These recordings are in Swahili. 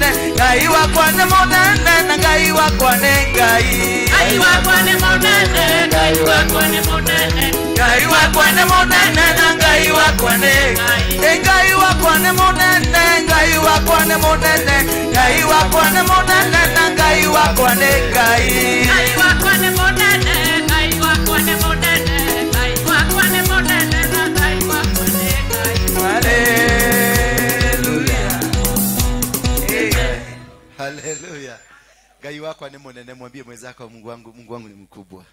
mũnene, Ngai wakwa nĩ mũnene, na Ngai wakwa nĩ Ngai. Ngai wakwa nĩ mũnene, Ngai wakwa nĩ mũnene, Ngai wakwa nĩ mũnene, na Ngai wakwa nĩ Ngai. Ngai wakwa nĩ mũnene, Ngai wakwa nĩ mũnene, Ngai wakwa nĩ mũnene, na Ngai wakwa nĩ Ngai. Ngai wakwa nĩ mũnene, Ngai wakwa nĩ mũnene, Ngai wakwa nĩ mũnene, na Ngai wakwa nĩ Ngai. Hallelujah. Amen. Haleluya. Ngai wakwa ni munene, mwambie mwenzako Mungu wangu, Mungu wangu ni mkubwa.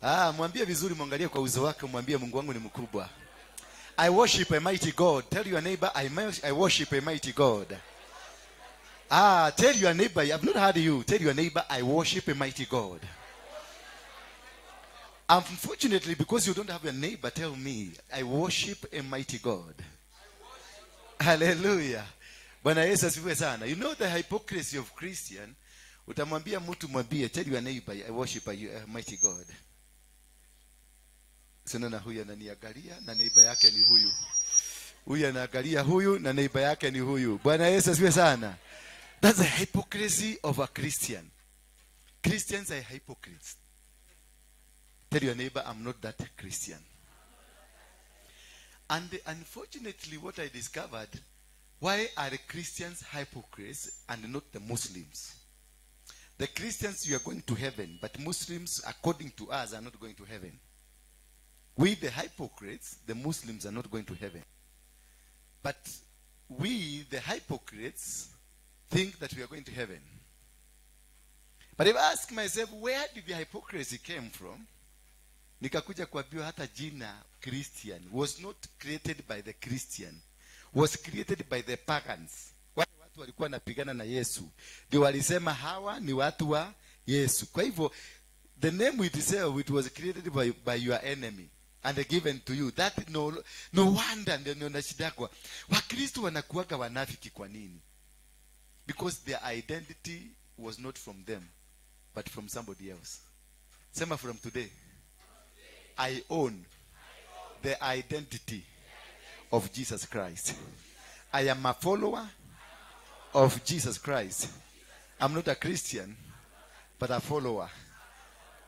Ah, mwambie vizuri, mwangalie kwa uso wake, mwambie Mungu wangu ni mkubwa. I worship a mighty God. Tell your neighbor I worship a mighty God. Ah, tell your neighbor, I've not heard you. Tell your neighbor I worship a mighty God. Unfortunately, because you don't have a neighbor, tell me, I worship a mighty God. Hallelujah. Bwana Yesu asifiwe sana. You know the hypocrisy of Christian. Utamwambia mtu, mwambie, tell your neighbor I worship a mighty God. Sina na huyu ananiangalia na neighbor yake ni huyu. Huyu anaangalia huyu na neighbor yake ni huyu. Bwana Yesu asifiwe sana. That's the hypocrisy of a Christian. Christians are hypocrites. Tell your neighbor, I'm not that Christian. And unfortunately, what I discovered, why are the Christians hypocrites and not the Muslims? The Christians, you are going to heaven, but Muslims, according to us, are not going to heaven. We, the hypocrites, the Muslims are not going to heaven. But we, the hypocrites, think that we are going to heaven. But if I ask myself, where did the hypocrisy came from? Nikakuja kuambiwa hata jina Christian was not created by the Christian, was created by the pagans. Wale watu walikuwa wanapigana na Yesu ndio walisema hawa ni watu wa Yesu. Kwa hivyo the name itself, it was created by your enemy and given to you. That no wonder ndio nashindagwa. Wakristo wanakuwaga wanafiki kwa nini? Because their identity was not from them but from somebody else. Sema, from today I own the identity of Jesus Christ. I am a follower of Jesus Christ. I'm not a Christian, but a follower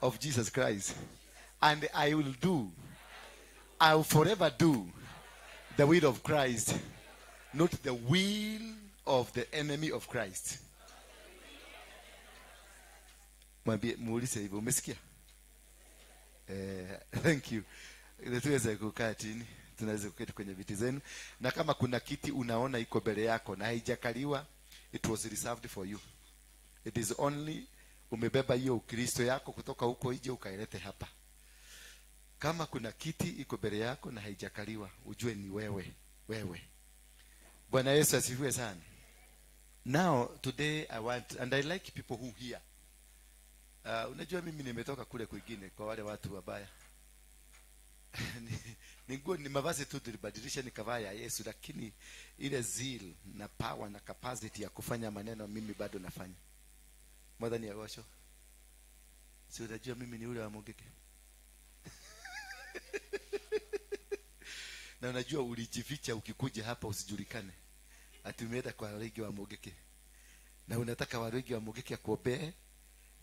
of Jesus Christ. And I will forever do the will of Christ, not the will of the enemy of Christ. Mwambie, muulize hivyo, umesikia? Thank you. Tuweze kukaa chini, tunaweza kuketi kwenye viti zenu, na kama kuna kiti unaona iko mbele yako na haijakaliwa, it was reserved for you. It is only umebeba hiyo Ukristo yako kutoka huko nje ukailete hapa. Kama kuna kiti iko mbele yako na haijakaliwa, ujue ni wewe, wewe. Bwana Yesu asifiwe sana. Now today I want, and I like people who hear. Unajua mimi nimetoka kule kwingine kwa wale watu wabaya. Ni nguo, ni mavazi tu tulibadilisha nikavaa ya Yesu, lakini ile zeal na power na capacity ya kufanya maneno mimi bado nafanya. Mwathani agocwo. Si unajua mimi ni ule wa Mungiki. Na unajua ulijificha ukikuja hapa usijulikane. Ati umeenda kwa Waruinge wa Mungiki. Na unataka Waruinge wa Mungiki akuombee.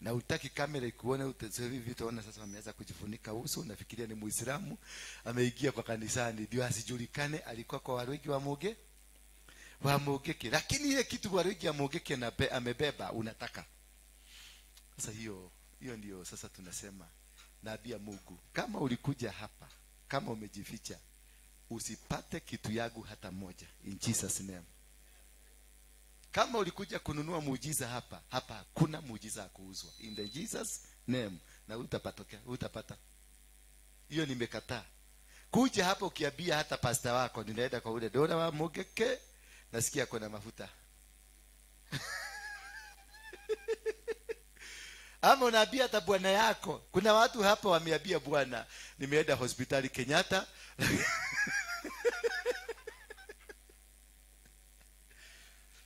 Na utaki kamera ikuone, hivi utaona sasa wameanza kujifunika uso, unafikiria ni Muislamu ameingia kwa kanisani, ndio asijulikane alikuwa kwa Waruinge wa Mungiki. Wa Mungiki. Lakini ile kitu Waruinge wa Mungiki amebeba unataka. Sasa hiyo ndio sasa tunasema naambia Mungu, kama ulikuja hapa, kama umejificha, usipate kitu yangu hata moja, in Jesus name. Kama ulikuja kununua muujiza hapa, hapa hakuna muujiza kuuzwa, in the Jesus name. Na utapata. Hiyo nimekataa. Kuja hapa ukiambia hata pastor wako ninaenda kwa ule Dora wa Mungiki, nasikia kuna mafuta. Ama unaambia hata bwana yako. Kuna watu hapa wameambia bwana, nimeenda hospitali Kenyatta.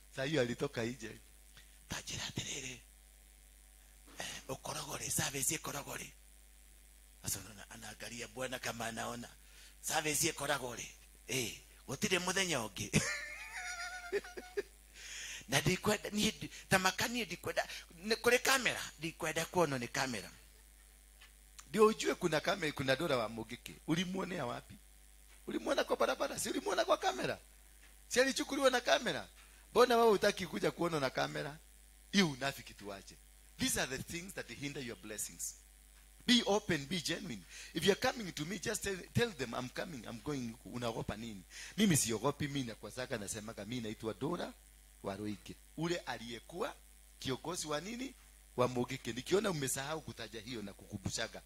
Sasa hiyo alitoka nje. Tajira terere. Ukorogore, service ikorogore. Sasa unaona anaangalia bwana kama anaona. Service ikorogore. Gutire muthenya ungi. Na ndikwenda niĩ tamaka niĩ ndikwenda kũrĩ kamera, ndikwenda kuonwo nĩ kamera. Ndio ujue kuna kamera, kuna Dora wa Mungiki. Ulimuonea wapi? Ulimuona kwa barabara, si ulimuona kwa kamera? Si alichukuliwa na kamera? Mbona wewe hutaki kuja kuona na kamera? Hiyo unafiki tuache. These are the things that hinder your blessings. Be open, be genuine. If you're coming to me, just tell them I'm coming, I'm going. Unaogopa nini? Mimi siogopi, mimi nakwazaka nasemaga mimi naitwa Dora Waruinge. Ule aliyekuwa kiongozi wa nini? Wa Mungiki. Nikiona umesahau kutaja hiyo na kukumbushaga.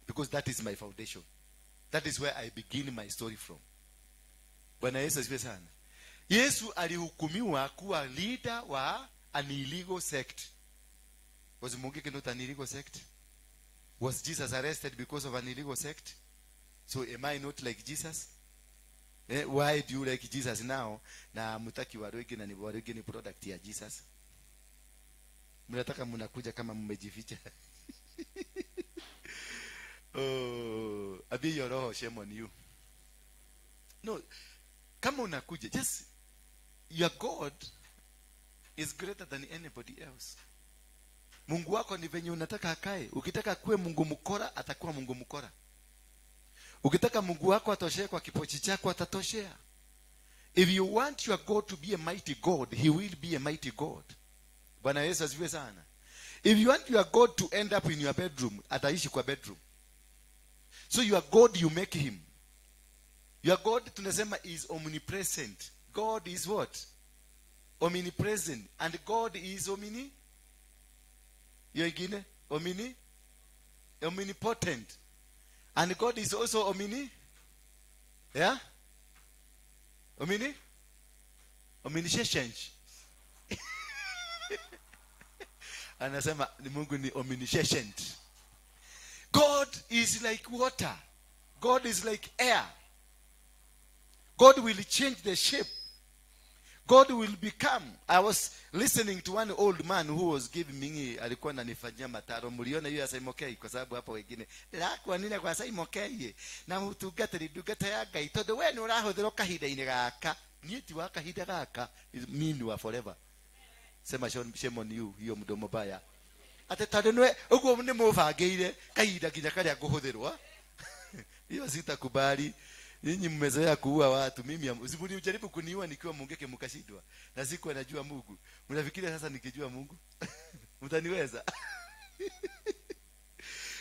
Because that is my foundation. That is where I begin my story from. Bwana Yesu asifiwe sana. Yesu alihukumiwa kuwa leader wa an illegal sect. Was Mungiki not an illegal sect? Was Jesus arrested because of an illegal sect? So am I not like Jesus? Why do you like Jesus now? Na mutaki Waruinge na ni Waruinge ni product ya Jesus. Mnataka mnakuja kama mmejificha. Oh, abi your roho, shame on you. No, kama unakuja, just your God is greater than anybody else. Mungu wako ni venye unataka akae. Ukitaka kuwe Mungu mkora, atakuwa Mungu mkora. Ukitaka Mungu wako atoshee kwa kipochi chako, atatoshea. If you want your God to be a mighty God, he will be a mighty God. Bwana Yesu asifiwe sana. If you want your God to end up in your bedroom, ataishi kwa bedroom. So your God, you make him. Your God, tunasema, is omnipresent. God is what? Omnipresent. And God is omni? Hiyo ingine? Omni? Omnipotent. And God is also omni? Yeah? Omni? Omniscient. Anasema Mungu ni omniscient. God is like water. God is like air. God will change the shape. God will become. I was listening to one old man who was giving me, alikuwa ananifanyia mataro. Mliona hiyo ya Simon K, kwa sababu hapa wengine ndirakuwa nina kwa Simon K na mutungatĩri ndungata ya Ngai tondu we nĩ ũrahũthĩrwo kahinda-inĩ gaka, niĩ ti wa kahinda gaka, mimi ni wa forever. Sema shame on you, hiyo mdomo baya. Ate tondu nĩwe ũguo nĩ mũbangĩire kahinda nginya karĩa ngũhũthĩrwo. Hiyo sitakubali. Nyinyi mmezoea kuua watu, mimi msijaribu kuniua nikiwa Mungiki mkashindwa. Na sikuwa najua Mungu. Mnafikiria sasa nikijua Mungu mtaniweza?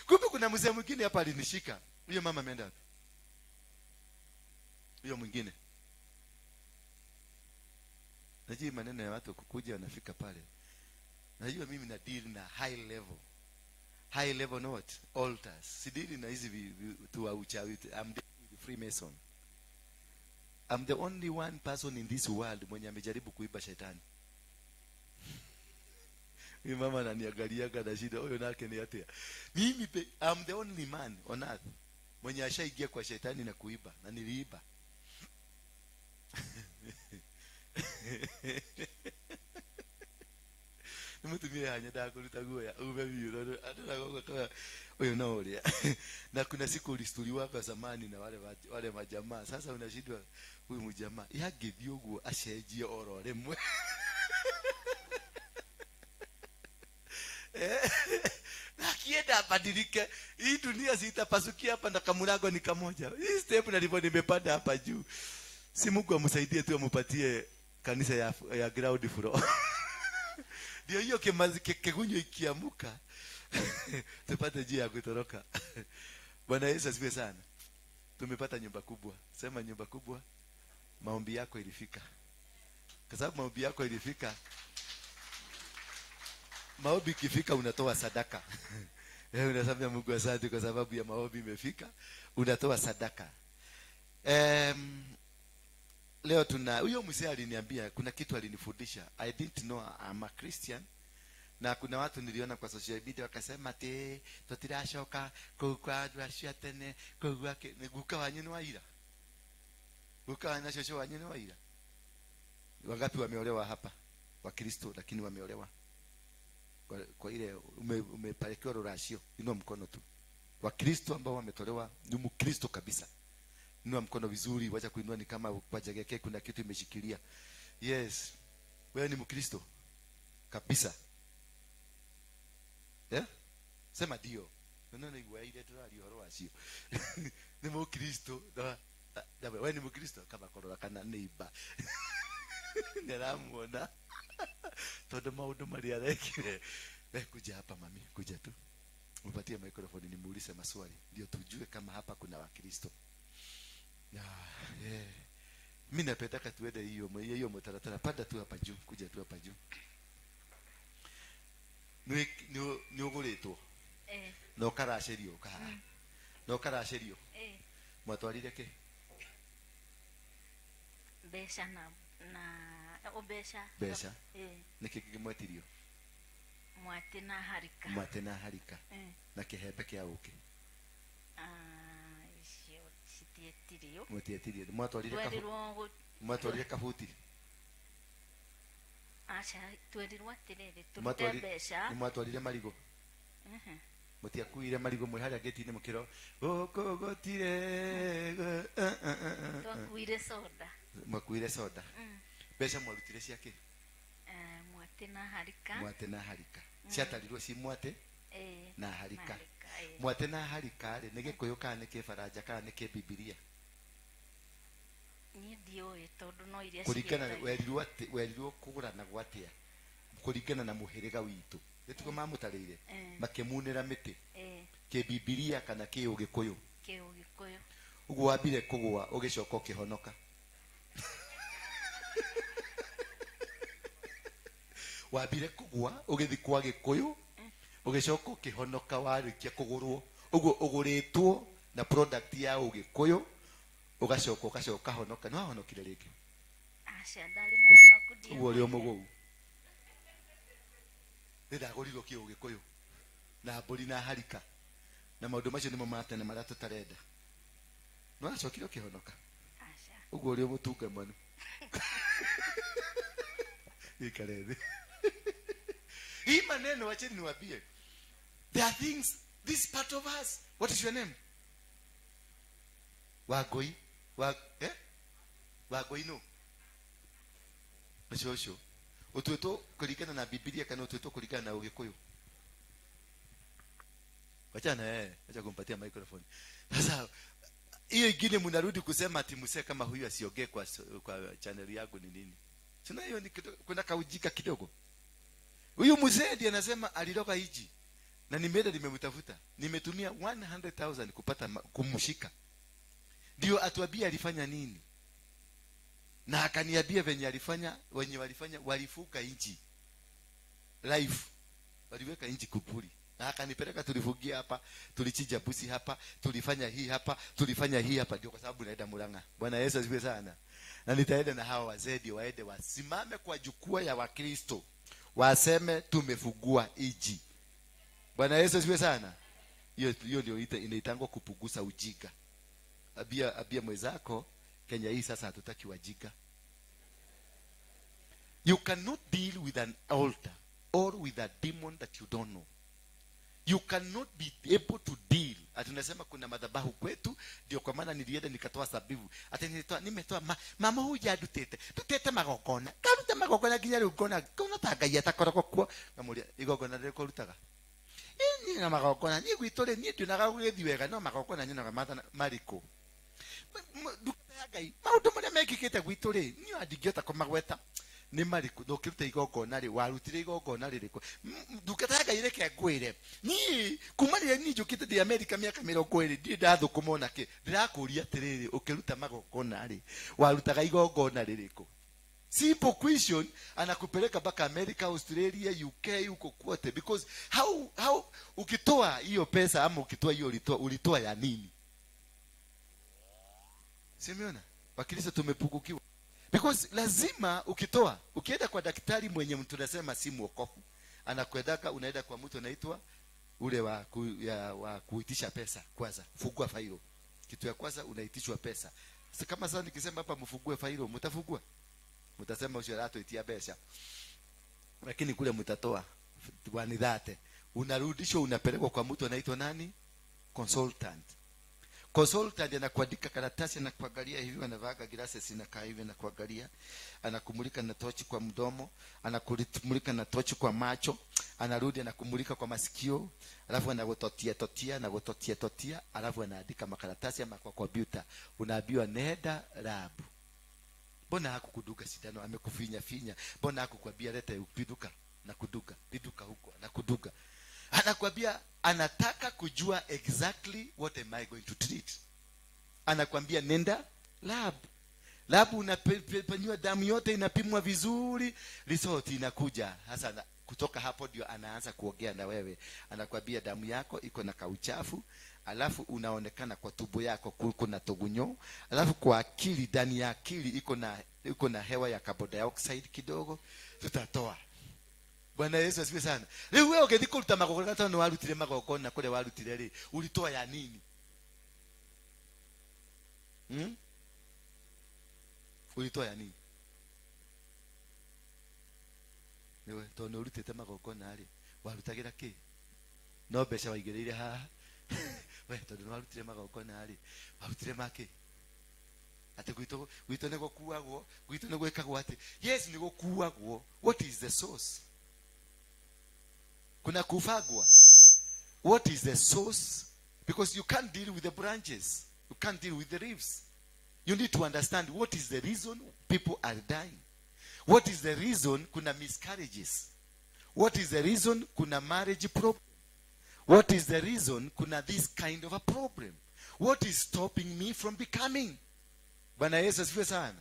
Kumbe kuna mzee mwingine hapa alinishika. Huyo mama ameenda wapi? Huyo mwingine. Najua maneno ya watu kukuja wanafika pale. Najua mimi na deal na high level. High level not altars. Si deal na hizi tu wa uchawi. I'm Freemason. I'm the only one person in this world mwenye amejaribu kuiba shetani. Mimi mama ananiangaliaga na shida, huyo nake ni atia. Mimi I'm the only man on earth mwenye ashaingia kwa shetani na kuiba, na niliiba. Nimutumie hanya ndakuruta guoya ume biũ andũ kama huyo no uria. Na kuna siku ulistuliwa kwa zamani na wale majamaa. Sasa unashindwa huyu mjamaa yangĩthiĩ ũguo acenjie oro rĩmwe. Akienda abadilike, hii dunia sitapasukia hapa na kamurago ni kamoja. Hii step nilipo nimepanda hapa juu. Si Mungu amsaidie tu amupatie kanisa ya ground floor. Ndio hiyo kegunyo ikiamuka tupate njia ya kutoroka. Bwana Yesu asifiwe sana. Tumepata nyumba kubwa. Sema nyumba kubwa. Maombi yako ilifika. Kwa sababu maombi yako ilifika. Maombi ikifika unatoa sadaka. Unasema Mungu asante kwa sababu ya maombi imefika. Unatoa sadaka. Leo tuna huyo mzee aliniambia kuna kitu alinifundisha. I didn't know I'm a Christian. Na kuna watu niliona kwa social media wakasema ati tutiracoka kuu kwa andu acio tene kuu gwake guka wanyu ni waira. Guka wanyu na cũcũ wanyu ni waira. Wangapi wameolewa hapa? Wa Kristo lakini wameolewa. Kwa ile umepelekewa ruracio, inua mkono tu. Wa Kristo ambao wametolewa ni Mkristo kabisa. Inua mkono vizuri, wacha kuinua ni kama kwa jageke kuna kitu imeshikilia. Yes. Wewe ni Mkristo kabisa? Eh? Sema ndio. No nĩ ile tũraria ũhoro wacio. Nĩ Mũkristo. Wewe ni Mkristo kama korora kana neighbor. Nĩaramuona. Tondũ maũndũ marĩa arekire. Wewe kuja hapa mami, kuja tu. Mpatie microphone nimuulize maswali ndio tujue kama hapa kuna Wakristo. Yeah. Mimi napendaka tuende hiyo mtaratara. Panda tu hapa juu, kuja tu hapa juu. Ni ũgũrĩtwo. Eh. Na ũkaracerio kaha. Na ũkaracerio. Eh. Mwatwarire kĩ? Mbeca na mbeca. Mbeca. Eh. Nĩkĩ kĩngĩ mwetirio? Mwate na harika. Mwate na harika. Eh. Na kĩhembe kĩa ũkĩ. Icio citietirio. Mwatietirio. Mwatwarire Twerirwo mwatwarire kabuti. Aca, twerirwo atĩrĩrĩ, tũrute mbeca. Mwatwarire marigũ. Mũtiakuire marigũ mwĩ harĩa gĩti-inĩ mũkĩro gũkũ gũtirĩ. Twakuire soda. Mwakuire soda. Mbeca mwarutire cia kĩ? Mwate na harika. Mwate na harika. Ciatarirwo ci mwate na harika. Mwate na harika rĩ nĩ Gĩkũyũ kana nĩ Kĩbaranja kana nĩ Kĩbibilia? Niĩ ndiũĩ tondũ no iria kũringana werirwo atĩ werirwo kũgũrana gwatia kũringana na mũhĩrĩga witũ. Nĩtiguo mamũtarĩire makĩmunĩra mĩtĩ. Kĩbibilia kana kĩũgĩkũyũ? Kĩũgĩkũyũ. Ũguo wambire kũgũa ũgĩcoka ũkĩhonoka. Wambire kũgũa ũgĩthiĩ kwa Gĩkũyũ ũgĩcoka ũkĩhonoka warĩkia kũgũrwo. Ũguo ũgũrĩtwo na product ya ũgĩkũyũ ũgacoka ũgacoka honoka. Nĩ wahonokire rĩngĩ? Aca, ndarĩ mũhonoku ndiahonokire. Ũguo ũrĩ o mũgũu. Nĩndagũrirwo kĩũgĩkũyũ na mbũri na harika na maũndũ macio nĩmo ma tene marĩa tũtarenda. Nĩ wacokire ũkĩhonoka? Aca. Ũguo ũrĩ o mũtungamanu. Ikare thĩ. Hii maneno wacheni niwaambie. There are things, this part of us. What is your name? Wangũi. Wangũi no. Ũcio ũcio. Ũtuĩtwo kũringana na Biblia kana ũtuĩtwo kũringana na Ũgĩkũyũ? Wachana acha kumpatia microphone. Sasa hiyo ingine mnarudi kusema ati msee kama huyu asiongee kwa channel yangu ni nini? Sina hiyo ni kuna kaujika kidogo. Huyu mzee ndiye anasema aliroga hiji. Na nimeenda nimemtafuta. Nimetumia 100,000 kupata kumshika. Ndio atuambie alifanya nini. Na akaniambia venye alifanya, wenye walifanya walifuka inji. Life. Waliweka inji kuburi. Na akanipeleka tulifugia hapa, tulichinja busi hapa, tulifanya hii hapa, tulifanya hii hapa. Ndio kwa sababu naenda Murang'a. Bwana Yesu asifiwe sana. Na nitaenda na hawa wazee ndio waende wasimame kwa jukwaa ya Wakristo. Waseme tumefugua iji. Bwana Yesu asifiwe sana. Hiyo ndio inaitangwa kupunguza ujinga. Abia mwenzako, Kenya hii sasa hatutaki wajinga. You cannot deal with an altar or with a demon that you don't know. You cannot be able to deal. Ati unasema kuna madhabahu kwetu, ndio kwa maana nilienda nikatoa sabibu. Ati nilitoa, nimetoa mama huyu adutete. Tutete magongona. Karuta magongona nginya rĩu ngona ngona ta Ngai atakoragwo kuo. Ngamũria igongona rĩrĩkũ ũrutaga? Niĩ na magongona, niĩ gwitũ rĩ, niĩ ndionaga gũgĩthiĩ wega, no magongona nyonaga marĩkũ. Ndungata ya Ngai, maũndũ marĩa mekĩkĩte gwitũ rĩ, niĩ ndingĩhota kũmagweta. Nĩ marĩkũ? Na ũkĩruta igongona rĩ, warutire igongona rĩrĩkũ? Ndungata ya Ngai reke ngwĩre. Niĩ kuma rĩrĩa niĩ njũkĩte ndĩ Amerika mĩaka 20 ndirĩ ndathũkũma ona kĩ. Ndĩrakũria atĩrĩrĩ, ũkĩruta magongona rĩ, warutaga igongona rĩrĩkũ? Simple question, anakupeleka mpaka America, Australia, UK, huko kote. Because how ukitoa hiyo pesa ama ukitoa hiyo ulitoa ya nini? Simeona? Wakristo tumepungukiwa. Because lazima ukitoa, ukienda kwa daktari mwenye mtu anasema si mwokofu, anakwendaka unaenda kwa mtu anaitwa ule wa kuitisha pesa kwanza, fungua failo. Kitu ya kwanza unaitishwa pesa. Sasa kama sasa nikisema hapa mfungue failo, mtafungua? Mtasema ucio aratuitia mbeca. Lakini kule mtatoa wanidhate. Unarudishwa unapelekwa kwa mtu anaitwa nani? Consultant. Consultant anakuandika karatasi, anakuangalia hivi, anavaaga glasses, inakaa hivi, anakuangalia, anakumulika na tochi kwa mdomo, anakumulika na tochi kwa macho, anarudi anakumulika kwa masikio, alafu anagototia totia, anagototia totia, alafu anaandika makaratasi ama kwa kompyuta. Unaambiwa nenda lab. Mbona hakukuduka sindano, amekufinya finya? Mbona hakukwambia leta upiduka na kuduka, piduka huko na kuduka? Anakwambia anataka kujua exactly what am I going to treat. Anakwambia nenda lab. Lab unafanyiwa damu yote inapimwa vizuri, result inakuja. Sasa kutoka hapo ndio anaanza kuongea na wewe. Anakwambia damu yako iko na kauchafu, alafu unaonekana kwa tumbo yako kuna togunyo, alafu kwa akili, ndani ya akili iko na hewa ya carbon dioxide kidogo, tutatoa. Bwana Yesu asifiwe sana. Rĩu wewe ũgĩthiĩ kũruta magongona tondũ nĩwarutire magongona kũrĩa warutire rĩ, ulitoa ya nini? Ulitoa ya nini? Niwe tondũ nĩũrutĩte magongona rĩ, warutagĩra kĩ? No mbeca waigĩrĩire haha. We tondũ nĩwarutire magongona rĩ, warutire ma kĩ? Atĩ gwitũ nĩgũkuagwo, gwitũ nĩgwĩkagwo atĩ. Yes, nĩgũkuagwo. What is the source? Kuna kufagwa. What is the source? Because you can't deal with the branches. You can't deal with the leaves. You need to understand what is the reason people are dying. What is the reason kuna miscarriages? What is the reason kuna marriage problem? What is the reason kuna this kind of a problem? What is stopping me from becoming? Bwana Yesu asifiwe sana.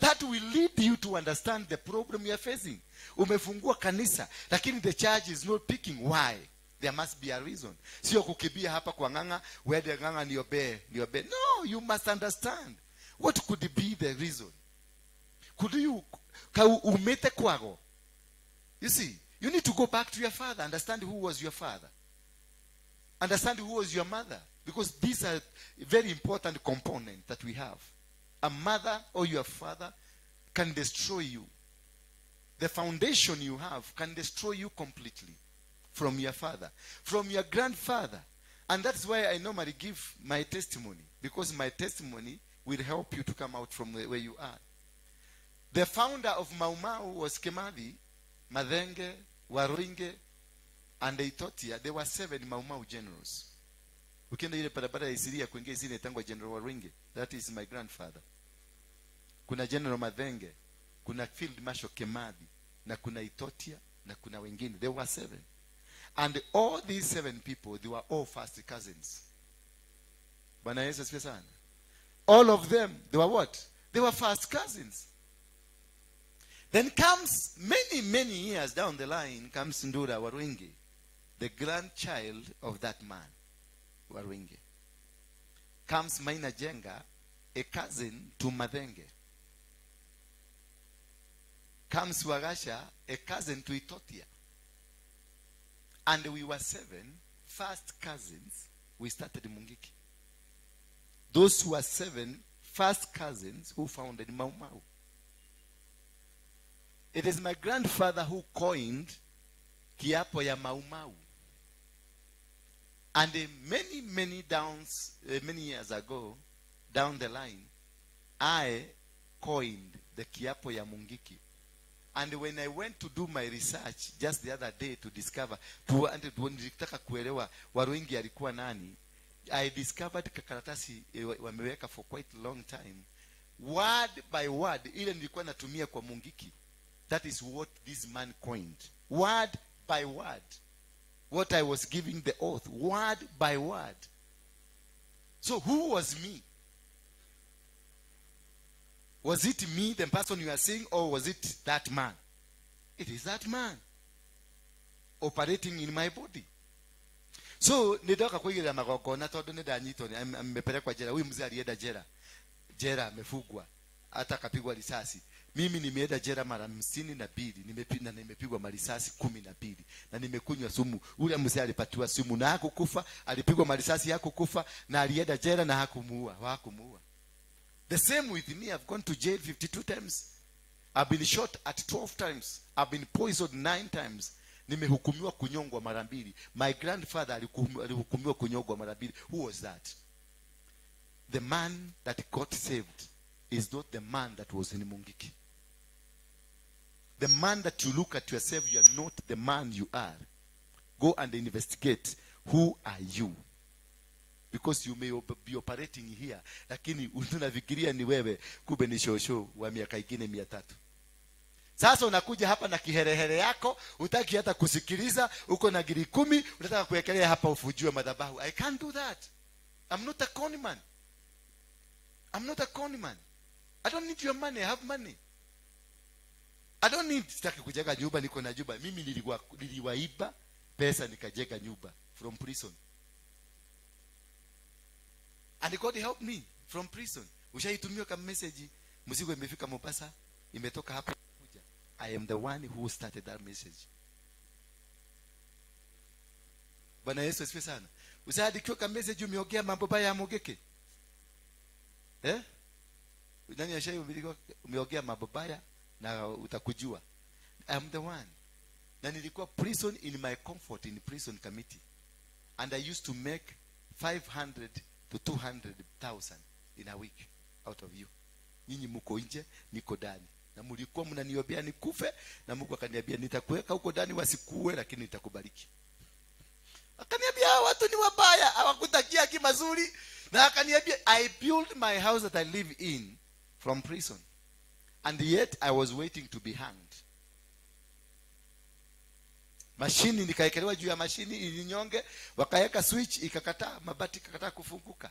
That will lead you to understand the problem you are facing. Umefungua kanisa, lakini the church is not picking. Why? There must be a reason. Sio kukibia hapa kwa nganga, wende nganga niobee, niobee. No, you must understand. What could be the reason? Could you, umete kwago? You see, you need to go back to your father, understand who was your father. Understand who was your mother. Because these are very important components that we have. A mother or your father can destroy you. The foundation you have can destroy you completely from your father, from your grandfather. And that's why I normally give my testimony, because my testimony will help you to come out from where you are. The founder of Mau Mau was Kemathi, Mathenge, Waruinge, and Itotia. There were 7 Mau Mau generals. Ukienda ile barabara ya Isiria kuingia Isiria inaitangwa General Waruinge. That is my grandfather. Kuna General Mathenge, kuna Field Marshal Kemathi, na kuna Itotia, na kuna wengine. There were 7. And all these 7 people, they were all first cousins. Bwana Yesu asifiwe sana. All of them, they were what? They were first cousins. Then comes many, many years down the line, comes Ndura Waruinge, the grandchild of that man, Waruinge. Comes Maina Jenga, a cousin to Mathenge. Comes Wagasha, a cousin to Itotia. And we were 7 first cousins. We started Mungiki. Those who were 7 first cousins who founded Mau Mau. It is my grandfather who coined Kiapo ya Mau Mau. And many, many downs, many years ago, down the line, I coined the Kiapo ya Mungiki. And when I went to do my research just the other day to discover, nilitaka kuelewa Waruinge alikuwa nani, I discovered kakaratasi wameweka for quite a long time, word by word, ile nilikuwa natumia kwa Mungiki. That is what this man coined. Word by word. What I was giving the oath, word by word. So who was me? Was it me, the person you are seeing, or was it that man? It is that man operating in my body. So ndoka kuigira magongona tondu nindanyitwo amepelekwa jela. Huyu mzee alienda jela. Jela amefungwa, hata akapigwa risasi. Mimi nimeenda jela mara 52, na nimepigwa marisasi 12 na nimekunywa sumu. Ule mzee alipatiwa sumu na hakukufa, alipigwa marisasi hakukufa, na alienda jela na hakumuua, hakumuua. The same with me, I've gone to jail 52 times. I've been shot at 12 times. I've been poisoned 9 times. Nimehukumiwa kunyongwa mara 2. My grandfather alihukumiwa kunyongwa mara 2. Who was that? The man that got saved is not the man that was in Mungiki. The man that you look at yourself, you are not the man you are. Go and investigate, who are you? Because you may be operating here, lakini unafikiria ni wewe, kumbe ni shosho wa miaka ingine 300. Sasa unakuja hapa na kiherehere yako, hutaki hata kusikiliza, uko na ngiri 10, unataka kuwekelea hapa ufujue madhabahu. I can't do that. I'm not a con man. I'm not a con man. I don't need your money. I have money. I don't need, sitaki kujenga nyumba, niko na nyumba. Mimi niliwaiba pesa nikajenga nyumba from prison. And God helped me from prison. Ushaitumia kama message, mzigo imefika Mombasa, imetoka hapa kuja. I am the one who started that message. Bwana Yesu asifiwe sana. Ushaandikiwa kama message umeongea mambo baya ya Mungiki? Eh? Nani ashaihubiriwa umeongea mambo baya na utakujua? I am the one. Na nilikuwa prison in my comfort in prison committee. And I used to make 500 to 200,000 in a week out of you. Nyinyi mko nje, niko ndani. Na mlikuwa mnaniombea nikufe, na Mungu akaniambia nitakuweka huko ndani wasikuue, lakini nitakubariki. Akaniambia hawa watu ni wabaya, hawakutakia haki mazuri. Na akaniambia I built my house that I live in from prison. And yet I was waiting to be hanged. Mashini nikaekelewa juu ya mashini ilinyonge, wakaweka switch ikakataa, mabati ikakataa kufunguka.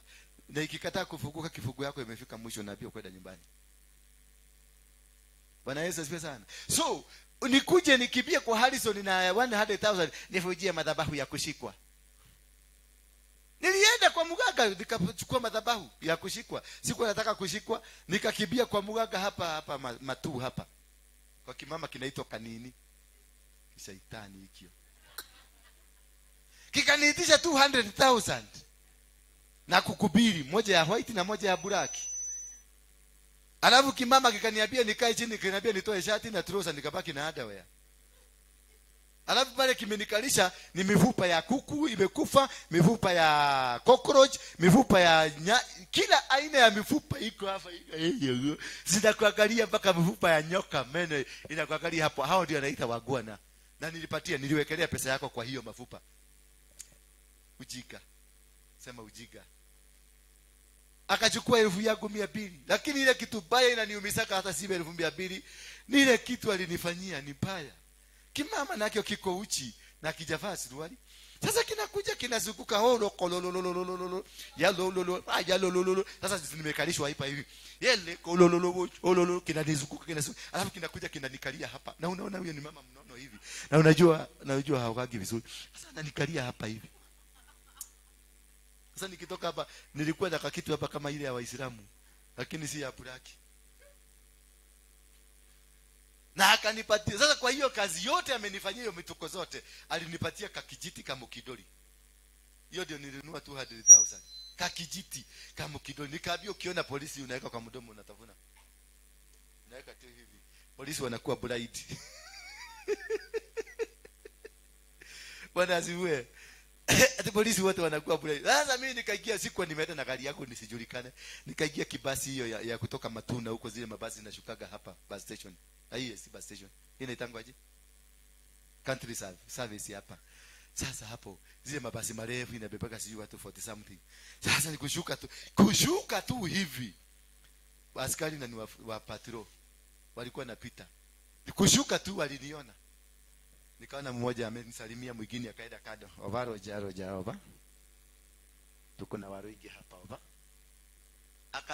Na ikikataa kufunguka, kifungu yako imefika mwisho na pia kwenda nyumbani. Bwana Yesu asifiwe sana. So nikuje nikimbie kwa Harrison na 100,000 nifujie madhabahu ya kushikwa. Nilienda kwa mganga nikachukua madhabahu ya kushikwa. Sikuwa nataka kushikwa, nikakimbia kwa mganga hapa hapa Matu hapa. Kwa kimama kinaitwa Kanini. Shaitani hikio. Kikaniitisha 200,000 na kukubiri, moja ya white na moja ya black. Alafu kimama kikaniambia nikae chini, kikaniambia nitoe shati na trouser, nikabaki na underwear. Alafu pale kimenikalisha ni mifupa ya kuku imekufa, mifupa ya cockroach, mifupa ya kila aina ya mifupa iko hapa. Zinakuangalia mpaka mifupa ya nyoka meno inakuangalia hapo. Hao ndio anaita wagwana. Na nilipatia, niliwekelea pesa yako kwa hiyo mafupa. Ujika. Sema ujiga. Akachukua 200,000. Lakini ile kitu baya inaniumisaka hata si 200,000. Ni ile kitu alinifanyia ni baya. Kimama nakio kiko uchi na kijavaa suruali. Sasa kinakuja kinazunguka holo kololololololo ya lololo ya lololo. Sasa nimekalishwa hapa hivi. Yele kolololo ololo kinanizunguka kinazunguka. Alafu kinakuja kinanikalia hapa. Na unaona huyo ni mama mnono hivi. Na unajua hawagi vizuri. Sasa ananikalia hapa hivi. Sasa nikitoka hapa nilikuwa na kitu hapa kama ile ya Waislamu, lakini si ya Buraki. Na akanipatia. Sasa kwa hiyo kazi yote amenifanyia, hiyo mituko zote, alinipatia kakijiti kama kidoli. Hiyo ndio nilinunua 200,000. Kakijiti kama kidoli. Nikaambia ukiona polisi unaweka kwa mdomo unatafuna. Unaweka tu hivi. Polisi wanakuwa blind. Bwana asifiwe. Ati polisi wote wanakuwa blind. Sasa mimi nikaingia, siku nimeenda na gari yako nisijulikane. Nikaingia kibasi hiyo ya kutoka Matuna huko, zile mabasi zinashukaga hapa bus station. Hii si bus station. Hii inaitangwa aje? Country service hapa. Sasa hapo zile mabasi marefu inabebaka sijui watu 40 something. Sasa ni kushuka tu. Kushuka tu hivi. Askari na ni wa patrol walikuwa napita. Kushuka tu waliniona. Nikaona mmoja amenisalimia, mwingine akaenda kando. Ovaro jaro jaro. Tuko na waruigi hapa ova.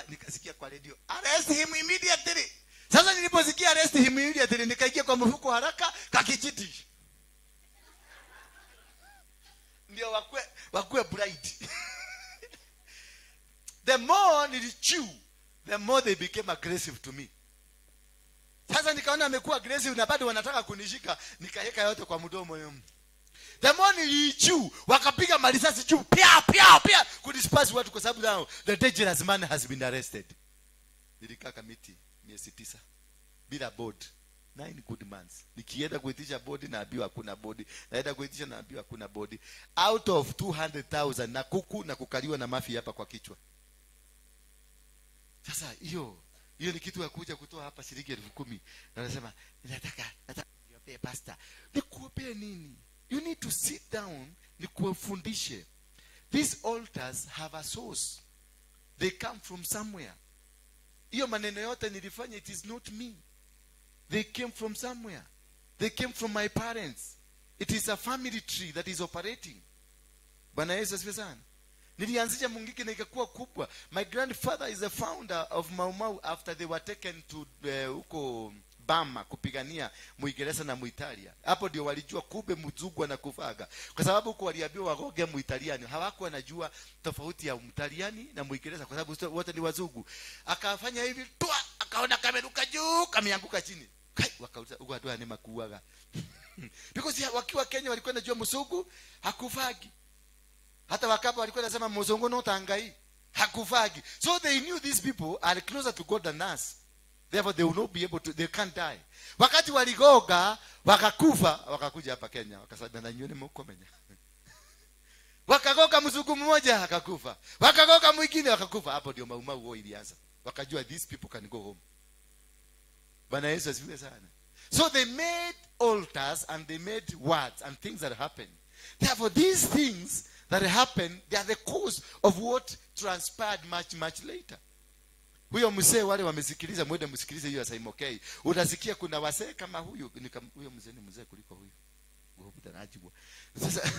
Nikasikia kwa radio, arrest him immediately. Sasa niliposikia arrest him immediately, nikaingia kwa mfuko haraka kakijiti. Ndio wakue bright. The more nilichew, the more they became aggressive to me. Sasa nikaona amekuwa aggressive na bado wanataka kunishika, nikaweka yote kwa mdomo. The more nilichew, wakapiga marisasi juu, pia pia pia, kudisperse watu kwa sababu now the dangerous man has been arrested. Nilikaa kamiti miezi 9 bila board. 9 good months. Nikienda kuitisha board naambiwa hakuna board. Naenda kuitisha naambiwa hakuna board. Out of 200,000 na kuku na kukaliwa na mafia hapa kwa kichwa. Sasa hiyo ni kitu ya kuja kutoa hapa shilingi 10,000 na unasema nataka niombee pastor. Nikuombee nini? You need to sit down nikuwafundishe. These altars have a source. They come from somewhere. Hiyo maneno yote nilifanya, it is not me. They came from somewhere. They came from my parents. It is a family tree that is operating. Bwana Yesu asifiwe sana. Nilianzisha Mungiki na ikakuwa kubwa. My grandfather is the founder of Mau Mau after they were taken to huko Bama kupigania Muingereza na Muitalia. Hapo ndio walijua kumbe mzungu anakufaga. Kwa sababu huko waliambiwa wagoge Muitaliani. Hawakuwa wanajua tofauti ya Mtaliani na Muingereza kwa sababu wote ni wazungu. Akafanya hivi twa, akaona kameruka juu, kameanguka chini. Kai, wakauliza huko watu ni makuaga. Because wakiwa Kenya walikuwa wanajua mzungu hakufagi. Hata wakapa walikuwa wanasema mzungu no tangai, hakufagi. So they knew these people are closer to God than us. Therefore they will not be able to, they can't die. Wakati waligoga wakakufa, wakakuja hapa Kenya wakasema na nyone mkomenya. Wakagoga mzungu mmoja akakufa. Wakagoga mwingine akakufa. Hapo ndio Mau Mau wao ilianza. Wakajua these people can go home. Bwana Yesu asifiwe sana. So they made altars and they made words and things that happen. Therefore these things that happen, they are the cause of what transpired much, much later. Huyo mzee wale wamesikiliza, mwende msikilize hiyo ya Saimokei. Utasikia kuna wasee kama huyu, huyo mzee ni mzee kuliko huyu. Sasa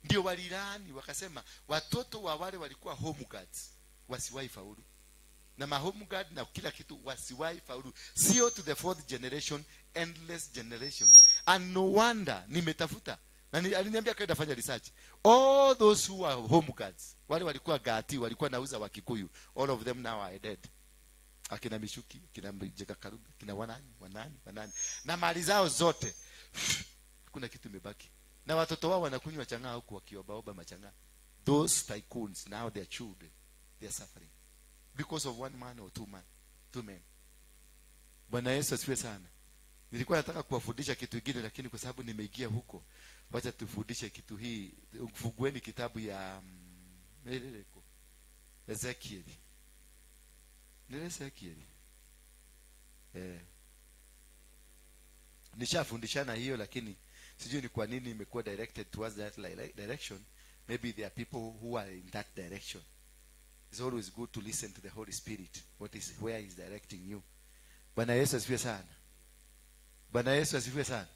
ndio walilani wakasema watoto wa wale walikuwa home guards wasiwahi faulu. Na ma home guard na kila kitu wasiwahi faulu. Sio to the fourth generation, endless generation. And no wonder nimetafuta. Na aliniambia kaenda fanya research. All those who are home guards, wale walikuwa gati, walikuwa nauza wa Kikuyu, all of them now are dead. Akina Mishuki, akina Mjeka Karuga, akina wanani. Na mali zao zote. Hakuna kitu imebaki. Na watoto wao wanakunywa chang'aa huku wakiobaoba machang'aa. Those tycoons now their children, they are suffering because of one man or two men. Bwana Yesu asifiwe sana. Nilikuwa nataka kuwafundisha kitu kingine, lakini kwa sababu nimeingia huko, wacha tufundishe kitu hii. Fungueni kitabu ya Ezekiel. Ni Ezekiel. Nishafundishana hiyo, lakini sijui ni kwa nini imekuwa directed towards that direction. Maybe there are people who are in that direction. It's always good to listen to the Holy Spirit. Where is directing you. Bwana Yesu asifiwe sana. Bwana Yesu asifiwe sana.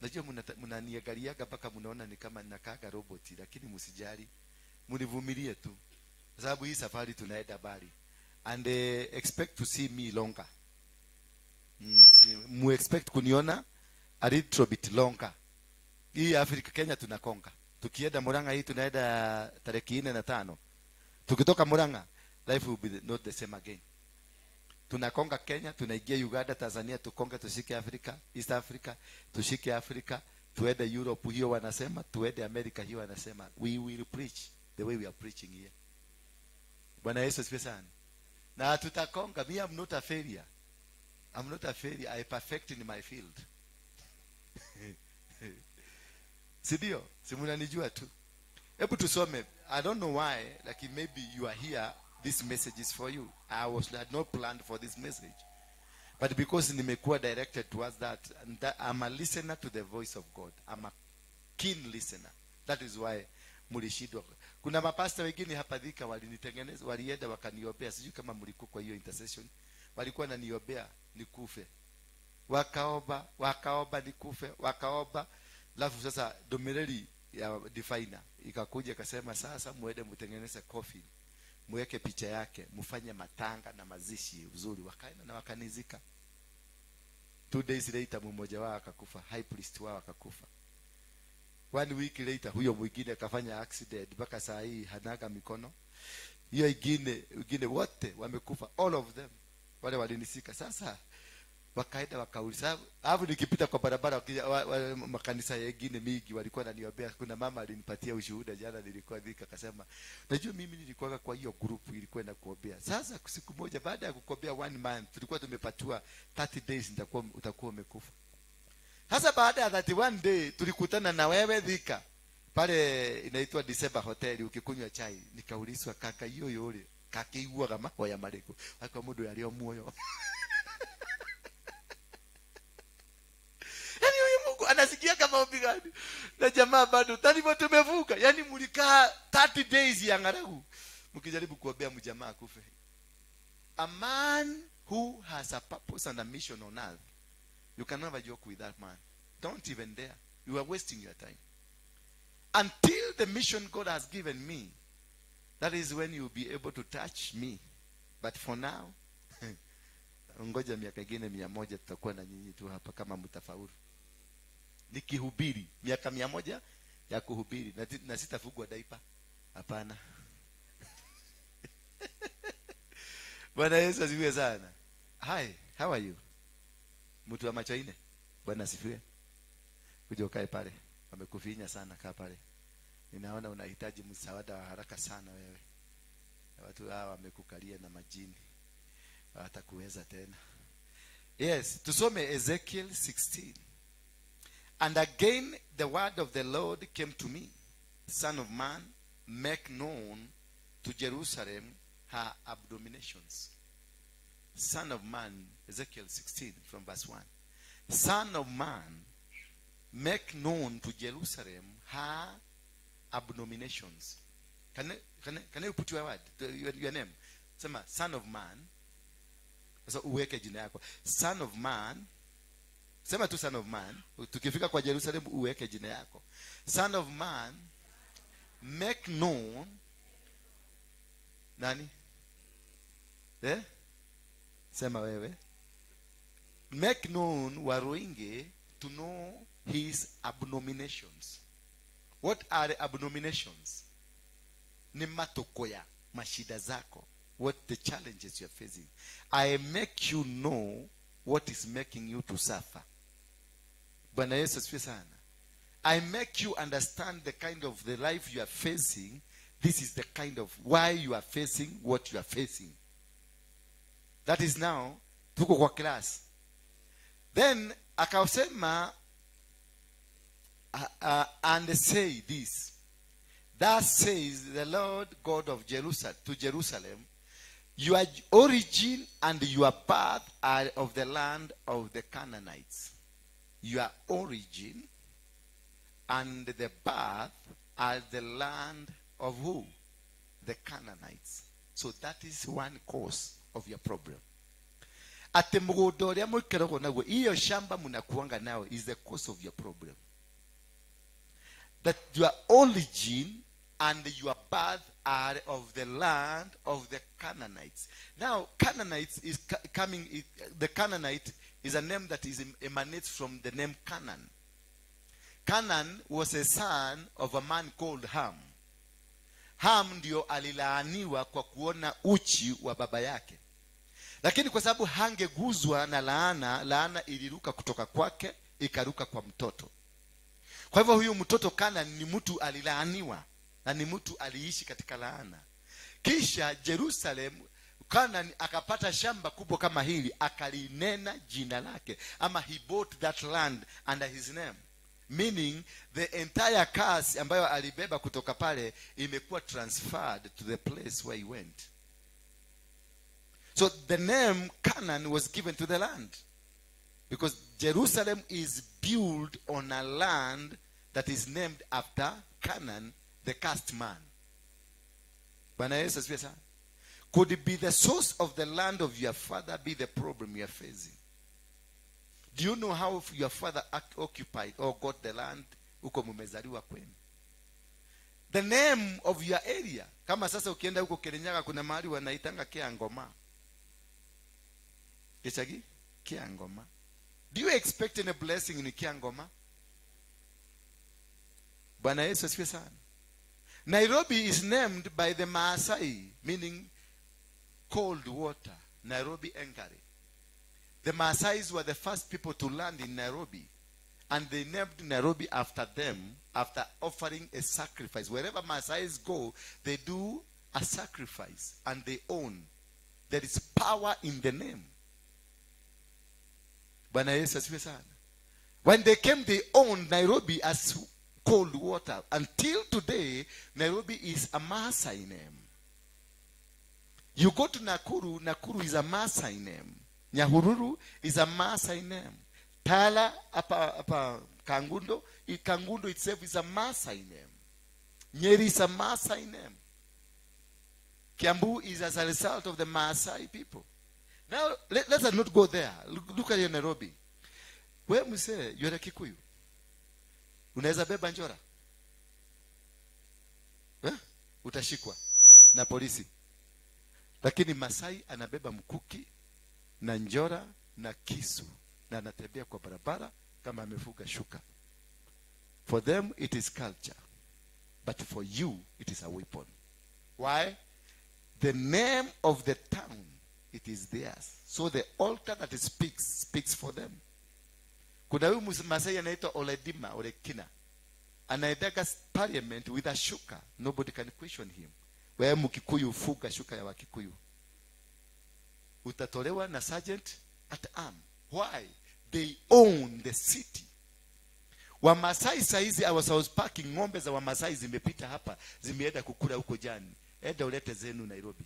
Najua mnaniangaliaga mpaka mnaona ni kama ninakaaga roboti, lakini msijali. Mnivumilie tu. Kwa sababu hii safari tunaenda mbali. And expect to see me longer. Mu expect kuniona a little bit longer. Hii Afrika Kenya tunakonga. Tukienda Murang'a hii tunaenda tariki 4 na 5. Tukitoka Murang'a, life will be not the same again. Tunakonga Kenya, tunaingia Uganda, Tanzania, tukonge tushike Africa, East Africa, tushike Africa, tuende Europe hiyo wanasema, tuende America hiyo wanasema. We will preach the way we are preaching here. Bwana Yesu asifiwe sana. Na tutakonga. Me, I'm not a failure. I'm not a failure. I perfect in my field. Si ndio? Si mnanijua tu. Hebu tusome. I don't know why, like maybe you are here, this message is for you. I had not planned for this message. But because nimekuwa directed towards that, and that I'm a listener to the voice of God. I'm a keen listener. That is why mulishindwa. Kuna mapasta wengine hapa Thika walinitengeneza, walienda wakaniombea. Sijui kama mlikuwa kwa hiyo intercession. Walikuwa wananiombea nikufe. Wakaomba nikufe, wakaomba. Alafu sasa domereli ya diviner ikakuja ikasema sasa muende mtengeneze coffin, muweke picha yake, mfanye matanga na mazishi uzuri. Wakaenda na wakanizika. 2 days later mmoja wao akakufa, high priest wao akakufa. 1 week later huyo mwingine akafanya accident mpaka saa hii hanaga mikono. Hiyo ingine wote wamekufa, all of them. Wale walinisika. Sasa wakaenda wakauliza. Hapo nikipita kwa barabara makanisa yengine mingi walikuwa wananiombea. Kuna mama alinipatia ushuhuda jana, nilikuwa Thika, akasema najua mimi nilikuwa kwa hiyo group ilikuwa inakuombea. Sasa siku moja baada ya kukuombea 1 month tulikuwa tumepatiwa 30 days utakuwa umekufa. Sasa baada ya 31 day tulikutana na wewe Thika pale inaitwa December Hotel ukikunywa chai. Nikaulizwa kaka hiyo yule Kakĩiguaga mahoya marĩkũ? Akwa mũndũ ũyũ arĩ o muoyo. Yaani huyu Mungu anasikia maombi gani? Na jamaa bado tani tumevuka. Yaani mlikaa 30 days ya ng'aragu mkijaribu kuombea mjamaa akufe. A man who has a purpose and a mission on earth, you can never joke with that man. Don't even dare. You are wasting your time. Until the mission God has given me, that is when you'll be able to touch me. But for now, ngoja miaka ingine 100 tutakuwa na nyinyi tu hapa kama mtafaulu. Nikihubiri miaka 100 ya kuhubiri na sitafugwa daipa. Hapana. Bwana Yesu asifiwe sana. Hi, how are you? Mtu wa macho nne. Bwana asifiwe. Kuja ukae pale. Wamekufinya sana, kaa pale. Ninaona unahitaji msaada wa haraka sana wewe. Watu hawa wamekukalia na majini. Hawatakuweza tena. Yes, tusome Ezekiel 16. And again the word of the Lord came to me. Son of man, make known to Jerusalem her abominations. Son of man, Ezekiel 16 from verse 1. Son of man, make known to Jerusalem her abominations. Can you put your word, your name? Sema, son of man. Sasa uweke jina yako. Son of man. Sema tu son of man. Tukifika kwa Jerusalem uweke jina yako. Son of man, make known. Nani? Eh? Sema wewe. Make known Waruinge to know his abominations. What are abominations? Ni matokoya, mashida zako. What the challenges you are facing. I make you know what is making you to suffer. Bwana Yesu asifiwe sana. I make you understand the kind of the life you are facing. This is the kind of why you are facing what you are facing. That is now, tuko kwa class. Then, akasema, and say this. Thus says the Lord God of Jerusalem, to Jerusalem, your origin and your birth are of the land of the Canaanites. Your origin and the birth are the land of who? The Canaanites. So that is one cause of your problem. Ate mugunda uria mwikarago naguo, iyo shamba munakuanga nao is the cause of your problem. That your origin and your birth are of the land of the Canaanites. Now, Canaanites is coming. The Canaanite is a name that is emanates from the name Canaan. Canaan was a son of a man called Ham. Ham ndio alilaaniwa kwa kuona uchi wa baba yake. Lakini kwa sababu hangeguzwa na laana, laana iliruka kutoka kwake ikaruka kwa mtoto. Kwa hivyo huyu mtoto Canaan ni mtu alilaaniwa na ni mtu aliishi katika laana. Kisha Jerusalem, Canaan akapata shamba kubwa kama hili, akalinena jina lake, ama he bought that land under his name. Meaning the entire curse ambayo alibeba kutoka pale imekuwa transferred to the place where he went. So the name Canaan was given to the land because Jerusalem is built on a land that is named after Canaan, the cursed man. Bwana Yesu asifiwe sana. Could it be the source of the land of your father be the problem you are facing? Do you know how your father occupied or got the land huko mumezaliwa kwenu? The name of your area. Kama sasa ukienda huko Kirinyaga kuna mahali wanaitanga Kiangoma. Kichagi? Kiangoma. Do you expect any blessing in Kiangoma? Bwana Yesu asifiwe sana. Nairobi is named by the Maasai, meaning cold water. Nairobi Engari. The Maasais were the first people to land in Nairobi, and they named Nairobi after them, after offering a sacrifice. Wherever Maasais go, they do a sacrifice, and they own. There is power in the name. Bwana Yesu asifiwe sana. When they came, they owned Nairobi as cold water. Until today, Nairobi is a Maasai name. You go to Nakuru, Nakuru is a Maasai name. Nyahururu is a Maasai name. Tala, apa Kangundo, Kangundo itself is a Maasai name. Nyeri is a Maasai name. Kiambu is as a result of the Maasai people. Now, let us not go there. Look at your Nairobi. Wewe msee, you are a Kikuyu. Unaweza beba njora? Eh? Utashikwa na polisi. Lakini Masai anabeba mkuki na njora na kisu na anatembea kwa barabara kama amefuga shuka. For them it is culture, but for you it is a weapon. Why? The name of the town, it is theirs. So the altar that it speaks, speaks for them. Kuna huyu Masai anaitwa Oledima Olekina. Anaendaga parliament with a shuka. Nobody can question him. Wewe Mkikuyu fuga shuka ya Wakikuyu. Utatolewa na sergeant at arm. Why? They own the city. Wamasai saizi, I was parking, ng'ombe za Wamasai zimepita hapa, zimeenda kukula huko jani. Enda ulete zenu Nairobi.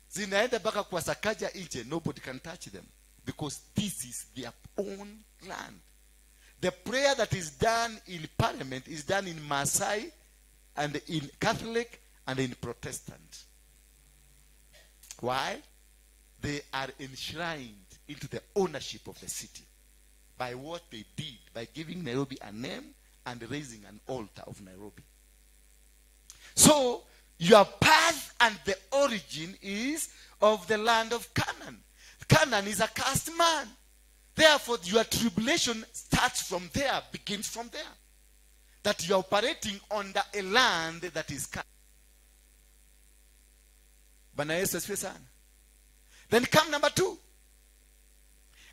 Zinaenda mpaka kwa Sakaja nje, nobody can touch them because this is their own land. The prayer that is done in parliament is done in Maasai and in Catholic and in Protestant. Why? They are enshrined into the ownership of the city by what they did, by giving Nairobi a name and raising an altar of Nairobi. So, your path and the origin is of the land of Canaan. Canaan is a cursed man. Therefore, your tribulation starts from there, begins from there. That you are operating under a land that is cursed. Bwana Yesu asifiwe sana. Then come number two.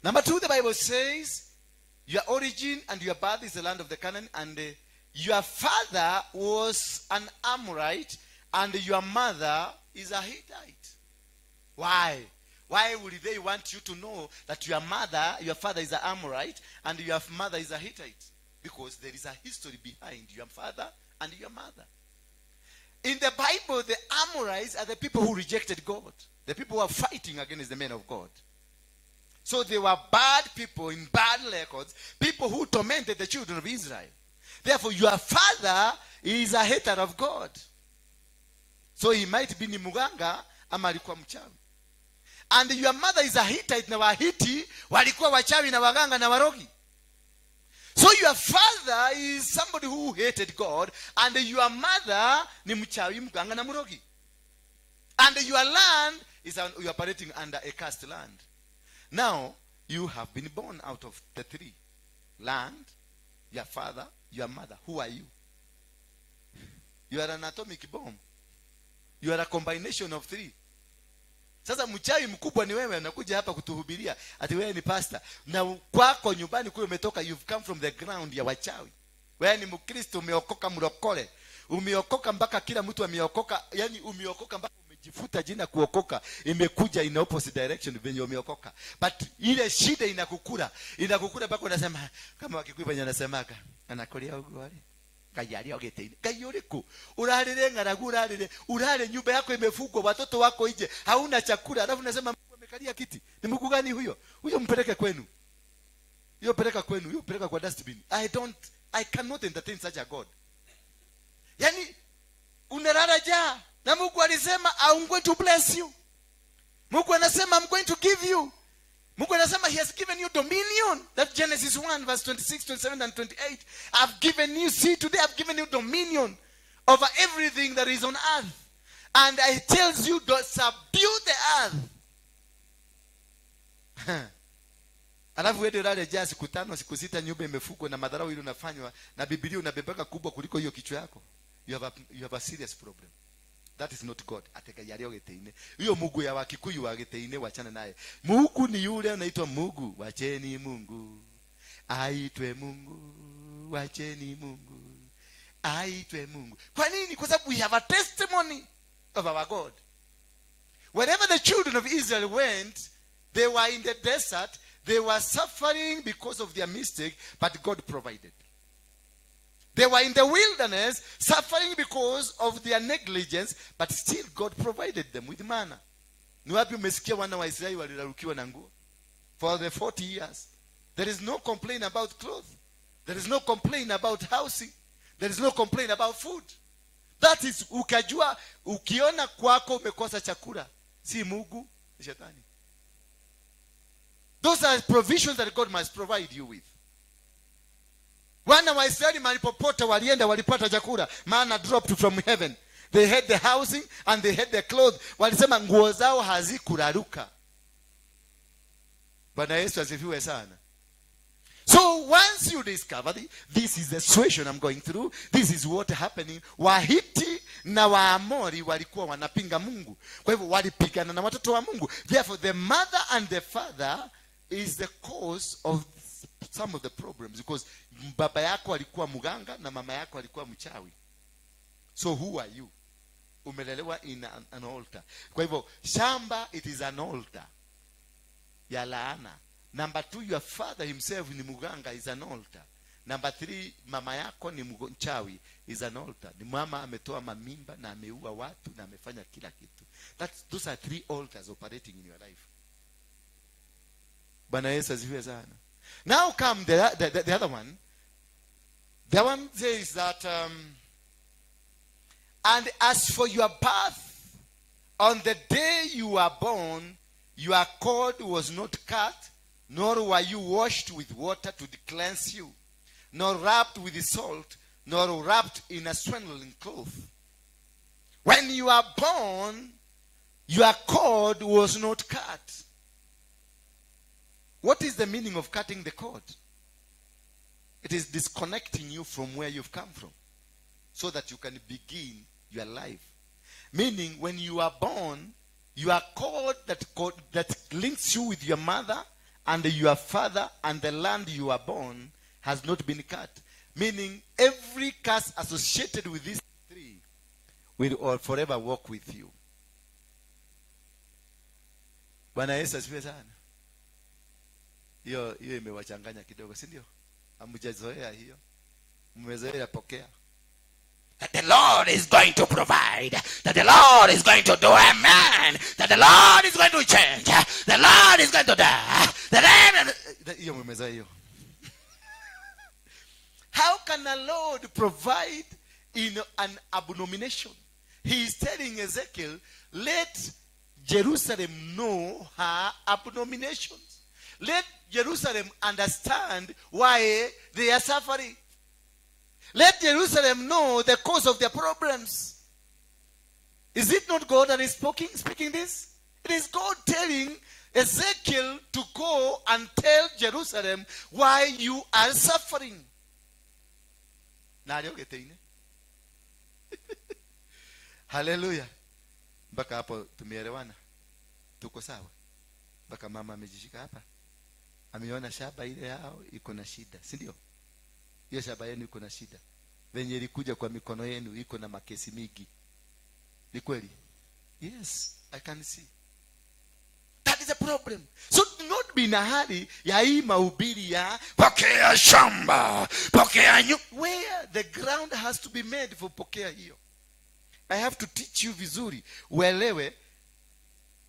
Number two, the Bible says, your origin and your birth is the land of the Canaan, and your father was an Amorite, and your mother is a Hittite. Why? Why would they want you to know that your father is an Amorite, and your mother is a Hittite? Because there is a history behind your father and your mother. In the Bible, the Amorites are the people who rejected God. The people who are fighting against the men of God. So they were bad people in bad records, people who tormented the children of Israel. Therefore, your father is a hater of God. So he might be ni muganga ama alikuwa mchawi. And your mother is a Hittite, na Wahiti walikuwa wachawi na waganga na warogi. So your father is somebody who hated God, and your mother ni mchawi, mganga na mrogi. And your land is you are operating under a cursed land. Now, you have been born out of the three. Land, your father, your mother. Who are you? You are an atomic bomb. You are a combination of three. Sasa mchawi mkubwa ni wewe, unakuja hapa kutuhubiria ati wewe ni pastor. Na kwako nyumbani kule umetoka, you've come from the ground ya wachawi. Wewe ni Mkristo, umeokoka mlokole. Umeokoka mpaka kila mtu ameokoka, yani umeokoka mpaka umejifuta jina kuokoka, imekuja in opposite direction venye umeokoka. But ile shida inakukula, inakukula mpaka unasema kama Wakikuyu wenye wanasemaga, anakulia ugori. Ngai arĩ o gĩtĩ-inĩ. Ngai ũrĩkũ? Ũrarĩre ng'aragu, ũrarĩre, urare nyumba yako imefungwa, watoto wako nje, hauna chakula, alafu unasema Mungu amekalia kiti. Ni Mungu gani huyo? Huyo mpeleke kwenu. Huyo peleka kwenu, huyo peleka kwa dustbin. I cannot entertain such a God. Yani unalala njaa na Mungu alisema I'm going to bless you. Mungu anasema I'm going to give you. Mungu anasema he has given you dominion. That's Genesis 1 verse 26, 27 and 28. I've given you, see today I've given you dominion over everything that is on earth. And it tells you to subdue the earth. Alafu wewe ulale njaa siku 5, siku 6, nyumba imefungwa na madharau ile unafanywa na Biblia unabebeka kubwa kuliko hiyo kichwa yako. You have a serious problem. That is not God. Ateka yalio gĩtĩ-inĩ. Hiyo Mungu ya Wakikuyu wa gĩtĩ-inĩ wachana naye. Mungu ni yule anaitwa Mungu, wacheni Mungu. Aitwe Mungu, wacheni Mungu. Aitwe Mungu. Kwa nini? Kwa sababu we have a testimony of our God. Wherever the children of Israel went, they were in the desert, they were suffering because of their mistake, but God provided. They were in the wilderness suffering because of their negligence, but still God provided them with manna. Ni wapi umesikia wana wa Israeli walirarukiwa na nguo? For the 40 years. There is no complaint about clothes. There is no complaint about housing. There is no complaint about food. That is, ukajua ukiona kwako umekosa chakula, si Mungu, ni shetani. Those are provisions that God must provide you with. Wana wa Israeli mahali popote walienda walipata chakula, manna dropped from heaven. They had the housing and they had the clothes. Walisema nguo zao hazikuraruka. Bwana Yesu asifiwe sana. So once you discover this is the situation I'm going through, this is what happening. Wahiti na Waamori walikuwa wanapinga Mungu, kwa hivyo walipigana na watoto wa Mungu. Therefore the mother and the father is the cause of some of the problems, because baba yako alikuwa mganga na mama yako alikuwa mchawi. So who are you? Umelelewa in an altar. Kwa hivyo shamba, it is an altar ya laana. Number two, your father himself ni muganga, is an altar. Number three, mama yako ni mchawi, is an altar. Ni mama ametoa mamimba na ameua watu na amefanya kila kitu. Those are three altars operating in your life. Bwana Yesu asifiwe sana. Now come the other one. The one says that, and as for your birth, on the day you were born, your cord was not cut, nor were you washed with water to cleanse you, nor wrapped with salt, nor wrapped in a swaddling cloth. When you are born, your cord was not cut. What is the meaning of cutting the cord? It is disconnecting you from where you've come from, so that you can begin your life. Meaning, when you are born, your cord that links you with your mother and your father and the land you are born has not been cut. Meaning, every curse associated with these three will all forever walk with you. Bwana Yesu asifiwe sana. Hiyo imewachanganya kidogo, si ndio? Hamjazoea hiyo. Mmezoea pokea. That the Lord is going to provide, that the Lord is going to do, amen, that the Lord is going to change, the Lord is going to die. The Lord. Hiyo mmezoea hiyo. How can a Lord provide in an abomination? He is telling Ezekiel, let Jerusalem know her abominations. Let Jerusalem understand why they are suffering. Let Jerusalem know the cause of their problems. Is it not God that is speaking this? It is God telling Ezekiel to go and tell Jerusalem why you are suffering. Na alio gĩtĩ-inĩ. Haleluya. Mpaka hapo tumeelewana? Tuko sawa? Mpaka mama amejishika hapa. Ameona shamba ile yao iko na shida, si ndio? Hiyo shamba yenu iko na shida. Venye ilikuja kwa mikono yenu iko na makesi mingi. Ni kweli? Yes, I can see. That is a problem. So do not be in a hurry ya hii mahubiri ya pokea shamba, pokea nyu. Where the ground has to be made for pokea hiyo. I have to teach you vizuri uelewe.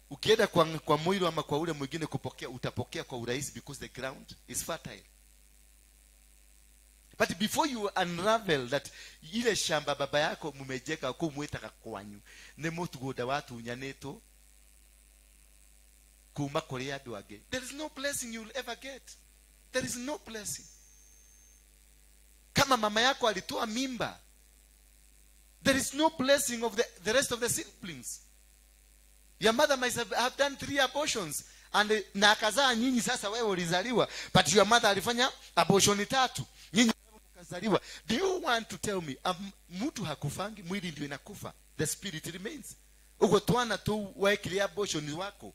Ukienda kwa mwili ama kwa ule mwingine kupokea, utapokea kwa urahisi because the ground is fertile. But before you unravel that ile shamba baba yako mumejeka kuu mwitaga kwanyu nĩ mũtugunda watunyanĩtwo kuma kũrĩ andũ angĩ, there is no blessing you will ever get. There is no blessing. Kama mama yako alitoa mimba, there is no blessing of the rest of the siblings. Your mother might have done three abortions and na akazaa nyinyi. Sasa wewe ulizaliwa, but your mother alifanya abortion tatu, nyinyi mkazaliwa. Do you want to tell me mtu hakufangi? Mwili ndio inakufa, the spirit remains. Uko twana tu waekilia abortion wako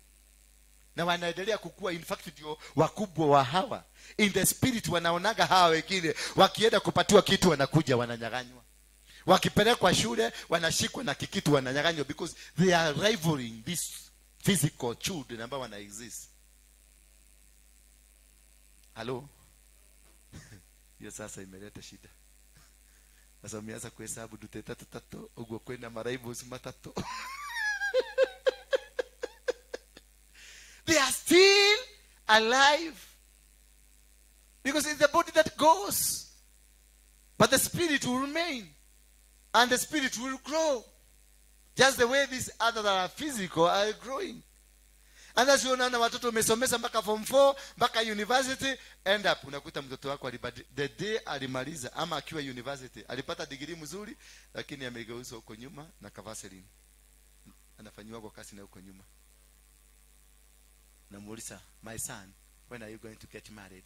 na wanaendelea kukua. In fact ndio wakubwa wa hawa. In the spirit wanaonaga hawa wengine wakienda kupatiwa kitu, wanakuja wananyang'anywa. Wakipelekwa shule, wanashikwa na kikitu, wananyang'anywa, because they are rivaling these physical children ambao wana exist. Halo, hiyo sasa imeleta shida. Sasa umeanza kuhesabu dute tatu tatu, uguo kwenda maraibu matatu. They are still alive. Because it's the body that goes. But the spirit will remain. And the spirit will grow. Just the way these other that are physical are growing. And as you unaona watoto umesomesa mpaka form 4, mpaka university, end up unakuta mtoto wako the day alimaliza ama akiwa university, alipata degree mzuri, lakini amegeuzwa huko nyuma na kavaseline. Anafanyiwa kwa kasi na huko nyuma. Namuuliza, my son, when are you going to get married?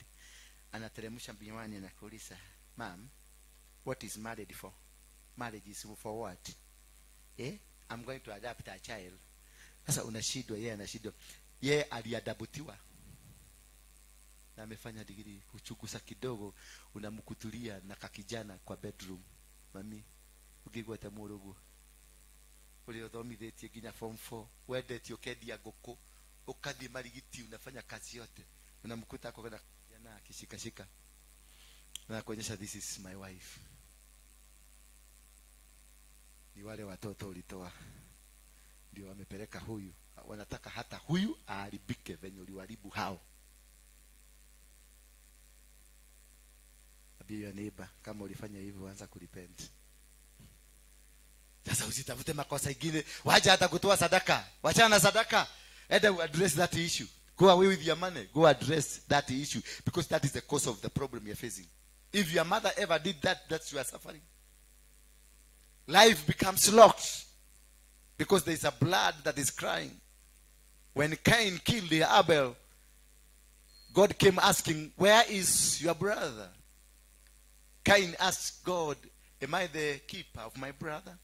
Anateremsha miwani na kuuliza, ma'am, what is married for? Marriage is for what? Eh? I'm going to adopt a child. Sasa unashindwa, yeye anashindwa. Yeye aliadaptiwa. Na amefanya degree, kuchukusa kidogo, unamkutulia na kakijana kwa bedroom. Mami, ukigwa tamurugu. Uliothomithĩtie nginya form 4, wendetie ũkendia ngũkũ, ũkathiĩ marigiti, unafanya kazi yote. Unamkuta ako na kijana akishikashika. Na kuonyesha this is my wife. Ni wale watoto ulitoa ndio wamepeleka huyu, wanataka hata huyu aharibike venye uliharibu hao. Ambia your neighbor, kama ulifanya hivyo anza kurepent. Sasa usitafute makosa ingine, wacha hata kutoa sadaka, wachana na sadaka. Enda address that issue. Go away with your money. Go address that issue, because that is the cause of the problem you're facing. If your mother ever did that, that's you are suffering. Life becomes locked because there is a blood that is crying. When Cain killed Abel, God came asking, where is your brother? Cain asked God, am I the keeper of my brother?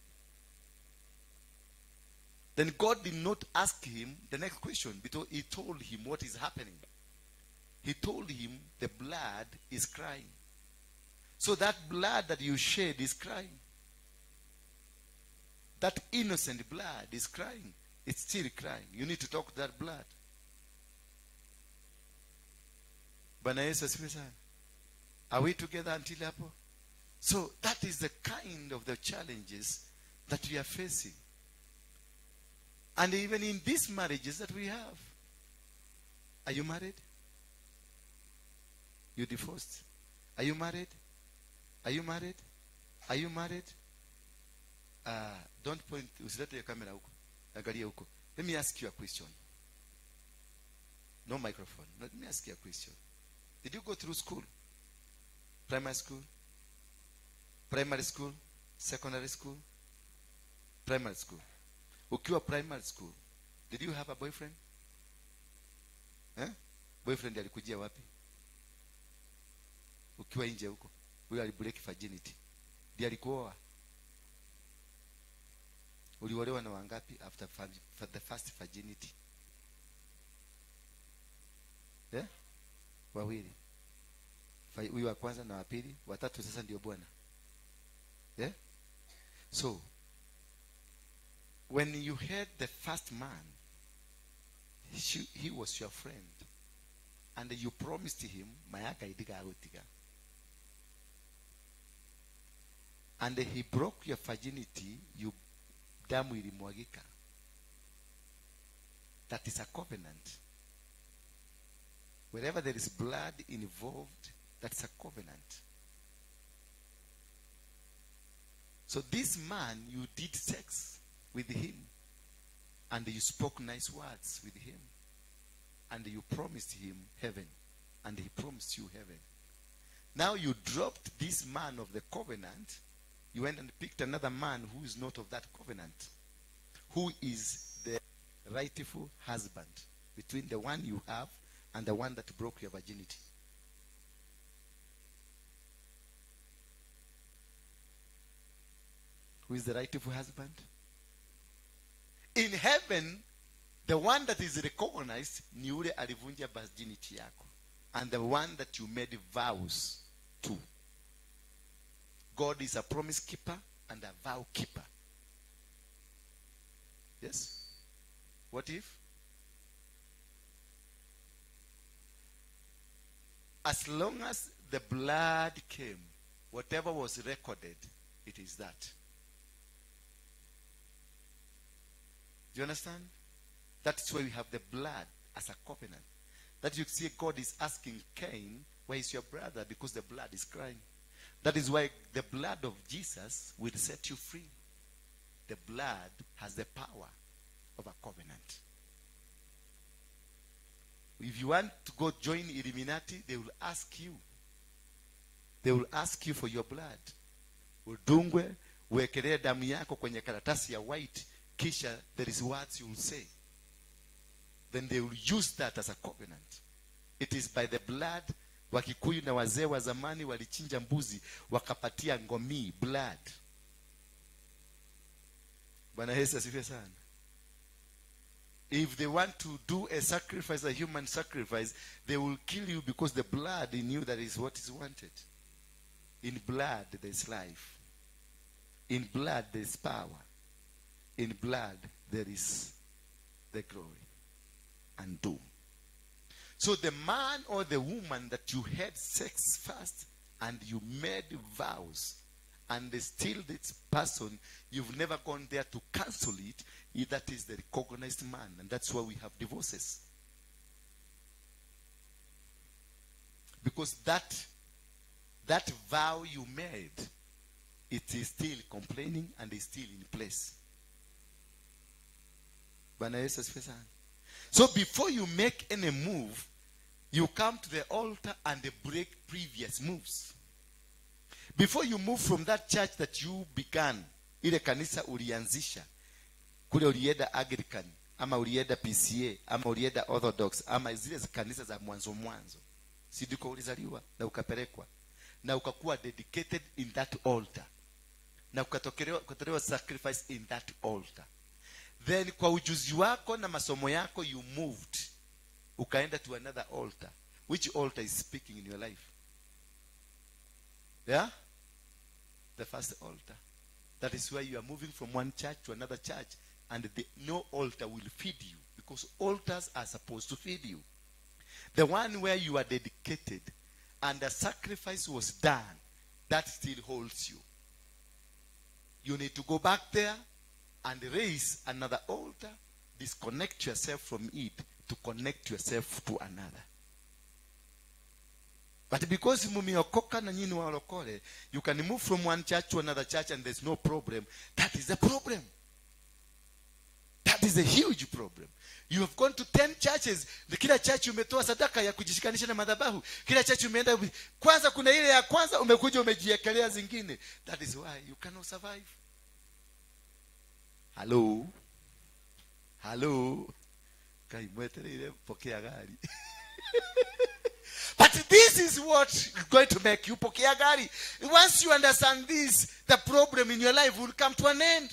Then God did not ask him the next question, because he told him what is happening. He told him the blood is crying. So that blood that you shed is crying. That innocent blood is crying. It's still crying. You need to talk to that blood. Bwana Yesu asifiwe sana. Are we together until hapo? So that is the kind of the challenges that we are facing. And even in these marriages that we have. Are you married? You divorced? Are you married? Are you married? Are you married? Don't point, usilete your camera huko. Angalia huko. Let me ask you a question. No microphone. Let me ask you a question. Did you go through school? Primary school? Primary school? Secondary school? Primary school. Ukiwa primary school, did you have a boyfriend? Eh? Boyfriend alikujia wapi? Ukiwa nje huko. Huyo alibreak virginity. Ndiye alikuoa. Uliolewa na wangapi after the first virginity? Yeah? Wawili. Huyu wa kwanza na wa pili, watatu sasa ndio bwana. Yeah? So when you had the first man, he was your friend, and you promised him mayaka idiga agutiga, and he broke your virginity, you damu ilimwagika. That is a covenant. Wherever there is blood involved, that's a covenant. So this man, you did sex with him, and you spoke nice words with him, and you promised him heaven, and he promised you heaven. Now you dropped this man of the covenant. You went and picked another man who is not of that covenant, who is the rightful husband between the one you have and the one that broke your virginity. Who is the rightful husband? In heaven, the one that is recognized ni yule alivunja virginity yako, and the one that you made vows to. God is a promise keeper and a vow keeper. Yes? What if? As long as the blood came, whatever was recorded, It is that. Do you understand? That's why we have the blood as a covenant. That you see God is asking Cain, where is your brother? Because the blood is crying. That is why the blood of Jesus will set you free. The blood has the power of a covenant. If you want to go join Illuminati, they will ask you. They will ask you for your blood. Udungwe, uwekelee damu yako kwenye karatasi ya white, kisha there is words you will say. Then they will use that as a covenant. It is by the blood. Wakikuyu na wazee wa zamani walichinja mbuzi wakapatia ngomi blood. Bwana Yesu asifiwe sana. If they want to do a sacrifice, a human sacrifice, they will kill you because the blood in you, that is what is wanted. In blood there is life. In blood there is power. In blood there is the glory and doom. So the man or the woman that you had sex first and you made vows and still this person, you've never gone there to cancel it, that is the recognized man. And that's why we have divorces. Because that vow you made, it is still complaining and is still in place. Bwana Yesu asifiwe sana. So before you make any move, you come to the altar and break previous moves. Before you move from that church that you began, ile kanisa ulianzisha, kule ulienda Anglican, ama ulienda PCA, ama ulienda Orthodox, ama zile kanisa za mwanzo mwanzo. Si ndiko ulizaliwa na ukapelekwa na ukakuwa dedicated in that altar. Na ukatolewa sacrifice in that altar. Then kwa ujuzi wako na masomo yako you moved. Ukaenda to another altar. Which altar is speaking in your life? Yeah? The first altar. That is why you are moving from one church to another church, and no altar will feed you, because altars are supposed to feed you. The one where you are dedicated and the sacrifice was done, that still holds you. You need to go back there and raise another altar, disconnect yourself from it to connect yourself to another. But because mumeokoka na nyinyi walokole, you can move from one church to another church and there's no problem. That is a problem. That is a huge problem. You have gone to 10 churches. Kila church umetoa sadaka ya kujishikanisha na madhabahu. Kila church umeenda, kwanza kuna ile ya kwanza umekuja umejiekelea zingine. That is why you cannot survive. Hello? Hello? Kai mwetereire pokea gari. But this is what is going to make you pokea gari. Once you understand this, the problem in your life will come to an end.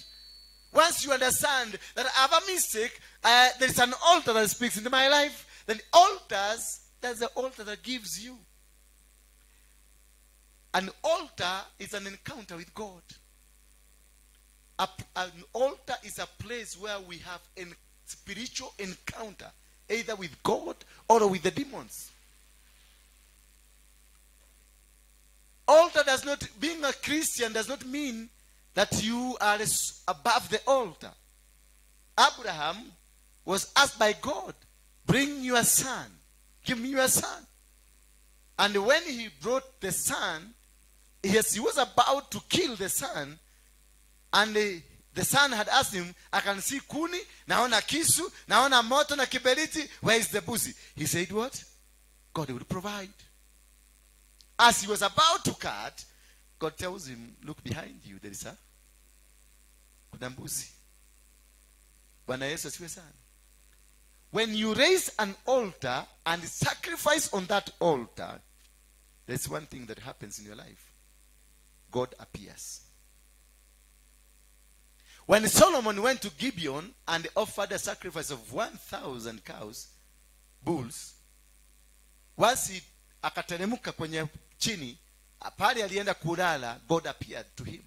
Once you understand that I have a mistake, there is an altar that speaks into my life. Then altars, that's the altar that gives you. An altar is an encounter with God. An altar is a place where we have a spiritual encounter, either with God or with the demons. Altar does not, being a Christian does not mean that you are above the altar. Abraham was asked by God, bring your son, give me your son. And when he brought the son, yes, he was about to kill the son, and the son had asked him, I can see kuni, naona kisu, naona moto na kiberiti, where is the buzi? He said what? God will provide. As he was about to cut, God tells him, look behind you, there is a kuna mbuzi. Bwana Yesu asifiwe sana. When you raise an altar and sacrifice on that altar, there's one thing that happens in your life. God appears. When Solomon went to Gibeon and offered a sacrifice of 1,000 cows, bulls, once he akateremka kwenye chini, pale alienda kulala, God appeared to him.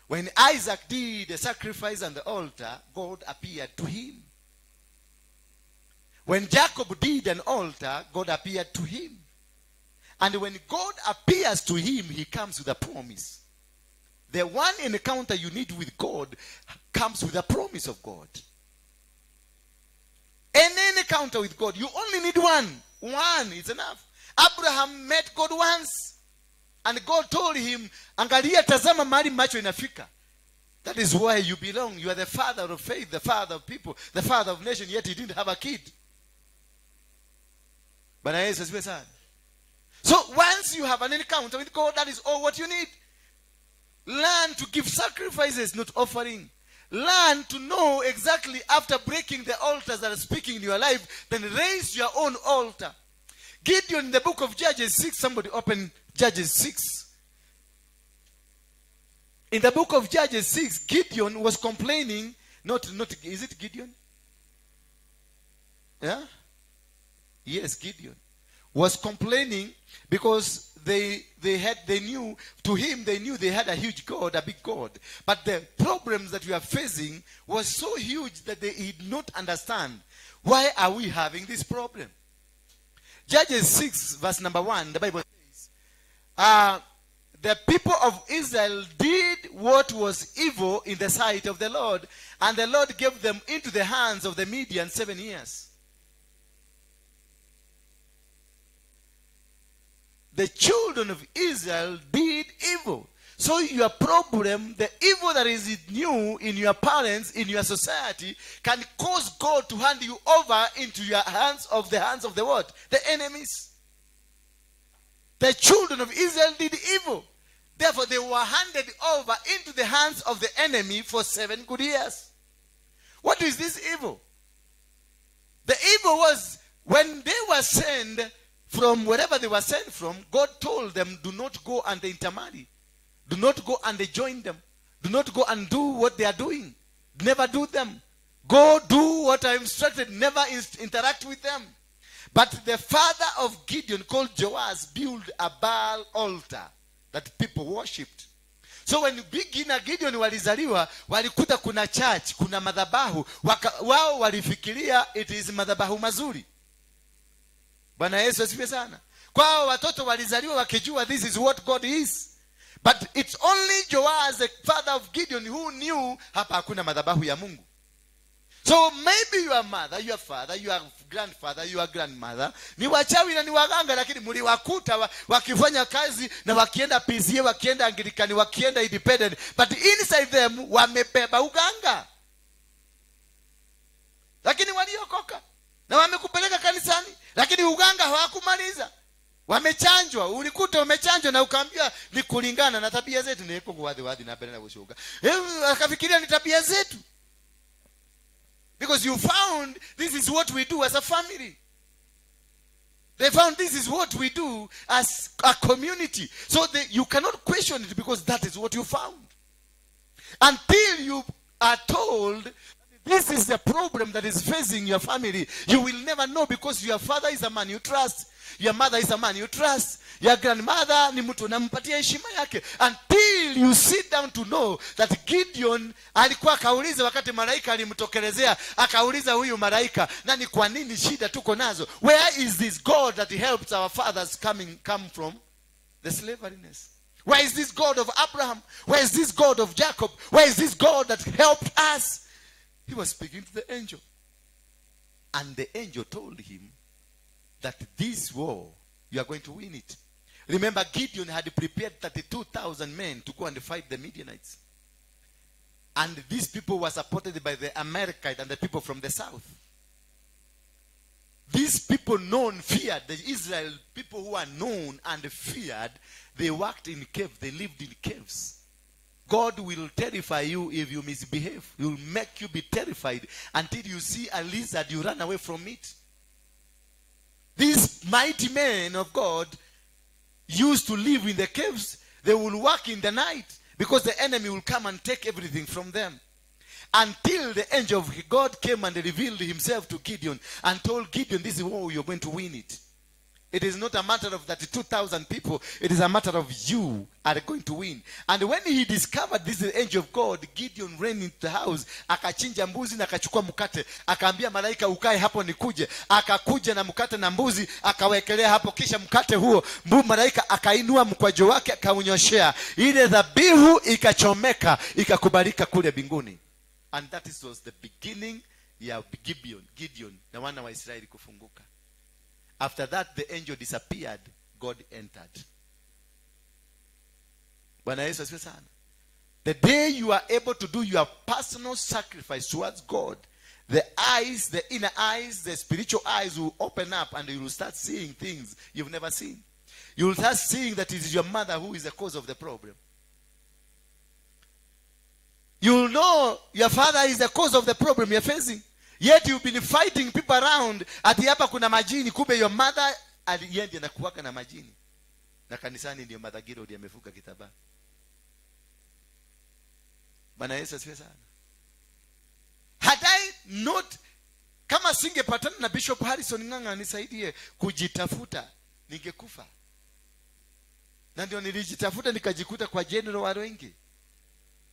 When Isaac did the sacrifice on the altar, God appeared to him. When Jacob did an altar, God appeared to him. And when God appears to him, he comes with a promise. The one encounter you need with God comes with a promise of God. Any encounter with God, you only need one. One is enough. Abraham met God once. And God told him, "Angalia, tazama mahali macho inafika. That is where you belong. You are the father of faith, the father of people, the father of nation," yet he didn't have a kid. Bwana Yesu asifiwe sana. So once you have an encounter with God, that is all what you need. Learn to give sacrifices, not offering. Learn to know exactly after breaking the altars that are speaking in your life, then raise your own altar. Gideon, in the book of Judges 6, somebody open Judges 6. In the book of Judges 6, Gideon was complaining. Not, is it Gideon? Yeah? Yes, Gideon was complaining because they knew, to him, they knew they had a huge God, a big God. But the problems that we are facing was so huge that they did not understand. Why are we having this problem? Judges 6, verse number 1, the Bible says, "The people of Israel did what was evil in the sight of the Lord, and the Lord gave them into the hands of the Midian 7 years." The children of Israel did evil. So your problem, the evil that is in you, in your parents, in your society, can cause God to hand you over into your hands of the hands of the what? The enemies. The children of Israel did evil. Therefore, they were handed over into the hands of the enemy for 7 good years. What is this evil? The evil was when they were sent from wherever they were sent from, God told them, "Do not go and intermarry. Do not go and join them. Do not go and do what they are doing. Never do them. Go do what I instructed. Never interact with them." But the father of Gideon, called Joash, built a Baal altar that people worshipped. So when Bigi na Gideon walizaliwa, walikuta kuna church, kuna madhabahu. Wao walifikiria it is madhabahu mazuri. Bwana Yesu asifiwe sana. Kwao watoto walizaliwa wakijua this is what God is. But it's only Joash, the father of Gideon, who knew hapa hakuna madhabahu ya Mungu. So maybe your mother, your father, your grandfather, your grandmother ni wachawi na ni waganga, lakini mliwakuta wakifanya kazi na wakienda PCEA, wakienda Anglikani, wakienda Independent, but inside them wamebeba uganga, lakini waliokoka na wamekupeleka kanisani, lakini uganga hawakumaliza. Wamechanjwa, ulikuta umechanjwa na ukaambiwa ni kulingana na tabia zetu, niko wathi wathi na mbere na gushuka. Akafikiria ni tabia zetu because you found this is what we do as a family. They found this is what we do as a community. So you cannot question it because that is what you found. Until you are told this is the problem that is facing your family, you will never know because your father is a man you trust. Your mother is a man you trust. Your grandmother ni mtu unampatia heshima yake. Until you sit down to know that Gideon alikuwa akauliza wakati malaika alimtokelezea, akauliza huyu malaika, "Na ni kwa nini shida tuko nazo? Where is this God that helps our fathers come from the slaveryness? Where is this God of Abraham? Where is this God of Jacob? Where is this God that helped us?" He was speaking to the angel. And the angel told him that this war, you are going to win it. Remember, Gideon had prepared 32,000 men to go and fight the Midianites. And these people were supported by the Amalekites and the people from the south. These people known, feared, the Israel people who are known and feared, they worked in caves, they lived in caves. God will terrify you if you misbehave. He will make you be terrified until you see a lizard, you run away from it. These mighty men of God used to live in the caves. They will work in the night because the enemy will come and take everything from them. Until the angel of God came and revealed himself to Gideon and told Gideon, "This is how you're going to win it." It is not a matter of 32,000 people. It is a matter of you are going to win. And when he discovered this is the angel of God, Gideon ran into the house, akachinja mbuzi na akachukua mkate. Akaambia malaika, ukae hapo nikuje. Akakuja na mkate na mbuzi, akawekelea hapo. Kisha mkate huo, malaika akainua mkwaju wake akaunyoshea. Ile dhabihu ikachomeka, ikakubalika kule mbinguni. And that was the beginning ya Gideon na wana wa Israeli kufunguka. After that, the angel disappeared. God entered. Bwana Yesu asifiwe sana. The day you are able to do your personal sacrifice towards God, the eyes, the inner eyes, the spiritual eyes will open up and you will start seeing things you've never seen. You will start seeing that it is your mother who is the cause of the problem. You will know your father is the cause of the problem you're facing. Yet you've been fighting people around. Ati hapa kuna majini, kumbe your mother yeye ndiye anakuwaka na majini. Na kanisani ndio Mother Giro ndiye amefuka kitambaa. Bwana Yesu asifiwe sana. Had I not, kama singepatana na Bishop Harrison Ng'ang'a nisaidie kujitafuta, ningekufa. Na ndio nilijitafuta nikajikuta kwa General Waruinge.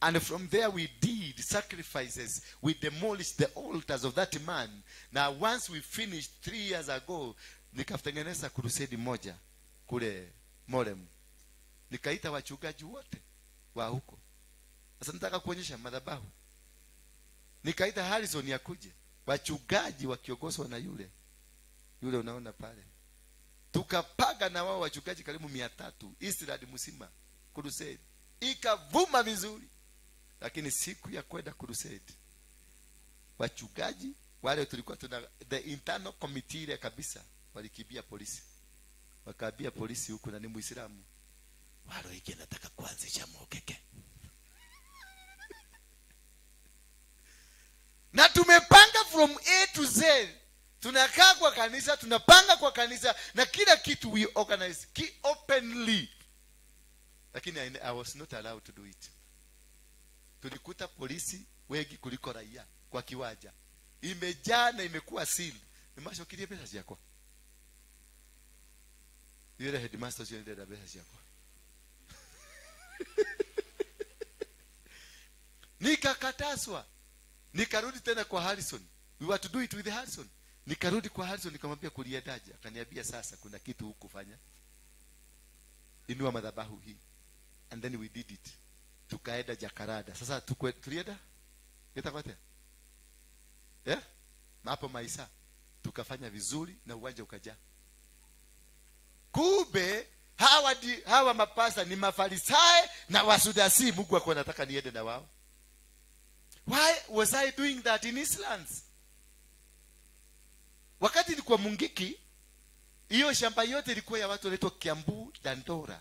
And from there we did sacrifices. We demolished the altars of that man. Now once we finished 3 years ago, nikatengeneza crusade moja kule Morem. Nikaita wachungaji wote wa huko. Sasa nataka kuonyesha madhabahu. Nikaita Harrison akuje. Wachungaji wakiongozwa na yule. Yule unaona pale. Tukapaga na wao wachungaji karibu 300 Israel mzima crusade. Ikavuma vizuri. Lakini siku ya kwenda crusade, wachungaji wale tulikuwa tuna the internal committee ile kabisa walikimbia polisi. Wakaambia polisi huku na ni Muislamu. Waruinge nataka kuanzisha mokeke. Na tumepanga from A to Z. Tunakaa kwa kanisa, tunapanga kwa kanisa na kila kitu we organize ki openly. Lakini I was not allowed to do it. Tulikuta polisi wengi kuliko raia kwa kiwanja. Imejaa na imekuwa seal. Nimashokirie pesa ciakwa. Yule headmaster sio ndiye pesa ciakwa. Nikakataswa. Nikarudi tena kwa Harrison. We were to do it with Harrison. Nikarudi kwa Harrison nikamwambia kuliendaje? Akaniambia sasa kuna kitu hukufanya. Inua madhabahu hii. And then we did it. Tukaenda Jakarada. Sasa tulienda? Itakuwa eh? Hapo Maisa. Tukafanya vizuri na uwanja ukajaa. Kumbe hawa mapasa ni Mafarisayo na Wasudasi. Mungu alikuwa anataka niende na wao. Why was I doing that in Eastlands? Wakati nilikuwa Mungiki, hiyo shamba yote ilikuwa ya watu wanaitwa Kiambu Dandora.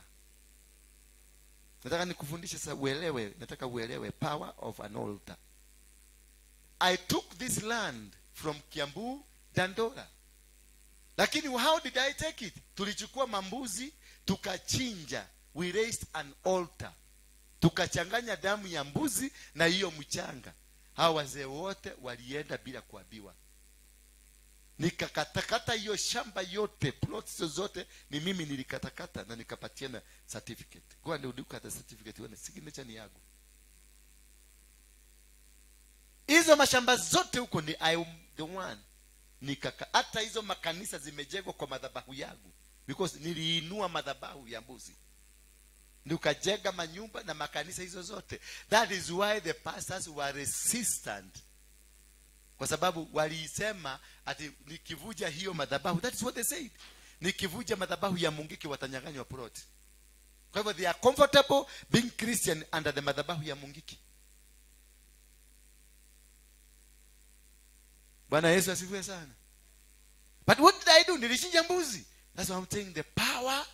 Nataka nikufundishe sasa uelewe, nataka uelewe power of an altar. I took this land from Kiambu Dandora. Lakini how did I take it? Tulichukua mambuzi, tukachinja. We raised an altar. Tukachanganya damu ya mbuzi na hiyo mchanga. Hawa wazee wote walienda bila kuambiwa. Nikakatakata hiyo shamba yote, plots zote ni mimi nilikatakata na nikapatiana certificate. Go and look at the certificate, uone signature ni yangu. Hizo mashamba zote huko ni I am the one. Nikaka hata hizo makanisa zimejengwa kwa madhabahu yangu because niliinua madhabahu ya mbuzi. Nikajenga manyumba na makanisa hizo zote. That is why the pastors were resistant. Kwa sababu walisema ati nikivuja hiyo madhabahu, that is what they said. Nikivuja madhabahu ya Mungiki watanyang'anywa plot. Kwa hivyo they are comfortable being Christian under the madhabahu ya Mungiki. Bwana Yesu asifiwe sana. But what did I do? Nilichinja mbuzi. That's what I'm saying, the power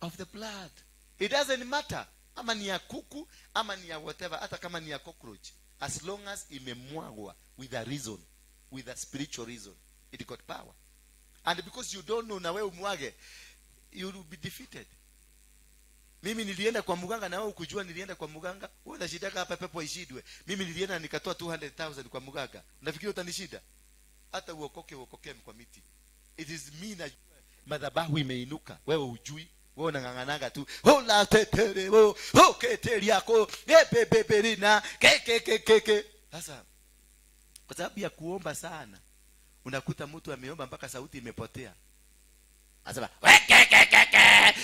of the blood. It doesn't matter ama ni ya kuku ama ni ya whatever, hata kama ni ya cockroach, as long as imemwagwa with a reason, with a spiritual reason, it got power. And because you don't know na wewe umwage, you will be defeated. Mimi nilienda kwa mganga na wewe ukujua nilienda kwa mganga, wewe unashidaka hapa pepo ishidwe. Mimi nilienda nikatoa 200,000 kwa mganga. Unafikiri utanishida? Hata uokoke kwa miti. It is me na Madhabahu imeinuka, wewe ujui, wewe unang'ang'anaga tu hola tetere wo hoketeriako epepeperina kekekekeke. Sasa kwa sababu ya kuomba sana, unakuta mtu ameomba mpaka sauti imepotea, anasema wekekekeke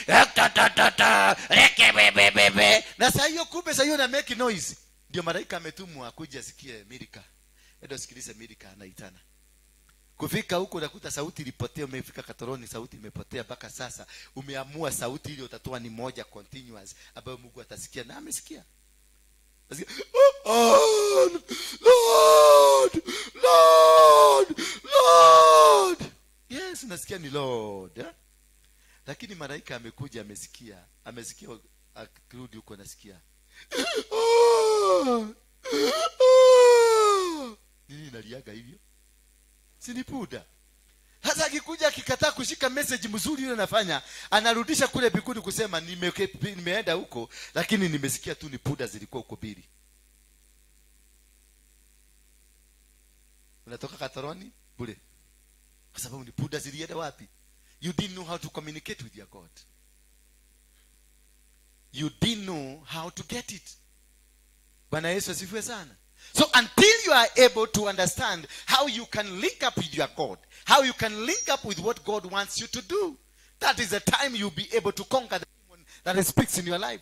rekebebebebe, na saa hiyo kumbe saa hiyo na make noise. Ndio malaika ametumwa akuja asikie Milika, endo sikilize Milika anaitana. Kufika huko unakuta sauti ilipotea, umefika Katoroni sauti imepotea mpaka sasa. Umeamua sauti ile utatoa ni moja continuous ambayo Mungu atasikia, na amesikia. Asikia, oh, Lord, Lord, Lord. Yes, unasikia ni Lord, eh? Lakini malaika amekuja amesikia, amesikia akirudi huko anasikia. Oh, oh. Nini naliaga hivyo? Si ni puda. Sasa akikuja akikataa kushika message mzuri yule anafanya, anarudisha kule bikuni kusema nimeenda huko lakini nimesikia tu ni puda zilikuwa huko bili. Unatoka Katoroni bure. Kwa sababu ni puda zilienda wapi? You didn't know how to communicate with your God. You didn't know how to get it. Bwana Yesu asifiwe sana. So until you are able to understand how you can link up with your God, how you can link up with what God wants you to do, that is the time you'll be able to conquer the demon that speaks in your life.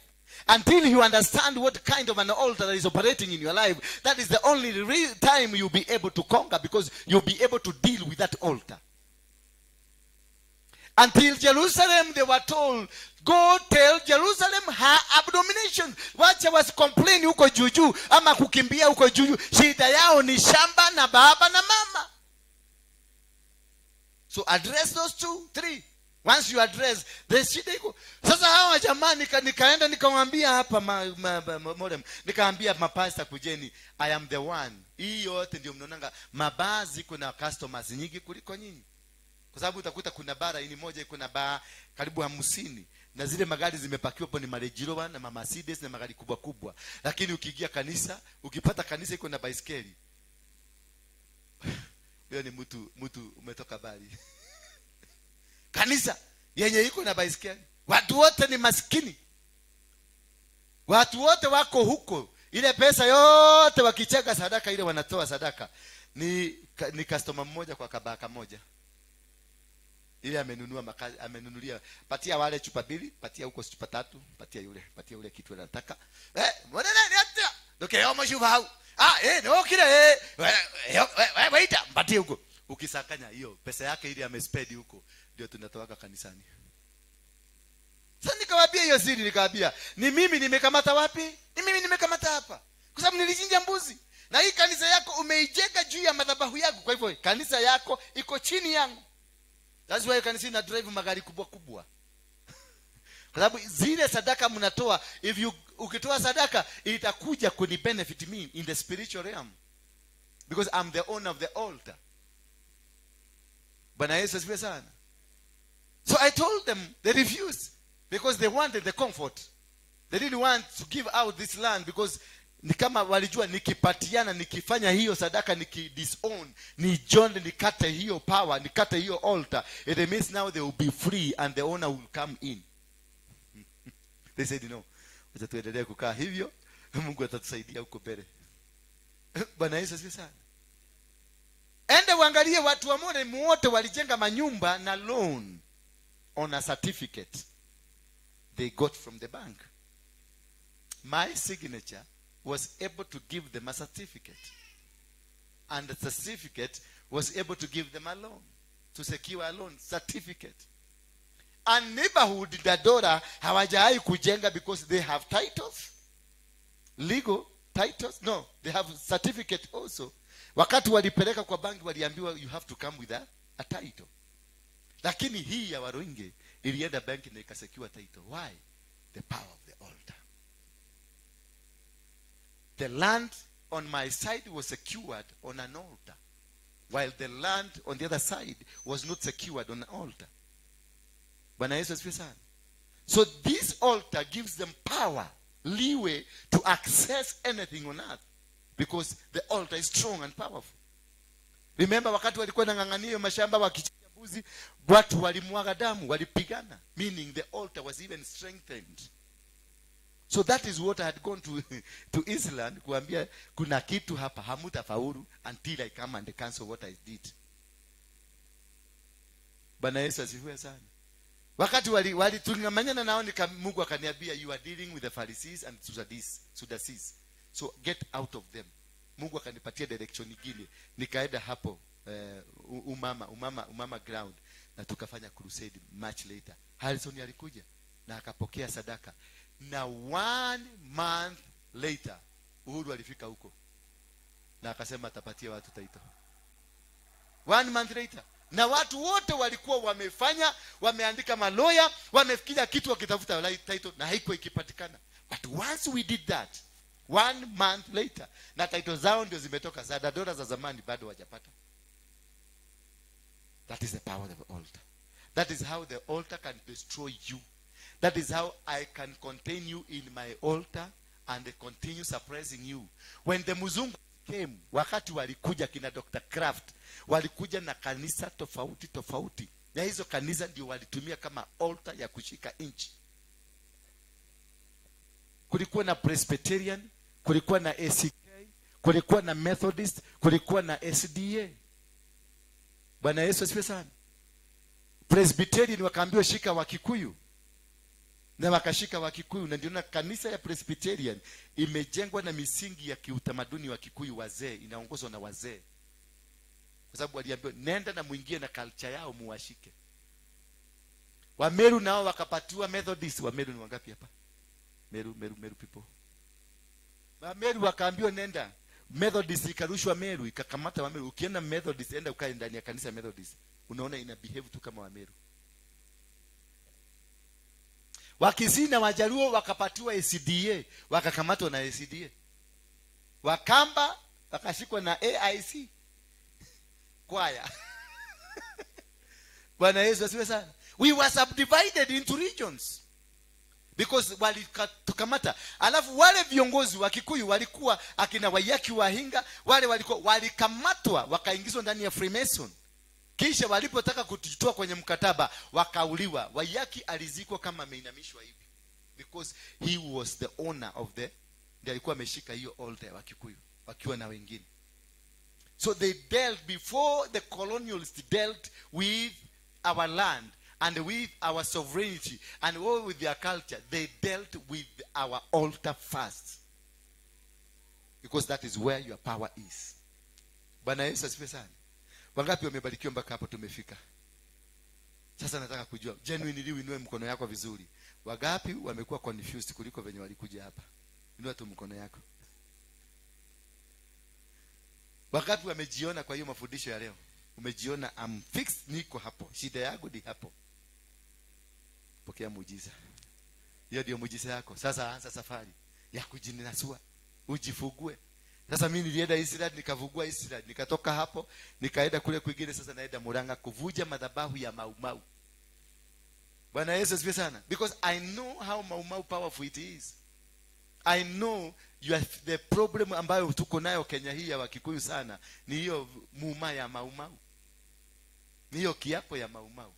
Until you understand what kind of an altar that is operating in your life, that is the only time you'll be able to conquer, because you'll be able to deal with that altar. Until Jerusalem, they were told, go tell Jerusalem her abomination. Wacha wasicomplain huko juju ama kukimbia huko juju. Shida yao ni shamba na baba na mama. So address those 2, 3. Once you address the shida iko. Sasa hawa jamaa nikaenda nikamwambia hapa modem, nikaambia mapasta kujeni, I am the one. Hii yote ndio mnaonanga mabazi kuna customers nyingi kuliko nyinyi. Kwa sababu utakuta kuna bara ini moja iko na baa karibu 50 na zile magari zimepakiwa hapo ni Range Rover na Mercedes na magari kubwa kubwa. Lakini ukiingia kanisa, ukipata kanisa iko na baiskeli. Leo ni mtu umetoka bali. Kanisa yenye iko na baiskeli. Watu wote ni maskini. Watu wote wako huko. Ile pesa yote wakicheka sadaka ile wanatoa sadaka. Ni customer mmoja kwa kabaka moja. Ile amenunua makazi, amenunulia, patia wale chupa 2, patia huko chupa 3, patia yule, patia yule kitu anataka. Mbona nani atia? Ndoke yomo shuba hau. No kile, waita, mpatie huko. Ukisakanya hiyo pesa yake ile amespend huko ndio tunatoka kanisani. Sasa nikawaambia hiyo siri, nikawaambia ni mimi nimekamata wapi? Ni mimi nimekamata hapa. Kwa sababu nilichinja mbuzi. Na hii kanisa yako umeijenga juu ya madhabahu yangu. Kwa hivyo kanisa yako iko chini yangu. That's why kanisa ina drive magari kubwa kubwa. Kwa sababu zile sadaka mnatoa, if you ukitoa sadaka itakuja kuni benefit me in the spiritual realm. Because I'm the owner of the altar. Bwana Yesu asifiwe sana. So I told them, they refused because they wanted the comfort. They didn't want to give out this land because ni kama walijua nikipatiana, nikifanya hiyo sadaka, nikidisown, nijonde, nikate hiyo power, nikate hiyo altar, it means now they will be free and the owner will come in. They said no. Wacha tuendelee kukaa hivyo, Mungu atatusaidia huko mbele. Bwana Yesu asifiwe sana. Ende uangalie watu wa Morem wote walijenga manyumba na loan on a certificate they got from the bank. My signature was able to give them a certificate. And the certificate was able to give them a loan, to secure a loan certificate. And neighborhood Dandora hawajawahi kujenga because they have titles, legal titles. No, they have certificate also. Wakati walipeleka kwa banki waliambiwa you have to come with a title. Lakini hii ya Waruinge ilienda banki na ikasecure title. Why? The power of the altar. The land on my side was secured on an altar, while the land on the other side was not secured on an altar. Bwana Yesu asifiwe sana. So this altar gives them power, leeway to access anything on earth, because the altar is strong and powerful. Remember wakati walikuwa wanang'ang'ania hiyo mashamba wakichinja mbuzi. Watu walimwaga damu, walipigana, meaning the altar was even strengthened. So that is what I had gone to Island kuambia, kuna kitu hapa hamutafaulu until I come and cancel what I did. Bwana Yesu asifiwe sana. Wakati wali tulingamanyana nao, Mungu akaniambia, you are dealing with the Pharisees and Sadducees, so get out of them. Mungu akanipatia direction nyingine, nikaenda hapo umama ground, na tukafanya crusade. Much later Harrison alikuja na akapokea sadaka, na 1 month later Uhuru alifika huko na akasema atapatia watu title. 1 month later. Na watu wote walikuwa wamefanya, wameandika maloya, wamefikiria kitu wakitafuta title na haikuwa ikipatikana. But once we did that, 1 month later, na title zao ndio zimetoka, za dadora za zamani bado hawajapata. That is the power of the altar. That is how the altar can destroy you. That is how I can contain you in my altar and continue suppressing you. When the Muzungu came, wakati walikuja kina Dr. Kraft, walikuja na kanisa tofauti tofauti, na hizo kanisa ndio walitumia kama altar ya kushika nchi. Kulikuwa na Presbyterian, kulikuwa na ACK, kulikuwa na Methodist, kulikuwa na SDA. Bwana Yesu asifiwe sana. Presbyterian wakaambiwa shika Wakikuyu, na wakashika Wakikuyu, na ndio na kanisa ya Presbyterian imejengwa na misingi ya kiutamaduni wa Kikuyu, wazee, inaongozwa na wazee. Kwa sababu waliambiwa nenda na muingie na culture yao muwashike. Wameru nao wakapatiwa Methodist. Wameru ni wangapi hapa? Meru people. Wameru wakaambiwa nenda Methodist, ikarushwa Meru, ikakamata Wameru. Ukienda Methodist, enda ukae ndani ya kanisa Methodist, unaona ina behave tu kama Wameru. Wakisii na Wajaluo wakapatiwa SDA, wakakamatwa na SDA. Wakamba wakashikwa na AIC kwaya. Bwana Yesu asifiwe sana. We were subdivided into regions because walitukamata. Alafu wale viongozi wa Kikuyu walikuwa akina Waiyaki Wahinga, wale walikuwa walikamatwa wakaingizwa ndani ya Freemason. Kisha walipotaka kujitoa kwenye mkataba wakauliwa. Waiyaki alizikwa kama ameinamishwa hivi because he was the owner of the, ndiye alikuwa ameshika hiyo altar wa Kikuyu wakiwa na wengine. So they dealt, before the colonialists dealt with our land and with our sovereignty and all with their culture, they dealt with our altar first, because that is where your power is. Bwana Yesu asifiwe sana. Wangapi wamebarikiwa mpaka hapo tumefika? Sasa nataka kujua genuinely, uinue mkono yako vizuri. Wangapi wamekuwa confused kuliko venye walikuja hapa? Inua tu mkono yako. Wangapi wamejiona kwa hiyo mafundisho ya leo? Umejiona, I'm fixed, niko hapo. Shida yangu ni hapo. Pokea muujiza. Hiyo ndio muujiza yako. Sasa anza safari ya kujinasua, ujifugue. Sasa mimi nilienda Israel, nikavugua Israel, nikatoka hapo nikaenda kule kwingine. Sasa naenda Murang'a kuvuja madhabahu ya Mau Mau. Bwana Yesu asifiwe sana. Because I know how Mau Mau powerful it is. I know you are the problem ambayo tuko nayo Kenya hii ya Wakikuyu sana ni hiyo muma ya Mau Mau. Ni hiyo kiapo ya Mau Mau.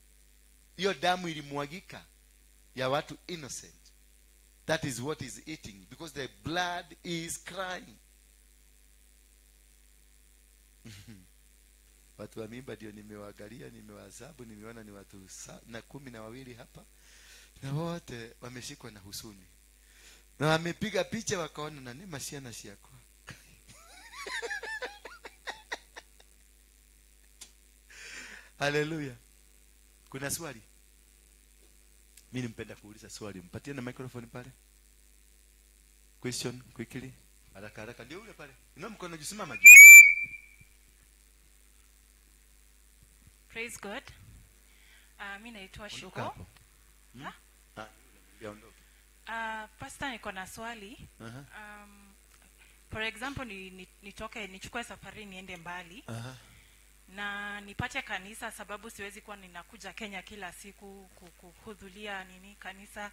Hiyo damu ilimwagika ya watu innocent. That is what is eating, because the blood is crying. Watu wa mimba ndio nimewaangalia, nimewahesabu, nimeona ni watu 12 hapa, na wote wameshikwa na husuni na wamepiga picha wakaona na nema siana siako. Haleluya. Kuna swali? Mimi nimpenda kuuliza swali. Mpatie na microphone pale. Question quickly. Haraka haraka. Ndio ule pale. Inua mkono juu, simama juu. Praise God. Mimi naitwa Shuko. Pastor, niko na swali. For example, nitoke nichukue safari niende mbali. Na nipate kanisa, sababu siwezi kuwa ninakuja Kenya kila siku kuhudhuria nini kanisa.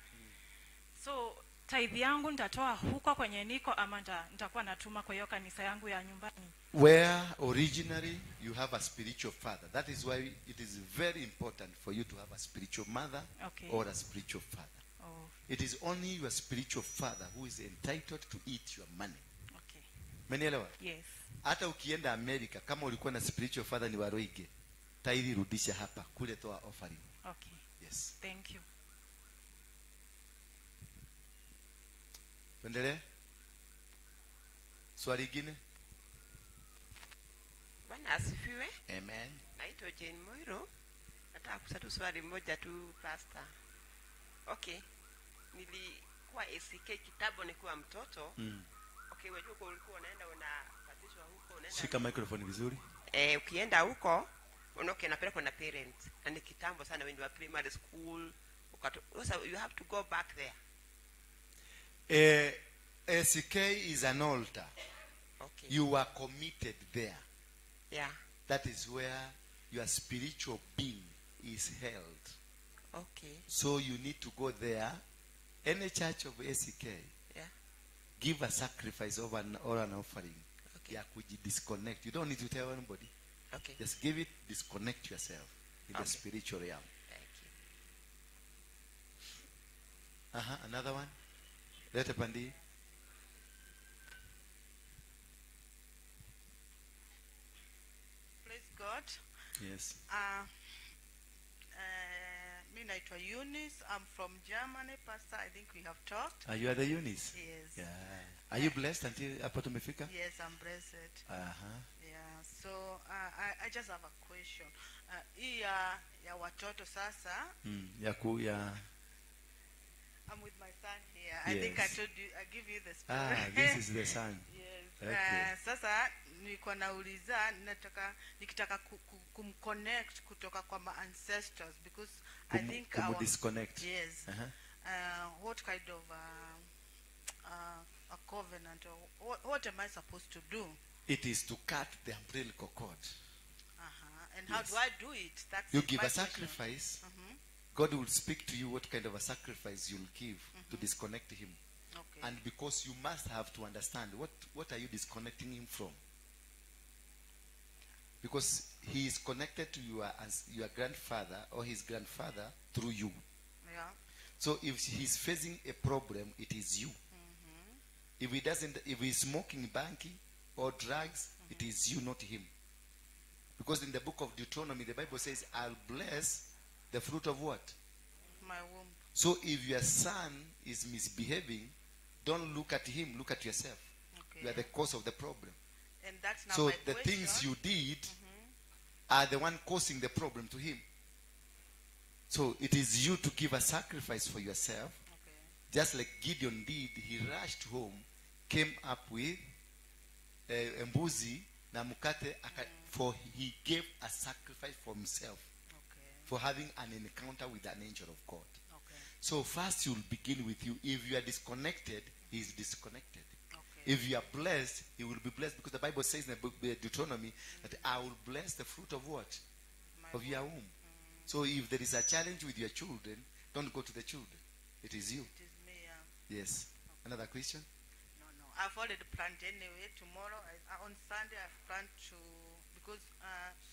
So Tithe yangu nitatoa huko kwenye niko ama nitakuwa natuma kwa hiyo kanisa yangu ya nyumbani? Where originally you have a spiritual father. That is why it is very important for you to have a spiritual mother or a spiritual father. Oh. It is only your spiritual father who is entitled to eat your money. Okay. Umenielewa? Yes. Hata ukienda America, kama ulikuwa na spiritual father ni Waroige, tithe rudisha hapa, kule toa offering. Okay. Yes. Thank you. Tuendelee? Swali lingine? Bwana asifiwe. Amen. Naitwa Jane Moiro. Nataka kuuliza swali moja tu, Pastor. Okay. Nilikuwa ACK kitambo nikiwa mtoto. Okay, unajua kwa ulikuwa unaenda unabatizwa huko, unaenda. Shika microphone vizuri. Ukienda huko unaoke unapelekwa na parents. Na ni kitambo sana when you were primary school. So you have to go back there. ACK is an altar. Okay. You are committed there. Yeah. That is where your spiritual being is held. Okay. So you need to go there. Any church of ACK, Yeah. give a sacrifice of an, or an offering. Okay. Ya disconnect. You don't need to tell anybody. Okay. Just give it, disconnect yourself in the spiritual realm. Thank you. Another one. Lete pandi. Praise God. Yes. Me naitwa Eunice. I'm from Germany, Pastor. I think we have talked. Are you the Eunice? Yes. Yeah. Are you blessed until hapo tumefika? Yes, I'm blessed. Yeah. So I just have a question. Hii ya watoto sasa. I'm with my son here. I think I told you, I give you the story. Ah, this is the son. Yes. Okay. Sasa nilikuwa nauliza, nikitaka kumconnect kutoka kwa my ancestors because I think our disconnect. Yes. What kind of a covenant or what am I supposed to do? It is to cut the umbilical cord. And how do I do it? That's you give my a sacrifice. question. God will speak to you what kind of a sacrifice you'll give to disconnect him. Okay. And because you must have to understand what are you disconnecting him from? Because he is connected to your grandfather or his grandfather through you. Yeah. So if he's facing a problem, it is you. If he doesn't, if he's smoking banki or drugs, it is you, not him. Because in the book of Deuteronomy, the Bible says, I'll bless the fruit of what? My womb. So if your son is misbehaving, don't look at him, look at yourself. Okay. You are the cause of the problem. And that's now so my the question. Things you did are the one causing the problem to him. So it is you to give a sacrifice for yourself. Okay. Just like Gideon did, he rushed home, came up with a mbuzi na mkate, for he gave a sacrifice for himself. Okay. For having an encounter with an angel of God. Okay. So first you'll begin with you. If you are disconnected, he is disconnected. Okay. If you are blessed, he will be blessed, because the Bible says in the book of Deuteronomy that I will bless the fruit of what? My of your womb. So if there is a challenge with your children, don't go to the children. It is you. It is me, yeah. Yes. Okay. Another question? No. I've already planned anyway. Tomorrow, on Sunday, I've planned to, because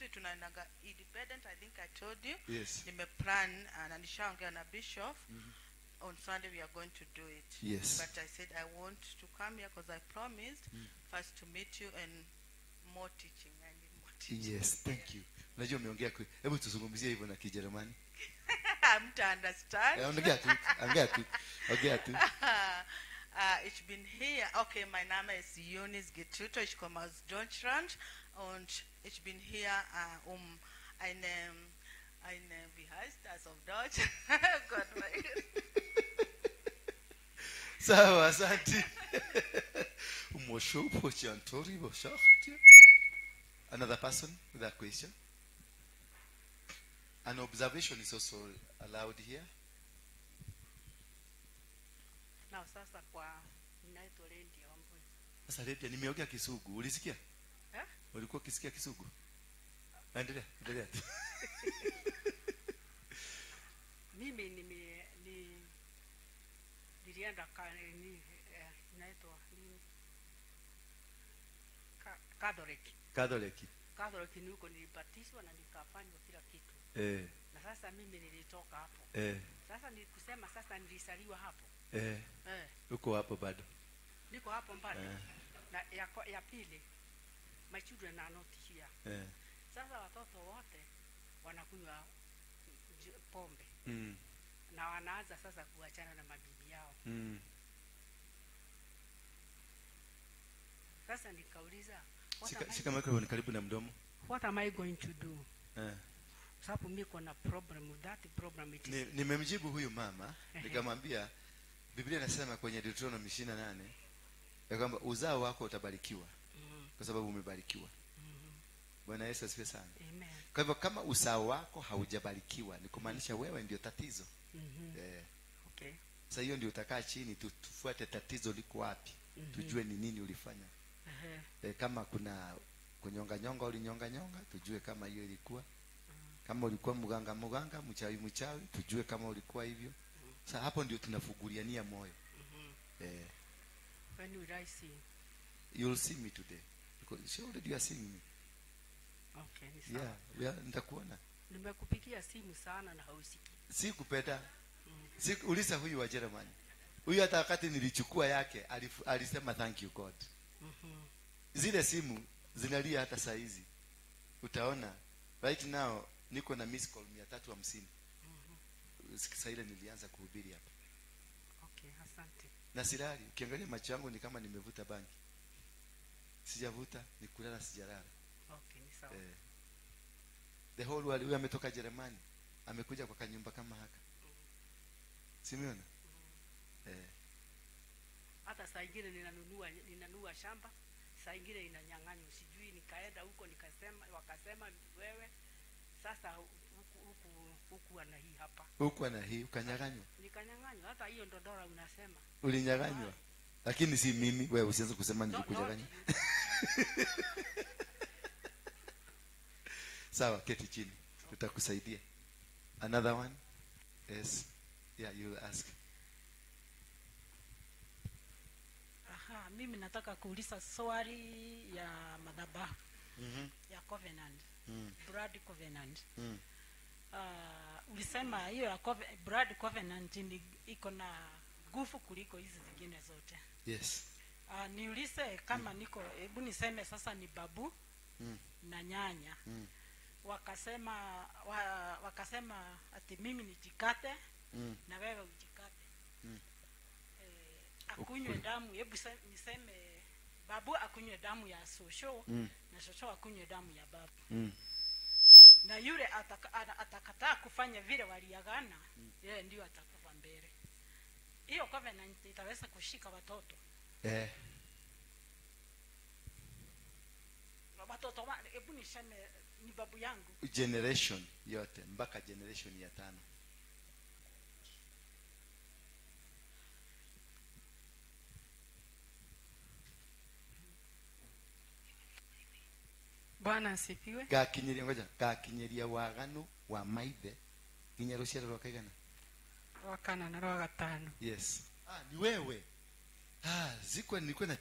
si tunaendaga independent, I think I told you. Yes. Nimeplan na nishaongea na bishop. On Sunday we are going to do it. Yes. But I said I want to come here because I promised first to meet you and more teaching. I need more teaching. Yes, thank you. Unajua umeongea kweli. Hebu tuzungumzie hivyo na Kijerumani. I'm to understand. Ongea tu, ongea tu. Ongea tu. Ich bin hier. Okay, mein Name ist Eunice Getuto. Ich komme aus Deutschland und ich bin hier um eine, wie heißt das auf Deutsch? Gott, mein Gott. Sawa, asante. Moshopo chantori boshakti. Another person with a question. An observation is also allowed here. Na sasa kwa ninaitwa Lendia Wambui. Sasa Lendia, nimeongea Kisugu, ulisikia? Eh? Ulikuwa ukisikia Kisugu? Endelea, endelea. Mimi nilienda Nilienda inaitwa nini? Catholic. Catholic. Catholic ni huko nilibatizwa na nikafanywa kila kitu. Na sasa mimi nilitoka hapo. Sasa nikusema sasa nilizaliwa hapo. Uko hapo bado? Niko hapo bado. Na ya pili, my children are not here. Sasa watoto wote wanakunywa pombe. Na wanaanza sasa kuachana na mabibi yao. Sasa nikauliza, shika microphone karibu na mdomo. What am I going to do? Sababu mimi kuna problem with that problem it is. Nimemjibu huyu mama, nikamwambia Biblia inasema kwenye Deuteronomy 28 ya kwamba uzao wako utabarikiwa. Kwa sababu umebarikiwa. Bwana Yesu asifiwe sana. Amen. Kwa hivyo kama uzao wako haujabarikiwa ni kumaanisha wewe ndio tatizo. Okay. Sasa hiyo ndio utakaa chini tufuate tatizo liko wapi. Tujue ni nini ulifanya. Kama kuna kunyonga nyonga ulinyonga nyonga, tujue kama hiyo ilikuwa. Kama ulikuwa mganga mganga, mchawi mchawi, tujue kama ulikuwa hivyo. Sasa hapo ndio tunafuguliania moyo. When will I see? You'll see me today. Because she already you are seeing me. Okay, ni sawa. Yeah, nitakuona. Nimekupigia simu sana na hausikii. Sikupenda. Uliza huyu wa Germany. Huyu hata wakati nilichukua yake alisema thank you God. Zile simu zinalia hata saa hizi. Utaona right now niko na miss call 350. Saa ile nilianza kuhubiri hapa. Okay, asante. Na silali, ukiangalia macho yangu ni kama nimevuta bangi. Sijavuta, ni kulala sijalala. Okay, ni sawa. The whole world, huyu ametoka Jerumani, amekuja kwa kanyumba kama haka. Simeona? Hata saa ingine ninanunua shamba, saa ingine inanyang'anywa, sijui nikaenda huko nikasema, wakasema wewe sasa huku ana hii hapa. Huku ana hii ukanyang'anywa. Nikanyang'anywa, hata hiyo ndo dola unasema. Ulinyang'anywa. Lakini si mimi, wewe usianze kusema nilikunyang'anya. Sawa, keti chini. Tutakusaidia. Another one? Yes. Yeah, you ask. Aha, mimi nataka kuuliza swali ya madhabahu. Ya covenant. Blood covenant. Ulisema hiyo ya blood covenant ni iko na nguvu kuliko hizi zingine zote. Yes. Niulize kama niko, hebu niseme sasa ni babu na nyanya. Wakasema wakasema ati mimi nijikate na wewe ujikate. Akunywe damu, hebu niseme babu akunywe damu ya shosho na shosho akunywe damu ya babu. Na yule atakataa kufanya vile waliagana, yeye ndio atakufa mbele. Hiyo covenant itaweza kushika watoto. Watoto hebu niseme ni babu yangu. Generation yote mpaka generation ya 5. Bwana asifiwe. Gakinyeria, ngoja, gakinyeria waganu wa maithe nginya ruciaro rwa kaigana? Rwa kana na rwa gatano. Yes. Ni wewe. Ziko nilikuwa na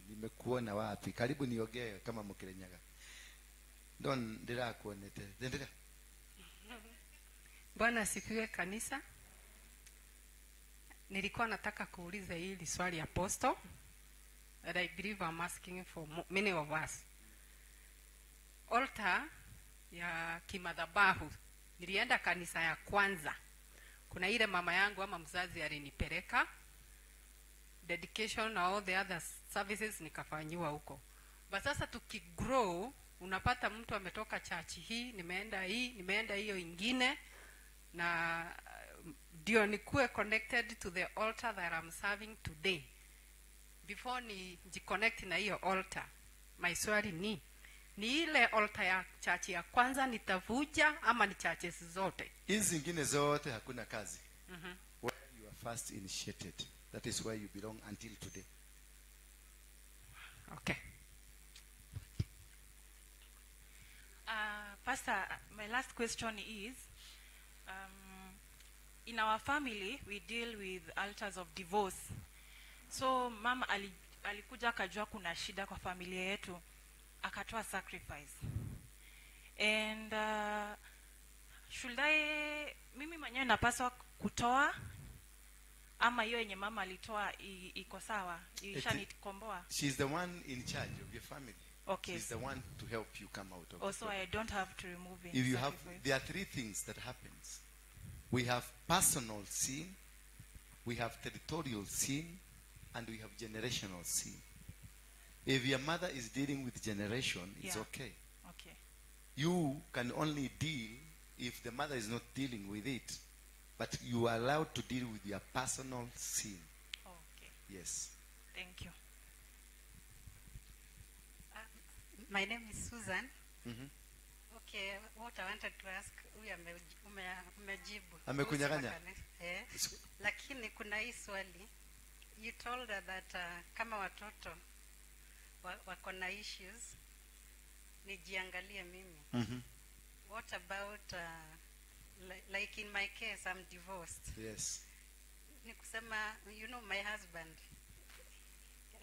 nimekuona wapi? Karibu niogee kama Mkirenyaga. Ndo ndirakuonete. Endelea. Bwana asifiwe kanisa. Nilikuwa nataka kuuliza hili swali apostle. And I believe I'm asking for many of us. Altar ya kimadhabahu. Nilienda kanisa ya kwanza. Kuna ile mama yangu ama mzazi alinipeleka. Dedication na all the other services nikafanyiwa huko. But sasa tukigrow, unapata mtu ametoka church hii, nimeenda hii, nimeenda hiyo ingine, na ndio nikuwe connected to the altar that I'm serving today. Before ni jiconnect na hiyo altar, my swali ni ile altar ya church ya kwanza nitavuja ama ni churches zote? Hizi zingine zote hakuna kazi. Where you are first initiated, that is where you belong until today. Okay. Pastor, my last question is, In our family we deal with altars of divorce. So mama alikuja akajua kuna shida kwa familia yetu, akatoa sacrifice. And should I, mimi mwenyewe napaswa kutoa ama hiyo yenye mama alitoa iko sawa, ishanikomboa? She's the one in charge of your family. Okay. She's the one to help you come out of Also, it. I don't have to remove it. If you have, there are three things that happens. We have personal sin, we have territorial sin, and we have generational sin. If your mother is dealing with generation, it's Yeah. okay. Okay. You can only deal if the mother is not dealing with it, but you are allowed to deal with your personal sin. Okay. Yes. Thank you. My name is Susan. Mm-hmm. Okay, what I wanted to ask, huyu umejibu. Amekunyang'anya? Lakini kuna hii swali. You told her that kama watoto wako na issues, nijiangalie mimi. Mm-hmm. What about like in my case, I'm divorced. Yes. Ni kusema, you know, my husband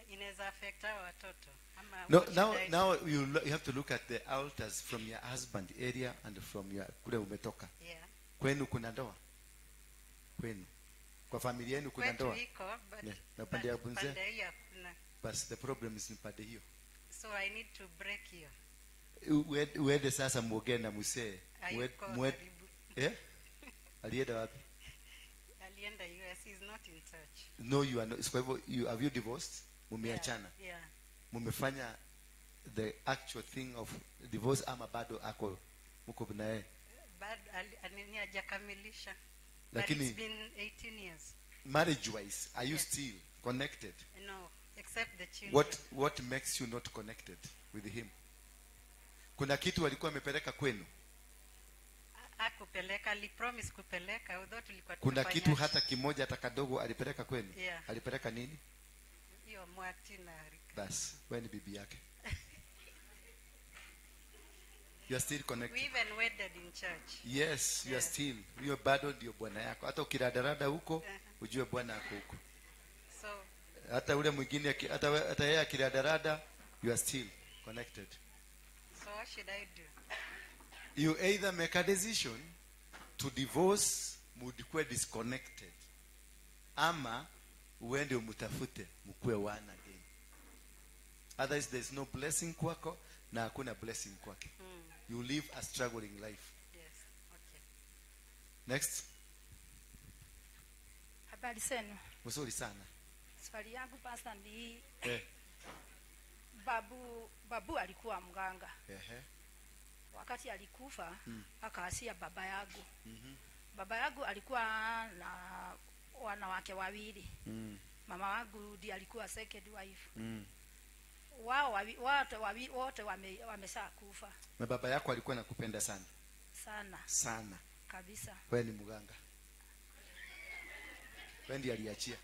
inaweza affect hao watoto. Ama No, now you have to look at the altars from your husband area and from your kule umetoka. Yeah. Kwenu kuna ndoa? Kwenu. Kwa familia yenu kuna ndoa? Kwetu iko, but yeah. Na pande ya bunze? Pande hiyo hakuna. Bas the problem is ni pande hiyo. So I need to break hiyo. Uende sasa muongee na mzee. Eh? Alienda wapi? Alienda US, he's not in touch. No, you are not. Kwa hivyo have you divorced? Mumeachana? Yeah. Mumefanya the actual thing of divorce ama bado ako mko na yeye? Bado nini hajakamilisha. Lakini it's been 18 years. Marriage wise, are you still connected? No, except the children. What makes you not connected with him? Kuna kitu alikuwa amepeleka kwenu? Hakupeleka, alipromise kupeleka, although tulikuwa Kuna kitu hata kimoja hata kadogo alipeleka kwenu? Yeah. Alipeleka nini? Hiyo mwati na Rika. Bas, wewe ni bibi yake. You are still connected. We even wedded in church. Yes, you are still. Hiyo bado ndio bwana yako. Hata ukiradarada huko, ujue bwana ako huko. So hata ule mwingine hata yeye akiradarada, you are still connected. So what should I do? You either make a decision to divorce, mudikwe disconnected, ama uende umutafute mkuwe one again. Otherwise there is no blessing kwako na hakuna blessing kwake. You live a struggling life. Yes. Okay. Next. Habari zenu. Mzuri sana. Swali yangu pastor ni babu alikuwa mganga. Wakati alikufa akaasia baba yangu. Baba yangu alikuwa na wanawake wawili. Mama wangu ndiye alikuwa second wife. Wao wote wameshakufa. Na baba yako alikuwa anakupenda sana? Sana. Sana. Kabisa. Wewe ni mganga. Wewe ndiye aliachia.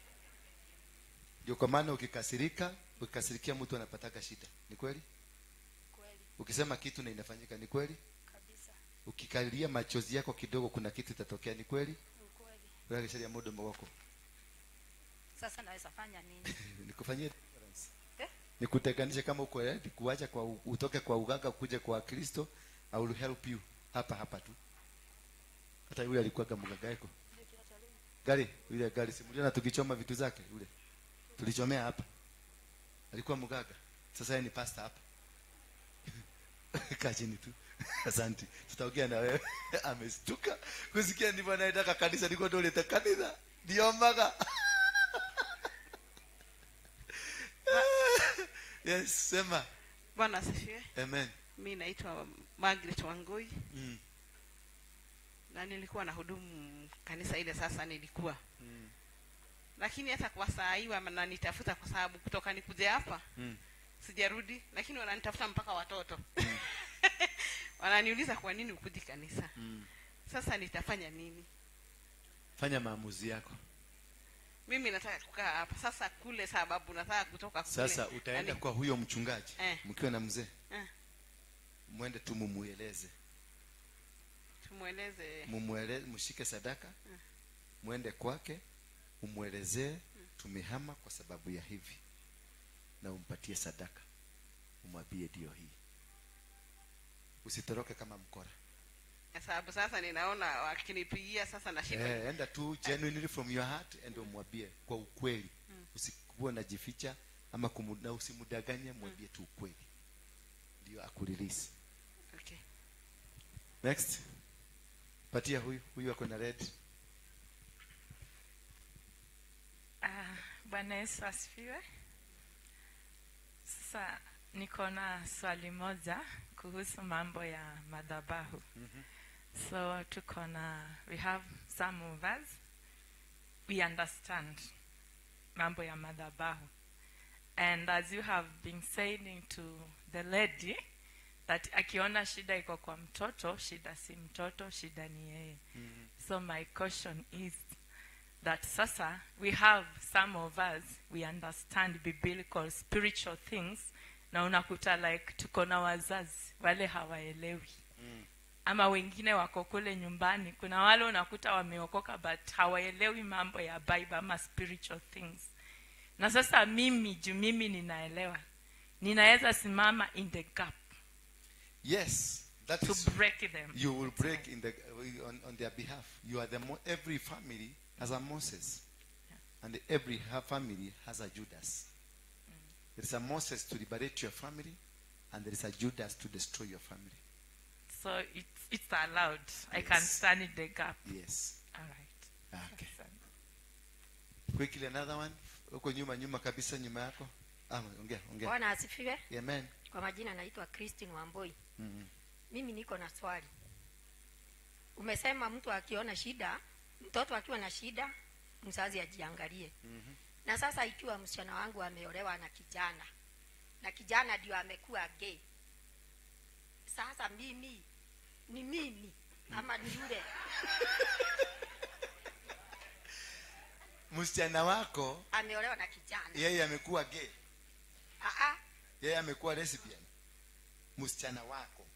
Ndio kwa maana ukikasirika, ukikasirikia mtu anapataka shida. Ni kweli? Kweli. Ukisema kitu na inafanyika, ni kweli? Kabisa. Ukikalia machozi yako kidogo kuna kitu itatokea, ni kweli? Ni kweli. Wewe kisha muda wako. Sasa naweza fanya nini? Nikufanyie difference. Nikutenganishe kama uko ready kuacha kwa utoke kwa uganga kuje kwa Kristo, I will help you hapa hapa tu. Hata yule alikuwa kama mganga yako. Gari, yule gari simuliona tukichoma vitu zake yule. Tulichomea hapa. Alikuwa mganga. Sasa yeye ni pastor hapa. Kaa chini tu. Asante. Tutaongea na wewe. Amestuka kusikia ndivyo anaitaka kanisa, niko ndio leta kanisa. Ndio mbaga. Yes, sema. Bwana asifiwe. Amen. Mimi naitwa Margaret Wangui. Na nilikuwa na hudumu kanisa ile sasa nilikuwa. Lakini hata kwa saa hii wananitafuta kwa sababu kutoka nikuje hapa sijarudi, lakini wananitafuta mpaka watoto. Wananiuliza kwa nini ukuji kanisa. Sasa nitafanya nini? Fanya maamuzi yako. Mimi nataka kukaa hapa sasa kule sababu nataka kutoka kule. Sasa utaenda kwa huyo mchungaji mkiwa na mzee. Mwende tu mumueleze. Tumueleze. Mumueleze, mshike sadaka. Muende kwake, umwelezee tumehama kwa sababu ya hivi, na umpatie sadaka, umwambie ndio hii. Usitoroke kama mkora. Kwa sababu sasa ninaona wakinipigia sasa na shida. Enda tu genuinely from your heart and umwambie kwa ukweli. Usikuwe unajificha ama na usimdanganye, mwambie tu ukweli. Ndio akurelease. Okay. Next. Patia huyu ako na red. Bwana Yesu asifiwe. Sasa niko na swali moja kuhusu mambo ya madhabahu. So tuko na, we have some of us, we understand mambo ya madhabahu. And as you have been saying to the lady that akiona shida iko kwa mtoto, shida si mtoto, shida ni yeye. So my question is that sasa we have some of us, we understand biblical spiritual things, na unakuta like tuko na wazazi wale hawaelewi. Ama wengine wako kule nyumbani, kuna wale unakuta wameokoka but hawaelewi mambo ya Bible ama spiritual things. Na sasa mimi juu mimi ninaelewa, ninaweza simama in the gap. Yes, that to is break them. You will break in the on their behalf. You are the every family has a Moses, and every family has a Judas. There is a Moses to liberate your family, and there is a Judas to destroy your family. So it's allowed. I can stand in the gap. Yes. All right. Okay. Quickly another one. Uko nyuma kabisa, nyuma yako. Ongea. Bwana asifiwe. Amen. Kwa majina naitwa Christine Wamboi. Mimi niko na swali. Umesema mtu akiona shida, mtoto akiwa na shida, mzazi ajiangalie. Na sasa ikiwa msichana wangu ameolewa na kijana, na kijana ndio amekuwa gay. Sasa mimi ni mimi ama ni yule? Msichana wako ameolewa na kijana, yeye amekuwa gay. Yeye amekuwa lesbian. Msichana wako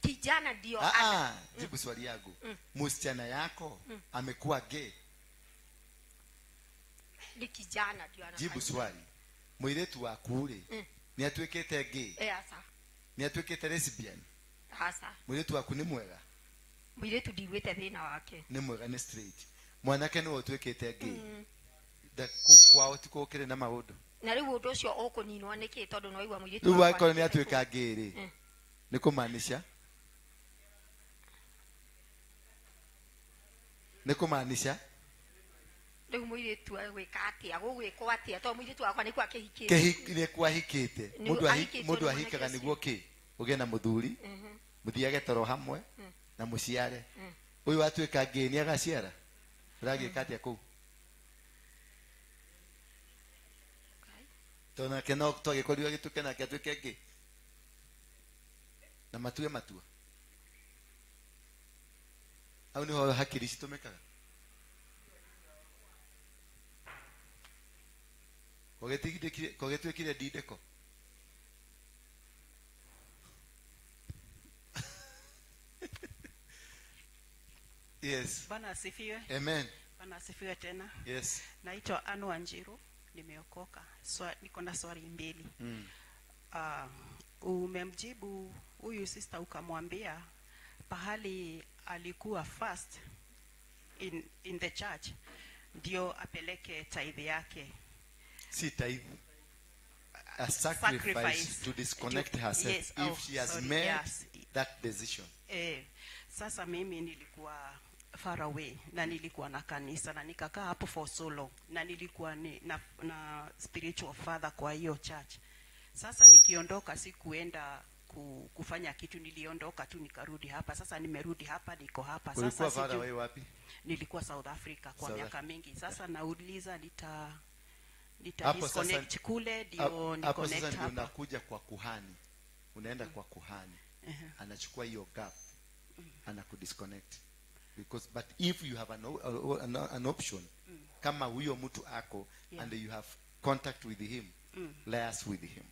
kijana ndio jibu swali yangu. Msichana yako amekuwa gay. Ni kijana ndio anafanya. Jibu swali. Muiretu waku ri ni atuikite gay? Asa. Ni atuikite lesbian? Asa. Muiretu waku ni mwega? Muiretu ndiwite thina wake. Ni mwega, ni straight. Mwanake ni utuikite gay. Da kwao tikokire na maundu. Na riu undu ucio ukuninwo niki tondu no igua muiretu riu akorwo ni atuika gay ri ni kumaanisha ni kumaanisha riu muiretu agwika atia, gugwikwo atia to muiretu wakwa ni kwa kihikite ni kwa hikite mundu ahikaga niguo ki ugie na muthuri muthiage toro hamwe na muciare. Uyu atuika gay ni agaciara, uragika atia kuu? Tona ke no twagikorirwo gituke nake atuike gay na matue matua. Hau niho hakiri citumikaga. Kogetuikire ndindeko. Yes. Bwana asifiwe. Amen. Bwana asifiwe tena. Yes. Naitwa Anne Wanjiru, nimeokoka. Niko na swali mbili. Umemjibu huyu sister ukamwambia pahali alikuwa first in the church ndio apeleke tithe yake. Si tithe. A sacrifice to disconnect herself. Yes. If she has made that decision. Sasa mimi nilikuwa far away na nilikuwa na kanisa na nikakaa hapo for so long na nilikuwa na spiritual father kwa hiyo church. Sasa nikiondoka sikuenda kufanya kitu, niliondoka tu nikarudi hapa. Sasa nimerudi hapa, niko hapa. Sasa ulikuwa far away wapi? Nilikuwa South Africa kwa miaka mingi. Sasa nauliza nita disconnect kule ndio ni connect hapa. Sasa ndio unakuja kwa kuhani. Unaenda kwa kuhani. Anachukua hiyo gap. Anakudisconnect. Because but if you have an option kama huyo mtu ako and you have contact with him, liaise with him.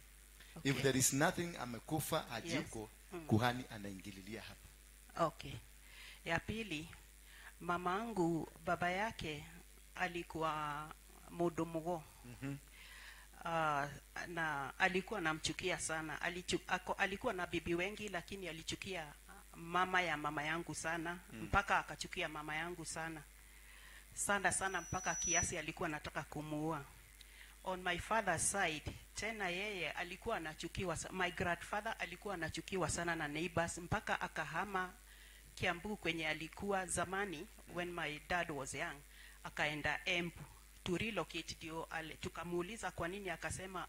Okay. If there is nothing, amekufa ajuko, kuhani anaingililia hapa. Okay. Ya pili, mamangu baba yake alikuwa mudomogo. Na alikuwa anamchukia sana. Alikuwa na bibi wengi, lakini alichukia mama ya mama yangu sana. Mpaka akachukia mama yangu sana. Sana sana, mpaka kiasi alikuwa anataka kumuua. On my father's side, tena yeye alikuwa anachukiwa, my grandfather alikuwa anachukiwa sana na neighbors, mpaka akahama Kiambu kwenye alikuwa zamani when my dad was young, akaenda Embu to relocate. Ndio tukamuuliza kwa nini, akasema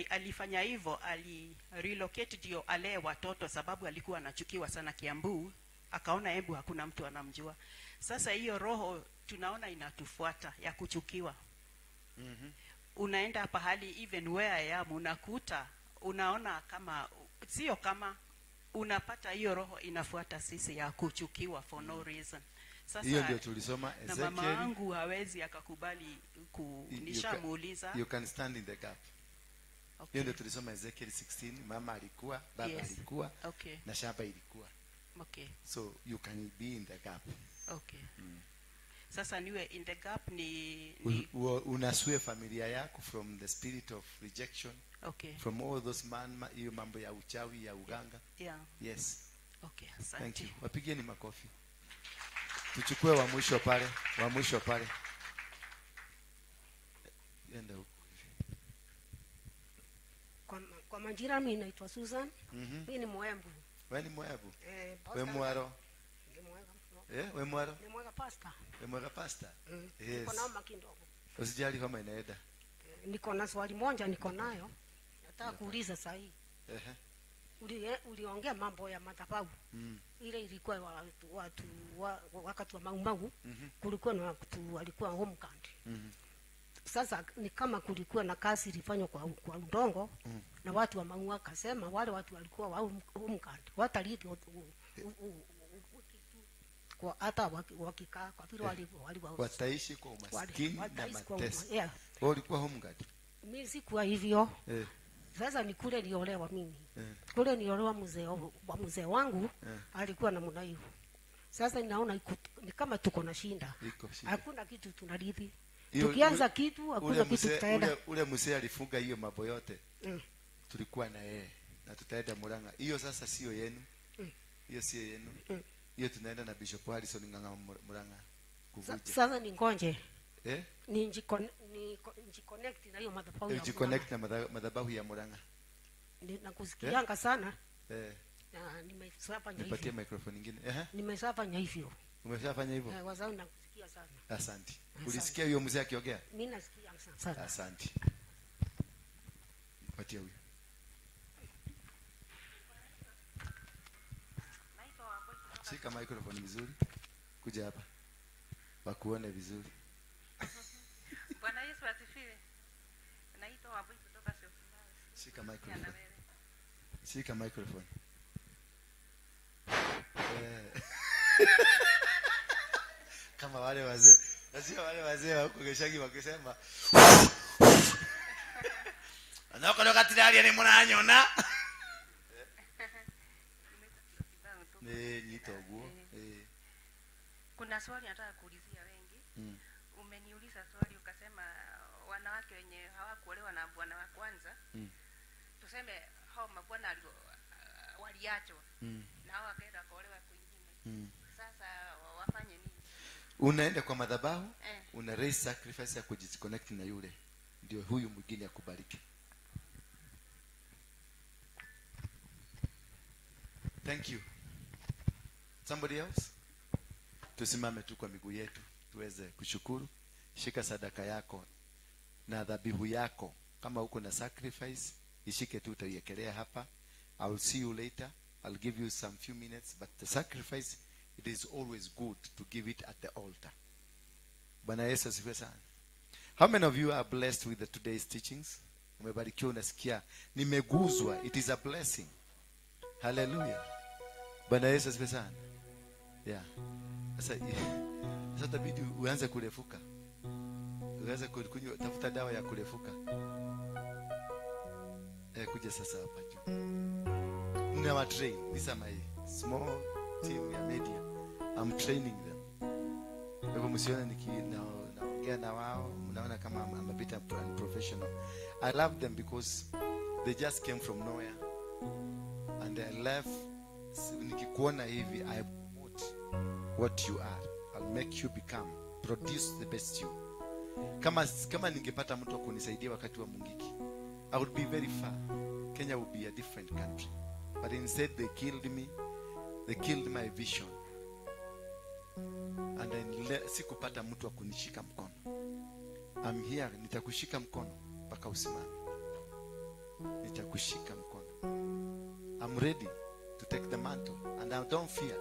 alifanya hivyo, ali relocate ndio alee watoto, sababu alikuwa anachukiwa sana Kiambu, akaona Embu hakuna mtu anamjua. Sasa hiyo roho tunaona inatufuata ya kuchukiwa. Unaenda pahali, even where I am, unakuta, unaona kama sio kama unapata hiyo roho inafuata sisi ya kuchukiwa for no reason. Sasa hiyo ndio tulisoma na Ezekiel. Mama wangu hawezi akakubali nishamuuliza. You can stand in the gap. Okay. Hiyo ndio tulisoma Ezekiel 16, mama alikuwa, baba yes. alikuwa, okay. na shamba ilikuwa. Okay. So you can be in the gap. Okay. Sasa niwe in the gap ni unasue familia yako from the spirit of rejection. Okay. From all those man, hiyo mambo ya uchawi ya uganga. Yeah. Yes. Okay, asante. Thank you. Wapigeni makofi. Tuchukue wa mwisho pale, wa mwisho pale. Enda huko. Kwa majina mimi naitwa Susan. Mimi ni Mwembu. Wewe ni Mwembu? Wewe Mwaro? Ni Mwembu. Wewe Mwaro? Ni Mwega pastor. Wewe Mwega pastor? Yes. Niko na homa kidogo. Usijali kama inaenda. Niko na swali moja niko nayo. Nataka kuuliza sasa hii. Uliongea mambo ya madhabahu. Ile ilikuwa watu wakati wa Mau Mau. Kulikuwa na watu walikuwa home country. Sasa ni kama kulikuwa na kazi ilifanywa kwa udongo. Na watu wa Mau wakasema wale watu walikuwa wa home country watalidi kwa hata wakikaa kwa vile wali wataishi kwa umaskini na mateso. Wewe ulikuwa home guard? Mimi sikuwa hivyo. Sasa ni kule niliolewa mimi. Kule niliolewa mzee wangu alikuwa na namna hiyo. Sasa ninaona ni kama tuko na shinda. Hakuna kitu tunarithi. Tukianza kitu hakuna kitu tutaenda. Ule mzee alifunga hiyo mambo yote. Tulikuwa na yeye na tutaenda Murang'a. Hiyo sasa sio yenu. Hiyo sio yenu. Hiyo tunaenda na Bishop Harrison Ng'ang'a Murang'a kuvuja. Sasa ni ngonje. Ni njiconnect na hiyo madhabahu ya. Njiconnect na madhabahu ya Murang'a. Nakusikianga sana. Na nimeshafanya hivyo. Nipatie microphone nyingine. Nimeshafanya hivyo. Umeshafanya hivyo? Wazao nakusikia sana. Asante. Ulisikia huyo mzee akiongea? Mimi nasikia sana. Asante. Nipatie huyo. Shika microphone vizuri. Kuja hapa. Wakuone vizuri. Bwana Yesu asifiwe. Naitwa Wambui kutoka Syokimau. Shika microphone. Shika microphone. Kama wale wazee. Nasio wale wazee wa huko Geshagi wakisema Anako tiraria ni muranyona. Nyita uguo. Kuna swali nataka kuulizia wengi. Umeniuliza swali ukasema wanawake wenye hawakuolewa na bwana wa kwanza. Tuseme hao mabwana waliachwa. Na hao wakaenda kuolewa kwingine. Sasa wafanye nini? Unaenda kwa madhabahu, una raise sacrifice ya kujiconnect na yule. Ndio huyu mwingine akubariki. Thank you. Somebody else? Tusimame tu kwa miguu yetu tuweze kushukuru. Shika sadaka yako na dhabihu yako. Kama uko na sacrifice, ishike tu, utaiekelea hapa. I will see you later. I'll give you some few minutes, but the sacrifice, it is always good to give it at the altar. Bwana Yesu asifiwe sana. How many of you are blessed with the today's teachings? Umebarikiwa, unasikia nimeguzwa. It is a blessing. Hallelujah. Bwana Yesu asifiwe sana. Yeah. Sasa itabidi uanze kurefuka. Uanze kunywa, tafuta dawa ya kurefuka. Kuja sasa hapa juu. Nina train. This is my small team ya media. I'm training them. Kwa hivyo msione naongea na wao mnaona kama I'm a bit unprofessional. I love them because they just came from nowhere and I left. Nikikuona hivi, I promote what you are. I'll make you become, produce the best you. Kama ningepata mtu akunisaidia wakati wa Mungiki, I would be very far. Kenya would be a different country. But instead they killed me. They killed my vision. And sikupata mtu akunishika mkono. I'm here, nitakushika mkono mpaka usimame. Nitakushika mkono. I'm ready to take the mantle and I don't fear.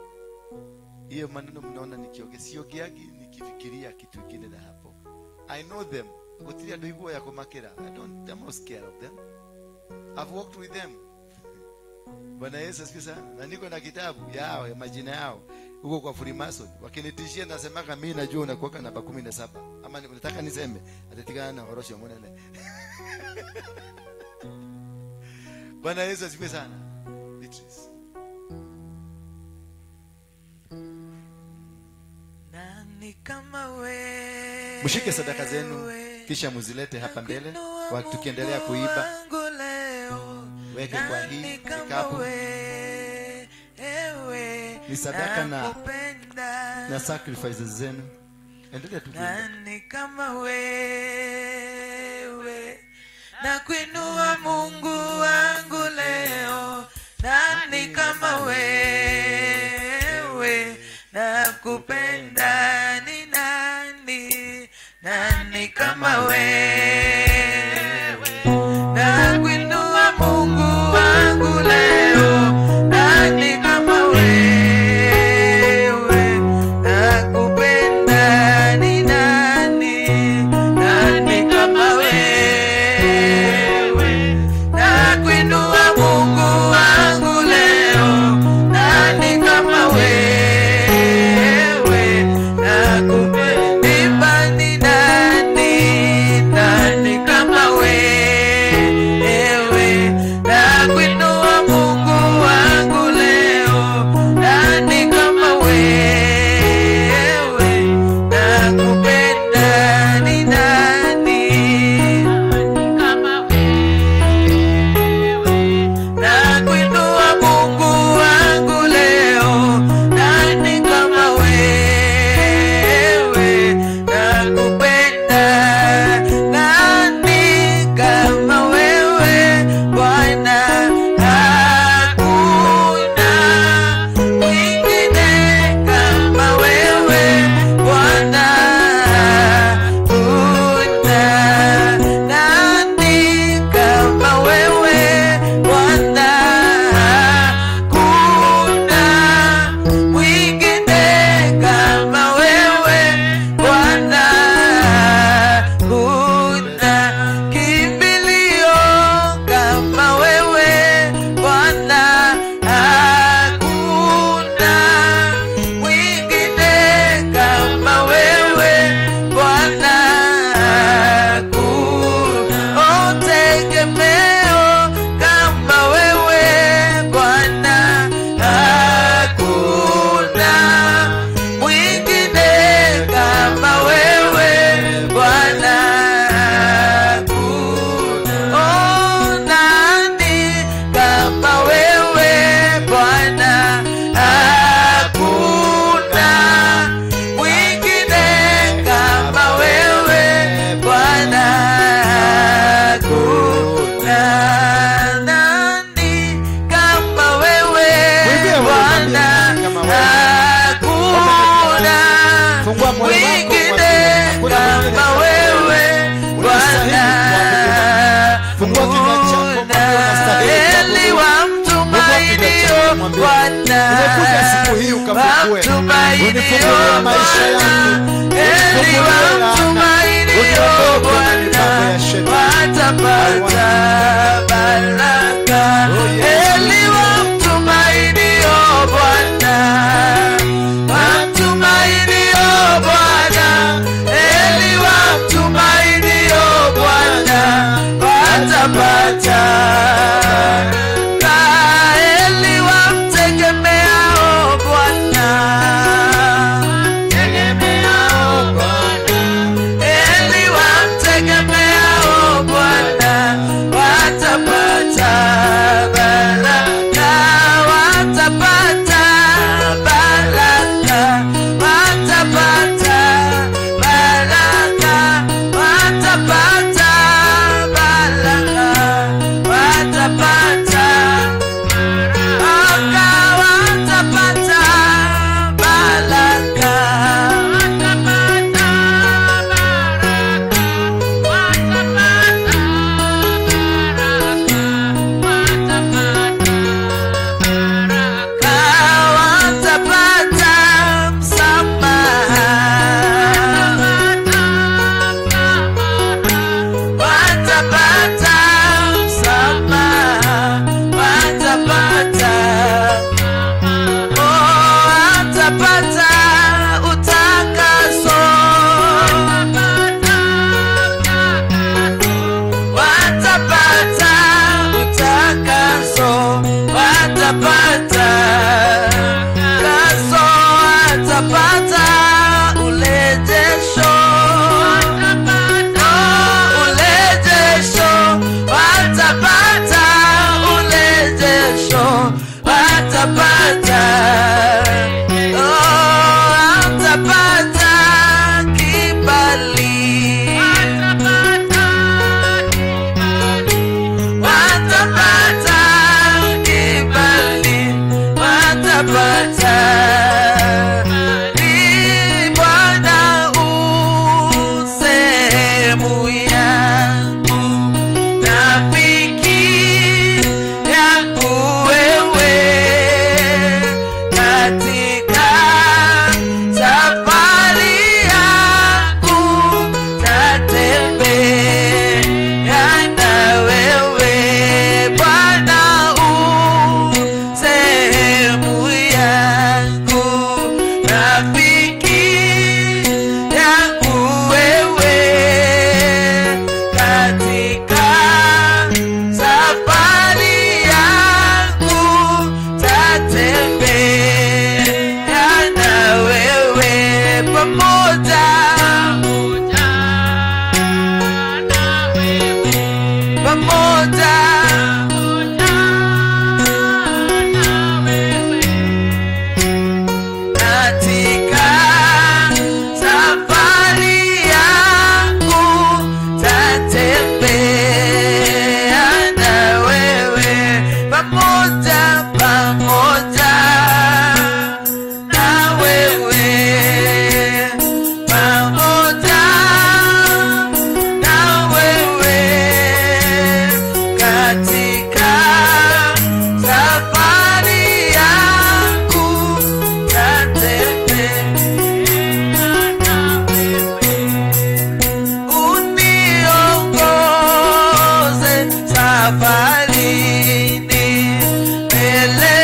Hiyo maneno mnaona nikiongea, siogeagi nikifikiria kitu kingine na hapo. I know them. Gutiria ndoiguo ya kumakira. I'm not scared of them. I've worked with them. Bwana Yesu asifiwe sana. Na niko na kitabu yao ya majina yao huko kwa Freemason. Wakinitishia nasemaka mimi najua unakuwa namba 17. Ama unataka niseme atatikana na horosho mwanene. Bwana Yesu asifiwe sana. Beatrice. Nani kama wewe? Mshike sadaka zenu kisha muzilete hapa mbele tukiendelea kuiba. Weke kwa hii kikapu. Ni sadaka na sacrifices zenu. Endelea tu. Nani kama wewe? Na kuinua Mungu wangu leo. Nani kama wewe? Na kupenda ni nani? Nani kama wewe? Na kuinua Mungu wangu leo. Nani kama wewe? Na kupenda ni nani? Nani kama wewe? Na kuinua Mungu wangu leo. Nani kama wewe? Na kupenda ni nani? Nani kama wewe? Na kuinua Mungu wangu leo. Nani kama wewe? Na kupenda ni nani? Kama wewe. Na kuinua Mungu wangu leo. Nani kama wewe? Na kupenda nani kama wewe Bwana? Hakuna mwingine kama wewe Bwana. Hakuna nani kama wewe Bwana. Hakuna mwingine kama wewe Bwana. Hakuna kimbilio kama wewe Bwana. Hakuna mwingine kama wewe Bwana. Hakuna tegemeo kama wewe Bwana. Hakuna mwingine kama wewe Bwana. Oh, nani kama wewe Bwana? Hakuna mwingine kama wewe Bwana. Hakuna nani kama wewe Bwana. Hakuna mwingine kama wewe Bwana. Fungua kinywa chako, mwambie unastahili. Eli wa mtumainio Bwana. Nimekuja siku hii ukafungue. Unifungulie maisha yangu. Eli wa mtumainio Bwana. Watapata baraka. Eli wa mtumainio Bwana. Wa mtumainio Bwana. Eli wa mtumainio Bwana. Watapata. Eli wa mtegemeao Bwana. Tegemeao pamoja katika safari yangu tatembea na wewe pamoja, pamoja na wewe, pamoja na wewe katika safari yangu tatembea na wewe, uniongoze safarini mbele,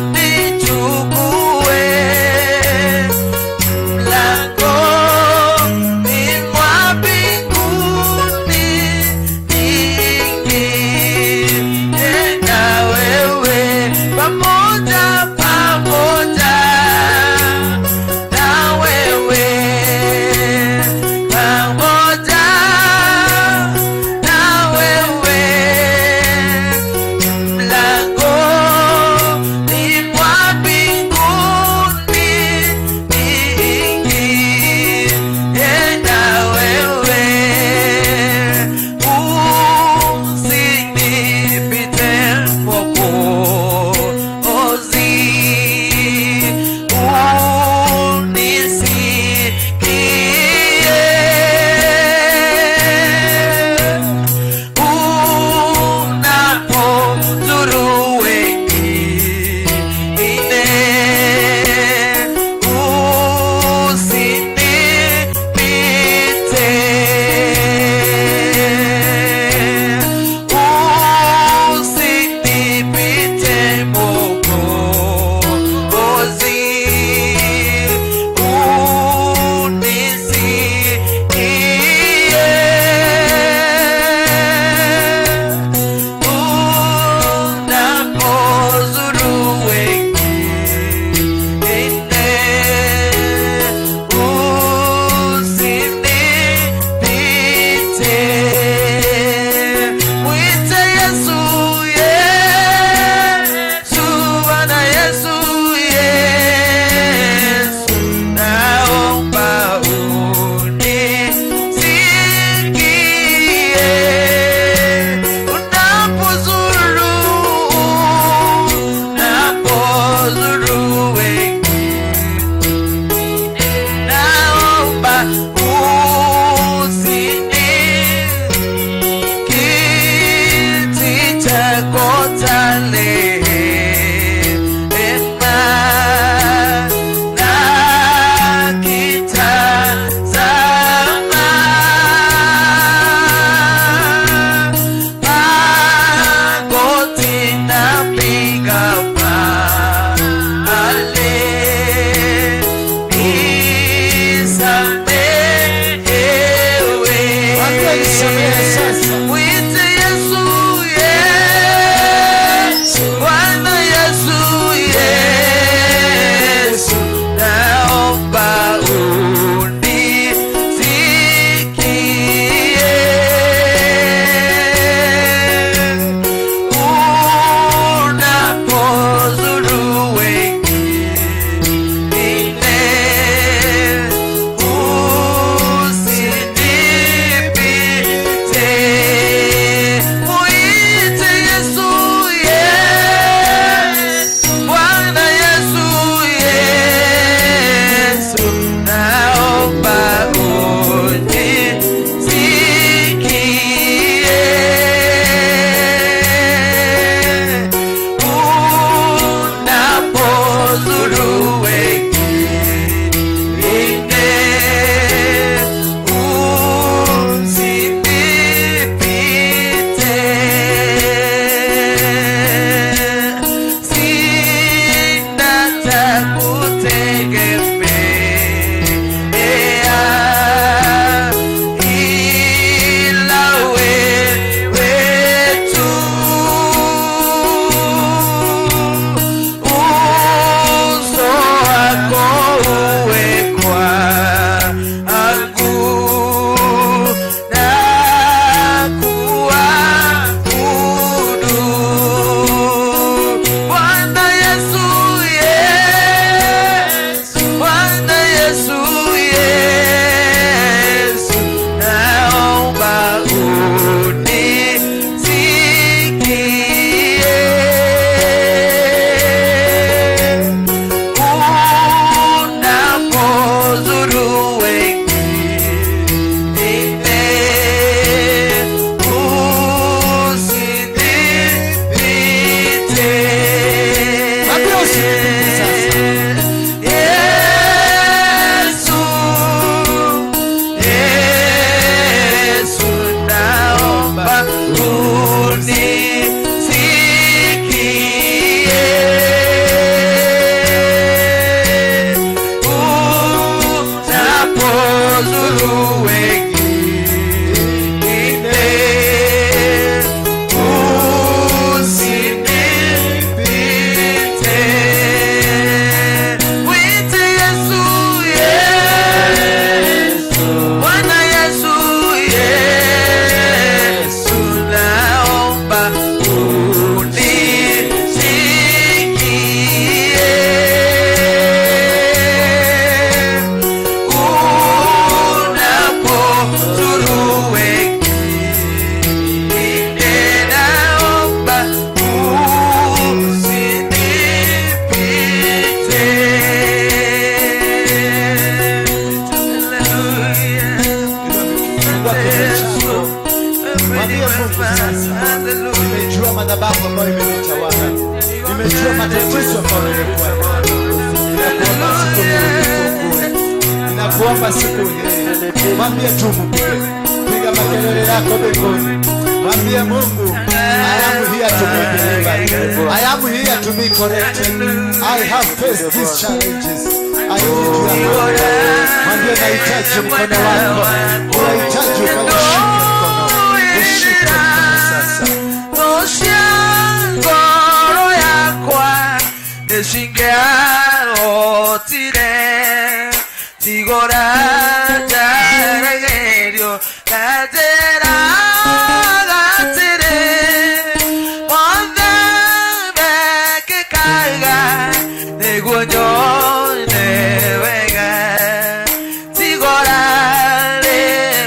unichukue mlangoni mwa mbinguni, niingie na wewe pamoja, pamoja na wewe, pamoja na wewe mlangoni mwa mbinguni, niingie na wewe, usinipite Mwokozi, unisikie unapozuru wengine, usinipite, usinipite Mwokozi, unisikie unapozuru wengine, usinipite. Mwite Yesu, Yesu, Bwana Yesu, Yesu, naomba unisikie unapozuru, unapozuru wengine, naomba usini kiti chako cha rehema nakitazama, magoti napiga pale, nisamehewe. Mwambie nisamehe sasa. Mwite Yesu, Yesu, Bwana Yesu, Yesu, naomba unisikie unapozuru wengine, usinipite. Mwambie Mungu sasa, nimejua madhabahu ambayo imenitawala, nimejua matatizo ambayo nimekuwa nayo. Ninakuomba siku hii unifungue, ninakuomba siku hii. Mwambie tu Mungu, piga makelele yako mbinguni. Mwambie Mungu, I am here to be delivered. I am here to be corrected. I have faced these challenges. I need your hand. Mwambie nahitaji mkono wako. Unahitaji ukanishike mkono. Nishike mkono sasa. Ngoro yakwa nĩcingĩahotire tigora njaragĩrio na njĩra gatĩrĩ mothe mekĩkaga nĩguo nyone wega tigora rĩ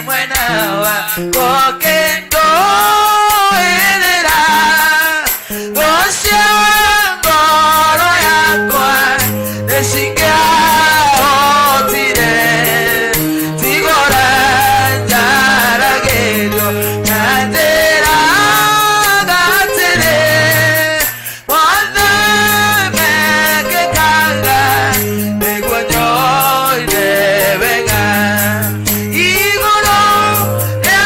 mwena wakwa kĩndũĩrĩra gũcia ngoro yakwa nĩcingĩahotire tigora njaragĩrio na njĩra gatĩrĩ mothe mekĩkaga nĩguo nyone wega igũrũ rĩa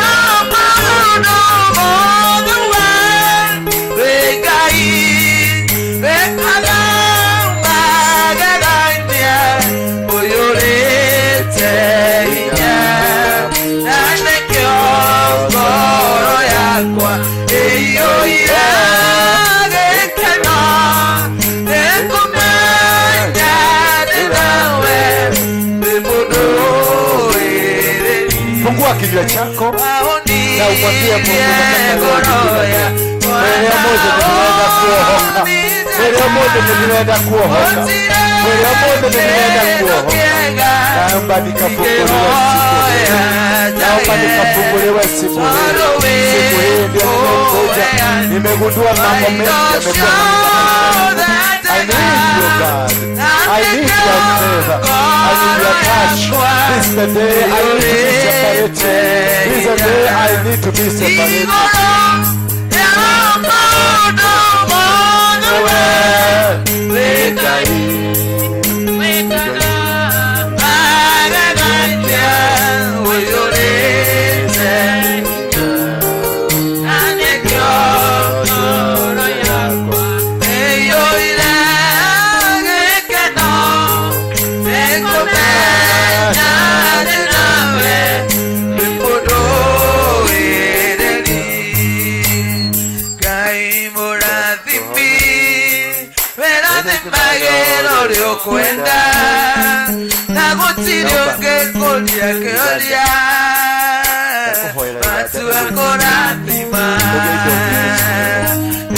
maũndũ mothe we wĩ Ngai wĩkaga magegania ũiyũrĩte hinya na nĩkĩo ngoro yakwa ĩiyũire gĩkeno nĩkũmenya ndĩ nawe ndĩ mũndũ wĩrĩri. Fungua kinywa chako na umwambie Mungu, nataka leo nikusamehe. Mbele moja ninaenda kuohoka. Mbele moja ninaenda kuohoka. Mbele moja ninaenda kuohoka. Naomba nikafunguliwe siku hii. Naomba nikafunguliwe siku hii. Siku hii ndio nimekuja. Nimegundua mambo mengi yamekuwa I need you, God. I need your favor. I need your touch. This is the day I need to be separated. This is the day I need to be separated. Kwenda na gũtirĩ ũngĩkũria kĩũria matua kũrathima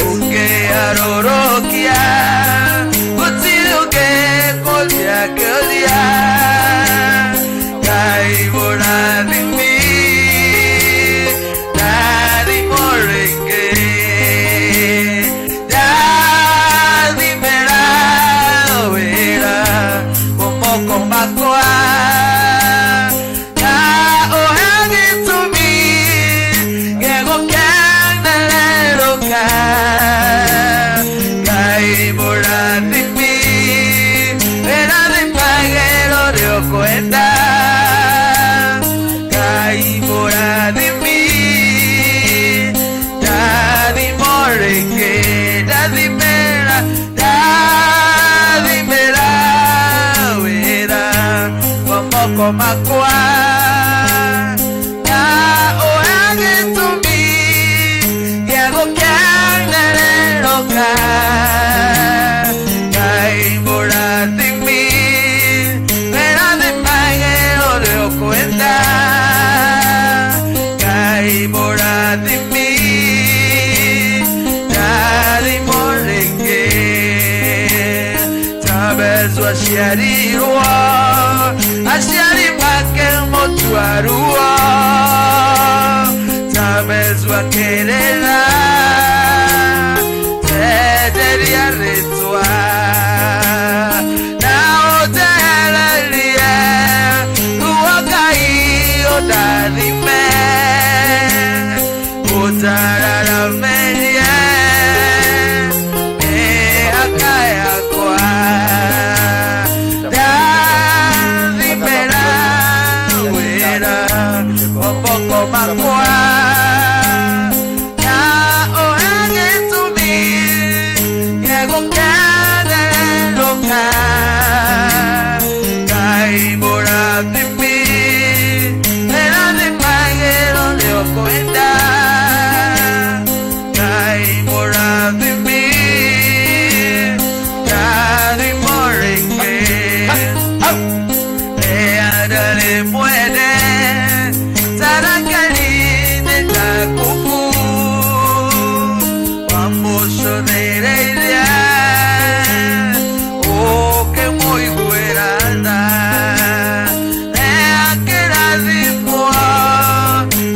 ũngĩarũrũkia gũtirĩ ũngĩkũria kĩũria Ngai mũrathimi ndathimo rĩngĩ ndathimĩra wĩra moko makwa na ũhe gĩtũmi gĩa gũkenererũka Ngai mũrathimi wĩrathimagĩra ũrĩa ũkwenda Ngai mũrathimi ndathimo rĩngĩ ndathimĩra ndathimĩra wĩra wa moko makwa na ũhe gĩtũmi gĩa gũkenererũka Ngai mũrathimi wĩrathimagĩra ũrĩa ũkwenda Ngai mũrathimi ndathimo rĩngĩ Tabezu aciarirwo aciari make mũtwaruo Tabezu akĩrĩra tenderia rĩtwa na ũnjehererie ruo Ngai ũndathime. Tararamerie Akayakwa Dathimera Wira Moko makwa Na oagitumi Gĩgũkenerũka Ngai mũrathimi Ĩrathimagĩrwo nĩ ũkwenda Ngai mũrathimi Rathimo rĩngĩ Ndarĩ mwene Tarakari-inĩ takuku Wamũcũthĩrĩirie Ũkĩmũiguĩra tha Akĩrathimwo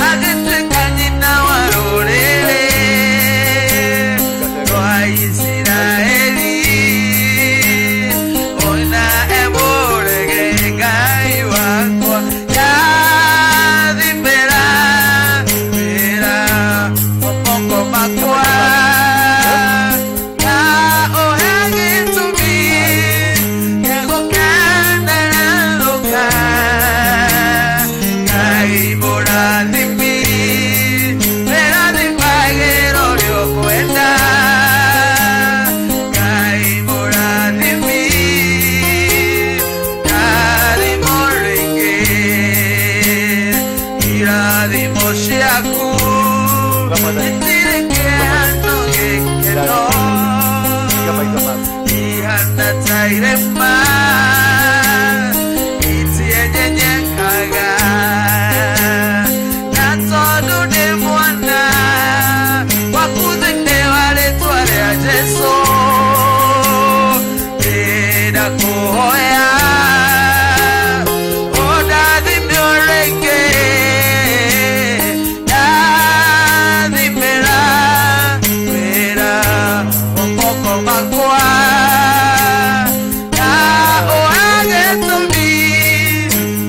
Agĩtuĩka nyina wa rũrĩrĩ rwa Isiraeli Ona emũrege Ngai wakwa Njathimĩra wĩra moko makwa Na ũhe gĩtũmi gĩa gũkenerũka Ngai mũrathimi Ĩrathimagĩrwo nĩ ũkwenda Ngai mũrathimi Rathimo rĩngĩ Irathimo ciaku Itirĩ kĩhano gĩkeno Ihana ta irĩma Itienyenyekaga Na tondũ ndĩ mwana Waku thĩinĩ wa rĩtwa rĩa Jesũ Ndĩrakũhoya Ũndathime o rĩngĩ Ndathimĩra wĩra moko makwa Na ũhe gĩtũmi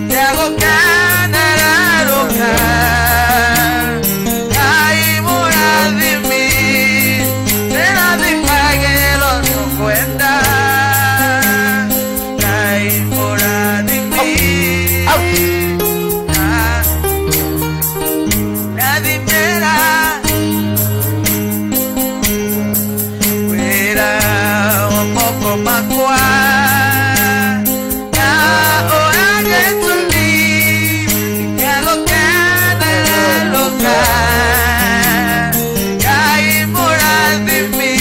gĩa gũkenererũka Ngai mũrathimi Ndĩrathimagĩrwo nĩ ũkwenda Ngai mũrathimi Ndathimĩra wĩra wa moko makwa Na ũhe gĩtũmi gĩa gũkenererũka Ngai mũrathimi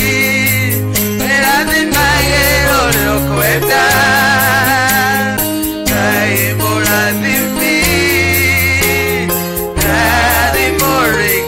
Ĩrathimagĩrwo nĩ ũkwenda Ngai mũrathimi Rathimo rĩngĩ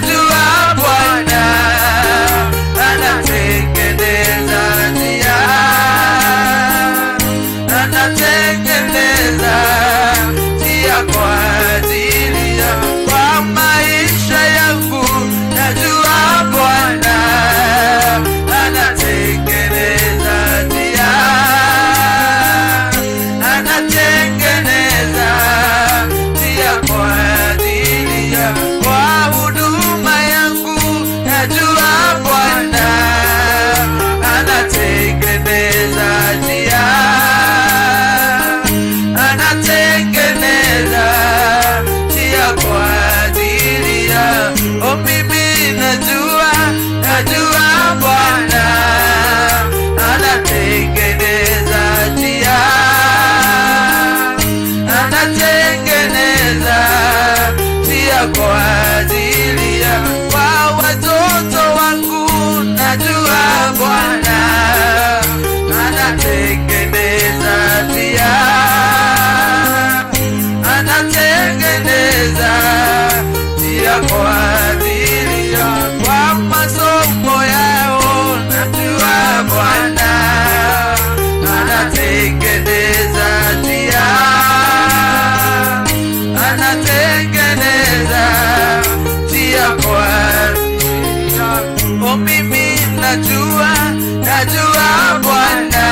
najua Bwana anatengeneza njia, anatengeneza njia kwa ajili ya kwa maisha yangu. Najua Bwana anatengeneza njia, anatengeneza njia kwa ajili ya kwa huduma yangu. Najua Bwana anatengeneza njia, anatengeneza njia kwa ajili ya oh, mimi najua, najua Bwana anatengeneza njia, anatengeneza njia kwa ajili ya kwa watoto wangu. Najua Bwana anatengeneza njia, anatengeneza njia kwa ajili ya kwa masomo yao. Najua Bwana anatengeneza njia, anatengeneza njia kwa ajili ya oh, mimi najua, najua Bwana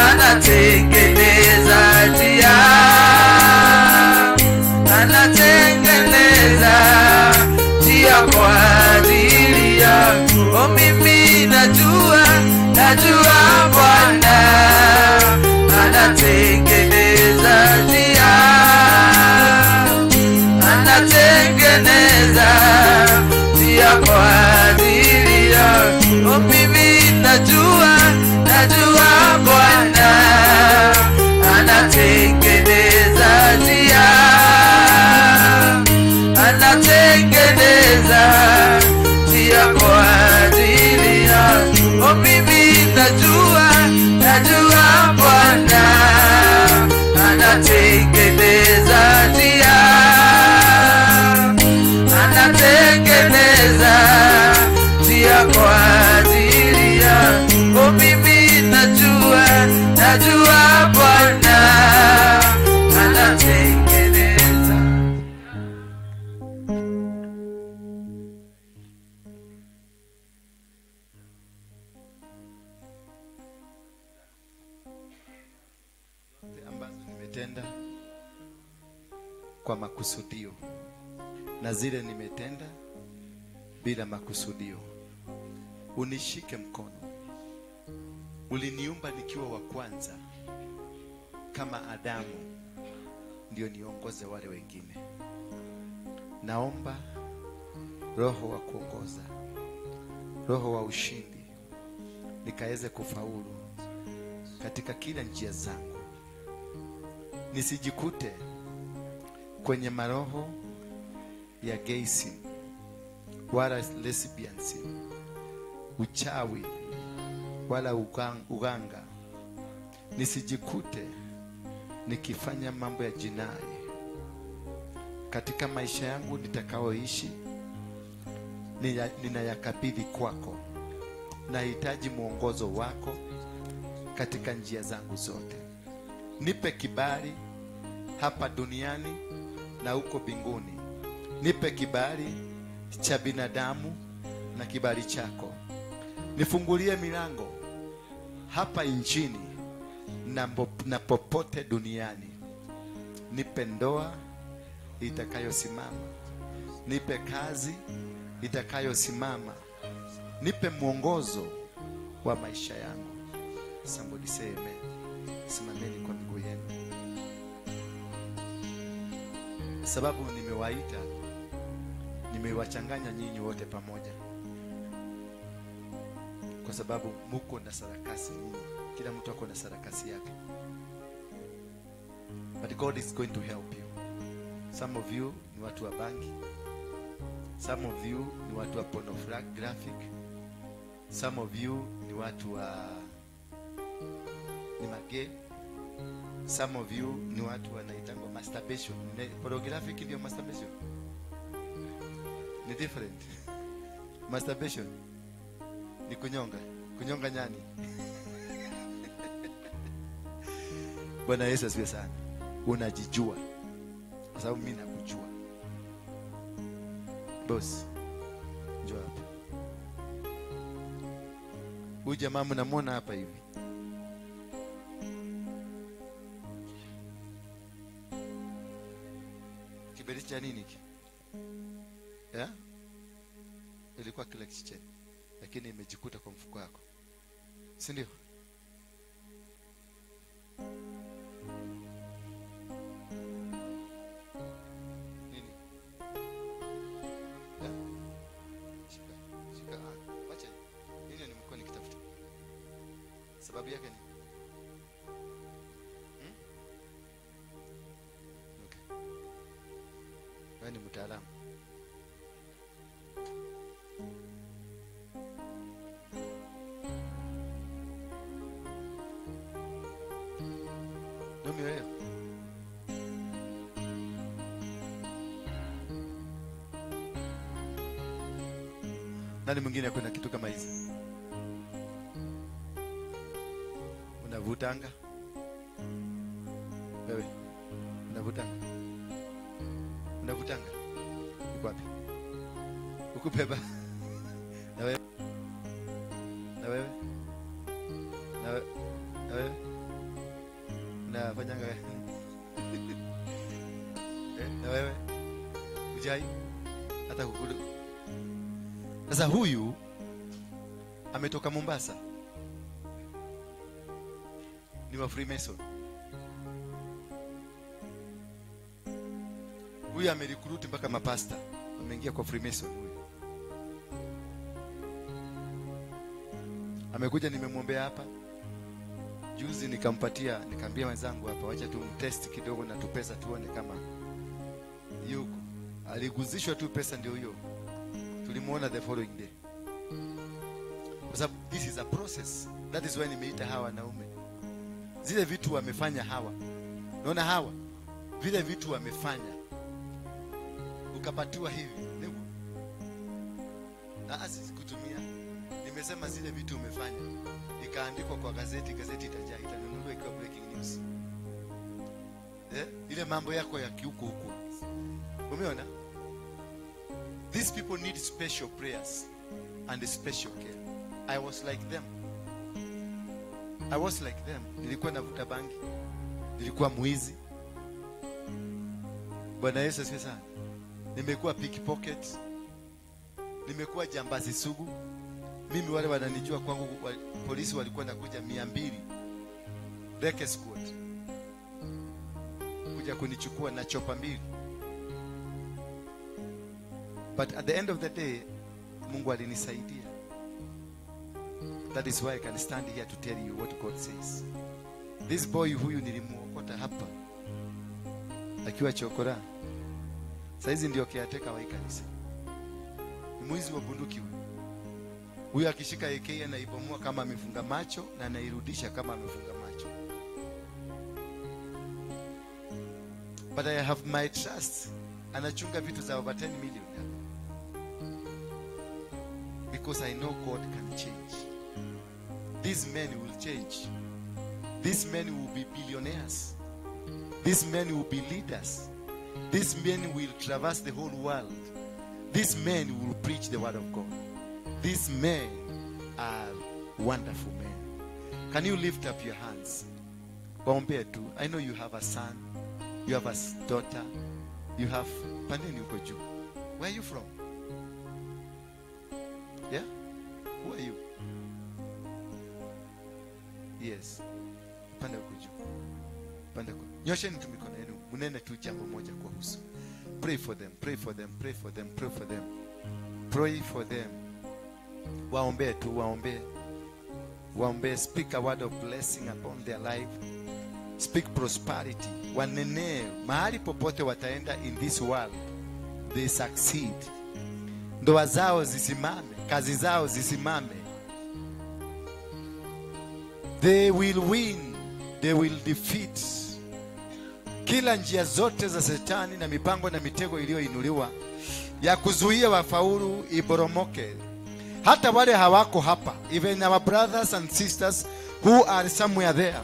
anatengeneza njia, anatengeneza njia kwa ajili yangu. Oh, mimi najua, najua Bwana anatengeneza njia, anatengeneza njia kwa ajili yangu. Oh, mimi najua, najua Bwana anatengeneza njia, anatengeneza njia kwa ajili yangu. Oh, mimi najua, najua Bwana anatengeneza njia, anatengeneza njia kwa ajili yangu. Oh, mimi najua, najua Bwana anatengeneza. Ambazo nimetenda kwa makusudio na zile nimetenda bila makusudio, unishike mkono. Uliniumba nikiwa wa kwanza kama Adamu, ndio niongoze wale wengine. Naomba roho wa kuongoza, roho wa ushindi, nikaweze kufaulu katika kila njia zangu, nisijikute kwenye maroho ya gayism wala lesbianism, uchawi wala uganga, nisijikute nikifanya mambo ya jinai katika maisha yangu nitakaoishi. Ninayakabidhi kwako. Nahitaji mwongozo wako katika njia zangu zote. Nipe kibali hapa duniani na huko mbinguni. Nipe kibali cha binadamu na kibali chako. Nifungulie milango hapa nchini na popote duniani. Nipe ndoa itakayosimama, nipe kazi itakayosimama, nipe mwongozo wa maisha yangu. Somebody say amen. Simameni kwa miguu yenu. Sababu nimewaita, nimewachanganya nyinyi wote pamoja, kwa sababu muko na sarakasi nyinyi. Kila mtu ako na sarakasi yake. But God is going to help you. Some of you ni watu wa bangi, some of you ni watu wa pornographic, some of you ni watu wa ni magay, some of you ni watu wanaitangwa masturbation. Pornographic ndio masturbation. Ni different. Masturbation ni kunyonga, kunyonga nyani. Bwana Yesu asifiwe sana. Unajijua kwa sababu mimi nakujua. Boss, njoo hapa. Huyu jamaa mnamuona hapa hivi. Kiberiti cha nini hiki? Yeah? Ilikuwa kile kicheni, lakini imejikuta kwa mfuko wako, si ndio? Nini? Yeah? Shika, shika, wacha. Nini nimekuwa nikitafuta? Sababu yake ni? Okay. Wewe ni mtaalamu. Ndio wewe. Nani mwingine akwenda kitu kama hizi? Unavutanga? Wewe unavutanga? Unavutanga? Uko wapi? Ukubeba. Na wewe? Na wewe? Na wewe? Na wewe? Unafanyanga wewe? Na wewe? Ujai? Hata kukulu. Sasa huyu ametoka Mombasa. Ni wa Freemason. Huyu amerecruit mpaka mapasta. Ameingia kwa Freemason huyu. Amekuja, nimemwombea hapa. Juzi nikampatia, nikaambia wenzangu hapa, wacha tumtest kidogo na tupesa tuone kama yuko. Aliguzishwa tu pesa ndio huyo. Tulimuona the following day. Kwa sababu this is a process. That is why nimeita hawa wanaume. Zile vitu wamefanya hawa. Unaona hawa? Vile vitu wamefanya. Ukapatiwa hivi. Ndio. Na asikutumia. Nimesema zile vitu umefanya. Ikaandikwa kwa gazeti, gazeti itajaa, itanunuliwa ikiwa breaking news. Ile mambo yako ya kiuko huko. Umeona? These people need special prayers and special care. I was like them. I was like them. Nilikuwa navuta bangi. Nilikuwa mwizi. Bwana Yesu asifiwe sana. Nimekuwa pickpocket. Nimekuwa jambazi sugu. Mimi wale wananijua kwangu, polisi walikuwa nakuja 200. Reke squad. Kuja kunichukua na chopa 2. But at the end of the day, Mungu alinisaidia. That is why I can stand here to tell you what God says. This boy huyu nilimuokota hapa akiwa chokora. Saizi ndio caretaker wa kanisa. Ni mwizi wa bunduki huyu. Huyu akishika AK anaibomoa kama amefunga macho na anairudisha kama amefunga macho. But I have my trust. Anachunga vitu za over 10 million hapa. Because I know God can change. These men will change. These men will be billionaires. These men will be leaders. These men will traverse the whole world. These men will preach the word of God. These men are wonderful men. Can you lift up your hands? Waombee tu. I know you have a son. You have a daughter. You have... Pandeni uko juu. Where are you from? Yeah? Who are you? Yes. Panda uko juu. Panda uko. Nyosheni tu mikono yenu. Munene tu jambo moja kwa husu. Pray for them. Pray for them. Pray for them. Pray for them. Pray for them. Waombee tu. Waombee. Waombee. Speak a word of blessing upon their life. Speak prosperity. Wanene. Mahali popote wataenda in this world, they succeed. Ndoa zao zisimame. Kazi zao zisimame. They will win. They will defeat. Kila njia zote za shetani na mipango na mitego iliyoinuliwa ya kuzuia wafaulu iboromoke. Hata wale hawako hapa, even our brothers and sisters who are somewhere there.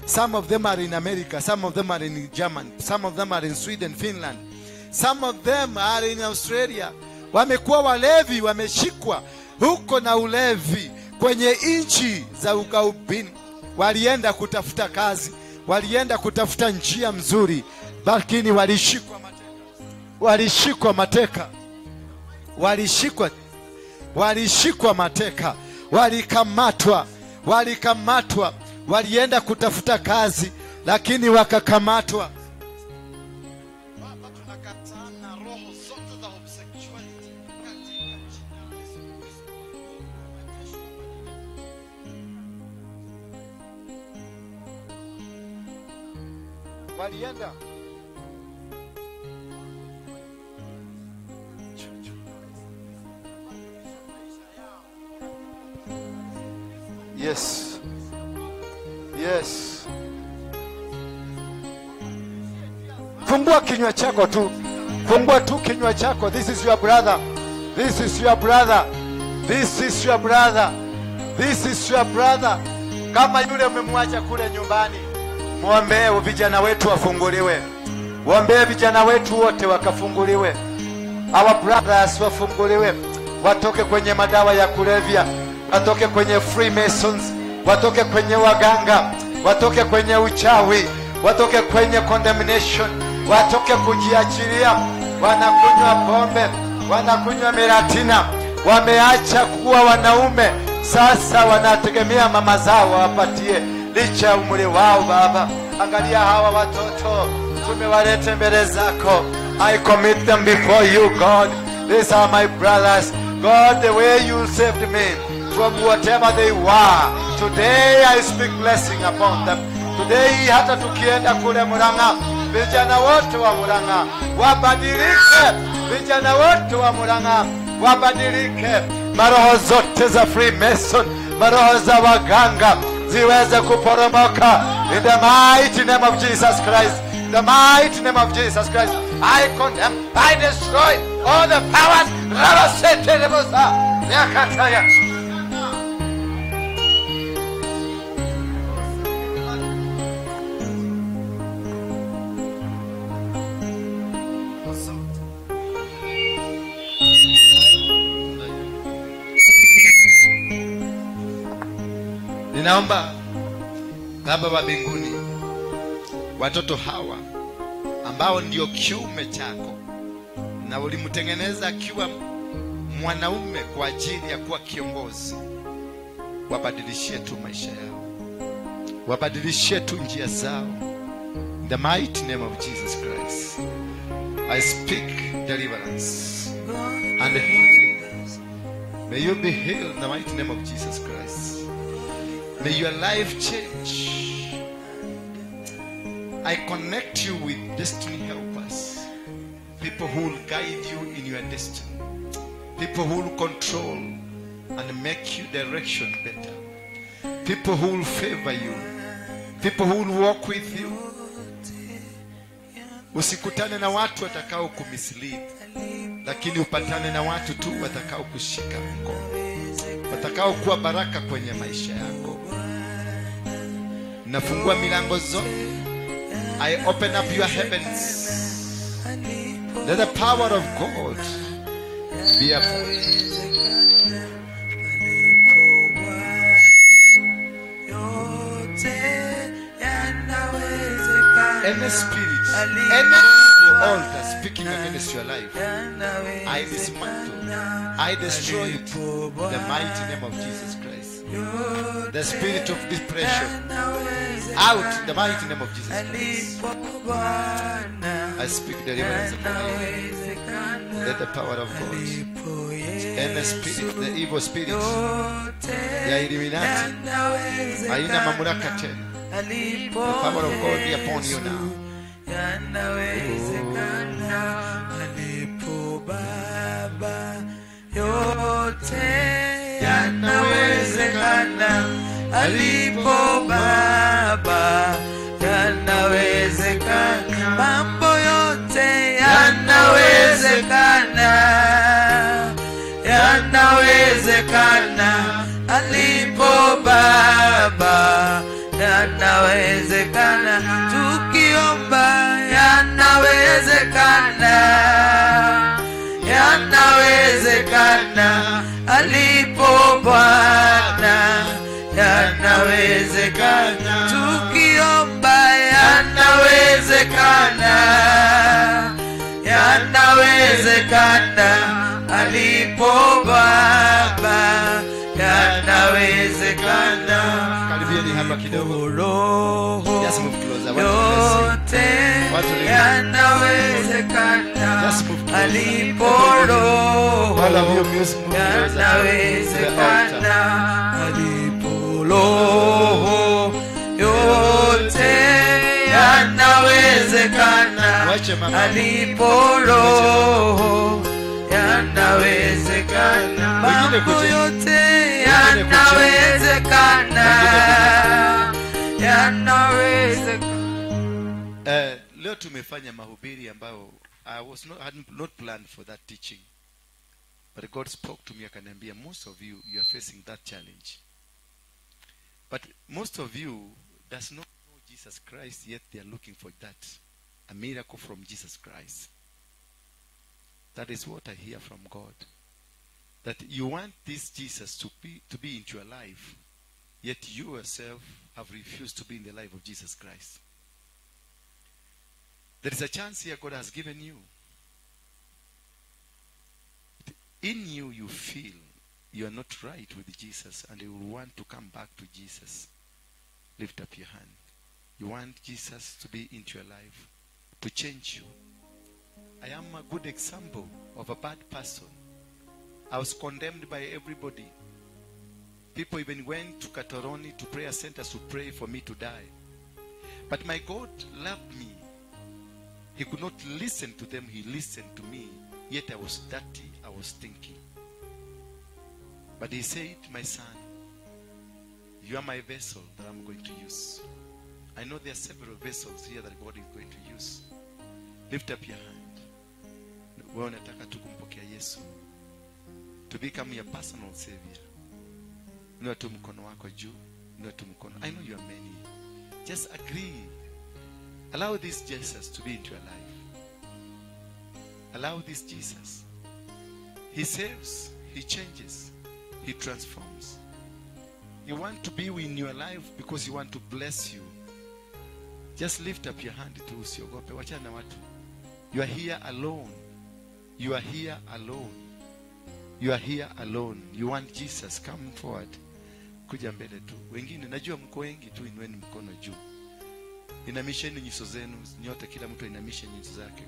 Some of them are in America, some of them are in Germany, some of them are in Sweden, Finland. Some of them are in Australia. Wamekuwa walevi, wameshikwa huko na ulevi kwenye nchi za ugaubini. Walienda kutafuta kazi, walienda kutafuta njia mzuri, lakini walishikwa mateka, walishikwa mateka, walishikwa mateka, walikamatwa, walikamatwa, walienda kutafuta kazi, lakini wakakamatwa. Baba, tunakataa na roho zote za homosexuality katika jina la Yesu Kristo. Majeshi wa Walienda Yes. Fungua kinywa chako tu, fungua tu kinywa chako. This is your brother, this is your brother, this is your brother, this is your brother. Kama yule umemwacha kule nyumbani, mwombee vijana wetu wafunguliwe, wombee vijana wetu wote wakafunguliwe, our brothers wafunguliwe, watoke kwenye madawa ya kulevya, watoke kwenye Freemasons, watoke kwenye waganga, watoke kwenye uchawi, watoke kwenye condemnation, watoke kujiachilia. Wanakunywa pombe, wanakunywa miratina, wameacha kuwa wanaume, sasa wanategemea mama zao wawapatie licha ya umri wao. Baba, angalia hawa watoto tumewalete mbele zako. I commit them before you, God. These are my brothers. God, the way you saved me from whatever they were, today I speak blessing upon them. Today hata tukienda kule Murang'a, vijana wote wa Murang'a wabadilike, vijana wote wa Murang'a wabadilike. Maroho zote za Freemason, maroho za waganga ziweze kuporomoka in the mighty name of Jesus Christ. In the mighty name of Jesus Christ, I condemn, I destroy all the powers. Rabasetelebosa, yakataya. Ninaomba Baba wa mbinguni, watoto hawa ambao ndio kiume chako na ulimtengeneza akiwa mwanaume kwa ajili ya kuwa kiongozi, wabadilishie tu maisha yao, wabadilishie tu njia zao. In the mighty name of Jesus Christ, I speak deliverance and healing. May you be healed in the mighty name of Jesus Christ. May your life change. I connect you with destiny helpers, people who will guide you in your destiny, people who will control and make you direction better, people who will favor you, people who will walk with you. Usikutane na watu watakao kumislead, lakini upatane na watu tu watakao kushika mkono, watakao kuwa baraka kwenye maisha yako. Nafungua milango zote. I open up your heavens. Let the power of God be upon you. Any spirit, any evil altar speaking against your life, I dismantle, I destroy it in the mighty name of Jesus Christ. The spirit of depression, out in the mighty name of Jesus Christ. I speak deliverance upon you. Let the power of God, any spirit, the evil spirit ya Illuminati haina mamlaka tena. The power of God be upon you now. Yanawezekana alipo Baba, yote yanawezekana alipo Baba, yanawezekana, mambo yote yanawezekana. Yanawezekana alipo Baba, yanawezekana tukiomba, yanawezekana, yanawezekana alipo Bwana, yanawezekana tukiomba, yanawezekana, yanawezekana alipo Baba, yanawezekana. Karibieni hapa kidogo. Roho Just move closer. Want to bless you. yote Want to lead. yanawezekana Just move closer. alipo Roho, All of you, move closer to the altar. yanawezekana alipo Roho, yote yanawezekana Wache mama. alipo Roho, yanawezekana Wengine mambo kuje. yote Wengine kuje. yanawezekana, yanawezekana. Leo tumefanya mahubiri ambayo I was not, had not planned for that teaching. But God spoke to me akaniambia, most of you, you are facing that challenge. But most of you does not know Jesus Christ, yet they are looking for that, a miracle from Jesus Christ. That is what I hear from God. That you want this Jesus to be into your life, yet you yourself have refused to be in the life of Jesus Christ. There is a chance here God has given you. In you, you feel you are not right with Jesus and you will want to come back to Jesus. Lift up your hand. You want Jesus to be into your life, to change you. I am a good example of a bad person. I was condemned by everybody. People even went to Katoroni, to prayer centers, to pray for me to die. But my God loved me. He could not listen to them. He listened to me. Yet I was dirty. I was stinky. But he said, my son, you are my vessel that I'm going to use. I know there are several vessels here that God is going to use. Lift up your hand. Wewe unataka tu kumpokea Yesu to become your personal savior. Inua tu mkono wako juu. Inua tu mkono. I know you are many. Just agree. Allow this Jesus to be into your life. Allow this Jesus. He saves, he changes, he transforms. He wants to be in your life because he wants to bless you. Just lift up your hand tu, usiogope. Wachana na watu. You are here alone. You are here alone. You are here alone. You want Jesus. Come forward. Kuja mbele tu. Wengine najua mko wengi tu, inueni mkono juu. Inamisheni nyuso zenu nyote, kila mtu ainamishe nyuso zake.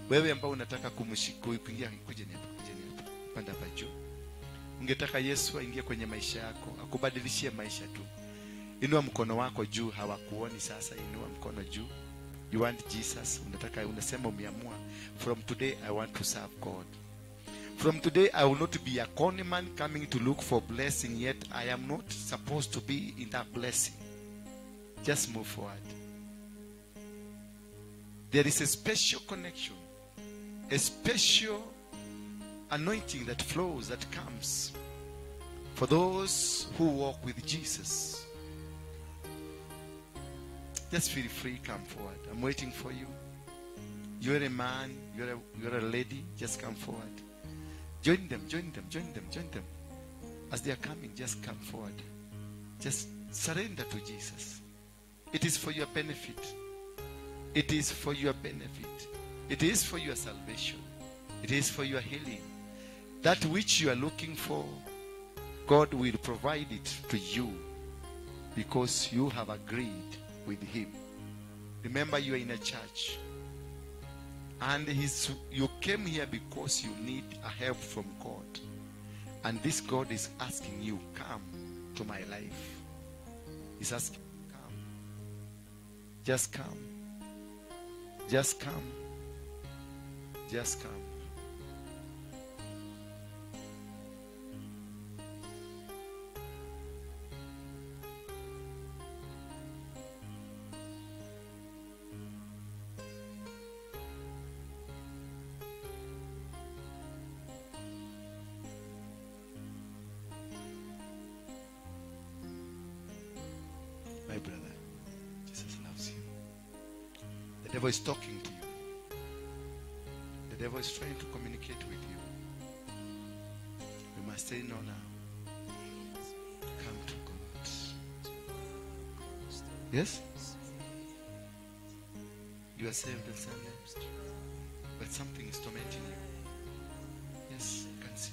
Wewe ambao unataka kuingia, kuja ni hapa, kuja ni hapa. Panda hapa juu. Ungetaka Yesu aingie kwenye maisha yako, akubadilishie maisha tu. Inua mkono wako juu, hawakuoni sasa, inua mkono juu. You want Jesus, unataka, unasema umeamua, from today I want to serve God. From today I will not be a con man coming to look for blessing, yet I am not supposed to be in that blessing. Just move forward. There is a special connection, a special anointing that flows, that comes for those who walk with Jesus. Just feel free, come forward. I'm waiting for you. You're a man, you're a lady, just come forward. Join them, join them, join them, join them. As they are coming, just come forward. Just surrender to Jesus. It is for your benefit. It is for your benefit. It is for your salvation. It is for your healing. That which you are looking for, God will provide it to you because you have agreed with him. Remember, you are in a church. And you came here because you need a help from God. And this God is asking you, come to my life. He's asking, come. Just come. Just come. Just come. Devil is talking to you. The devil is trying to communicate with you. You must say no now. Come to God. Yes? You are saved on Sunday, but something is tormenting you. Yes, I can see.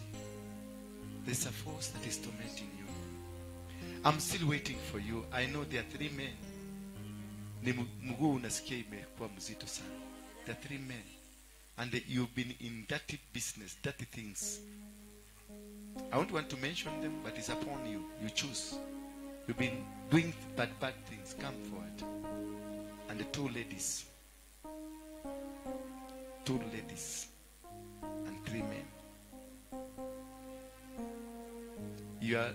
There's a force that is tormenting you. I'm still waiting for you. I know there are three men. Ni mguu unasikia imekuwa mzito sana. There are three men. And you've been in dirty business, dirty things. I don't want to mention them, but it's upon you. You choose. You've been doing bad things. Come forward. And the two ladies. Two ladies and three men.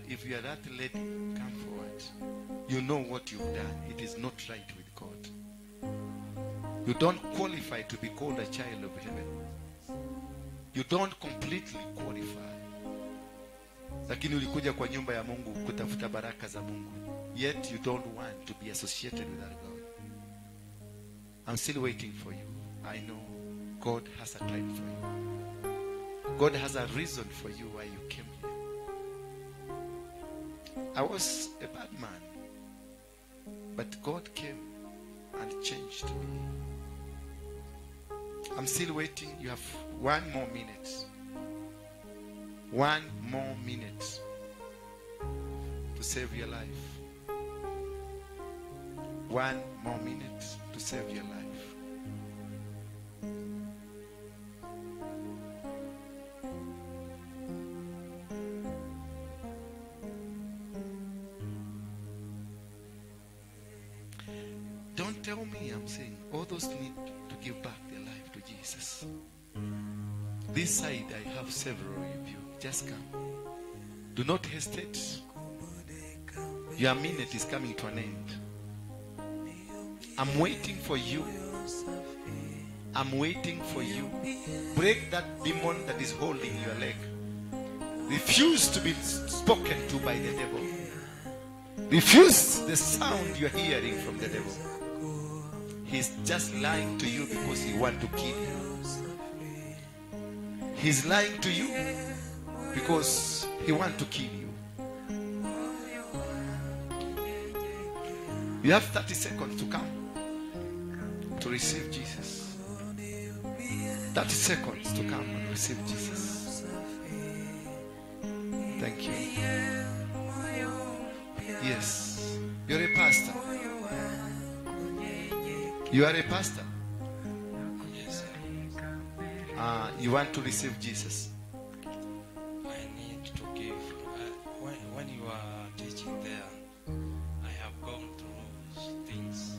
If you are that lady, come forward. You know what you've done. It is not right with God. You don't qualify to be called a child of heaven. You don't completely qualify. Lakini ulikuja kwa nyumba ya Mungu kutafuta baraka za Mungu. Yet you don't want to be associated with that God. I'm still waiting for you. I know God has a time for you. God has a reason for you why you came here. I was a bad man, but God came and changed me. I'm still waiting. You have 1 more minute. 1 more minute to save your life. 1 more minute to save your life. Don't tell me I'm saying all those need to give back their life to Jesus. This side I have several of you. Just come. Do not hesitate. Your minute is coming to an end. I'm waiting for you. I'm waiting for you. Break that demon that is holding your leg. Refuse to be spoken to by the devil. Refuse the sound you're hearing from the devil. He's just lying to you because he wants to kill you. He's lying to you because he wants to kill you. You have 30 seconds to come to receive Jesus. 30 seconds to come and receive Jesus. Thank you. Yes. You're a pastor. You are a pastor. Yes, sir. You want to receive Jesus. I need to give. When you are teaching there, I have gone through things.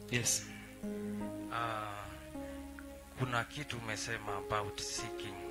Yes. Kuna kitu umesema about seeking.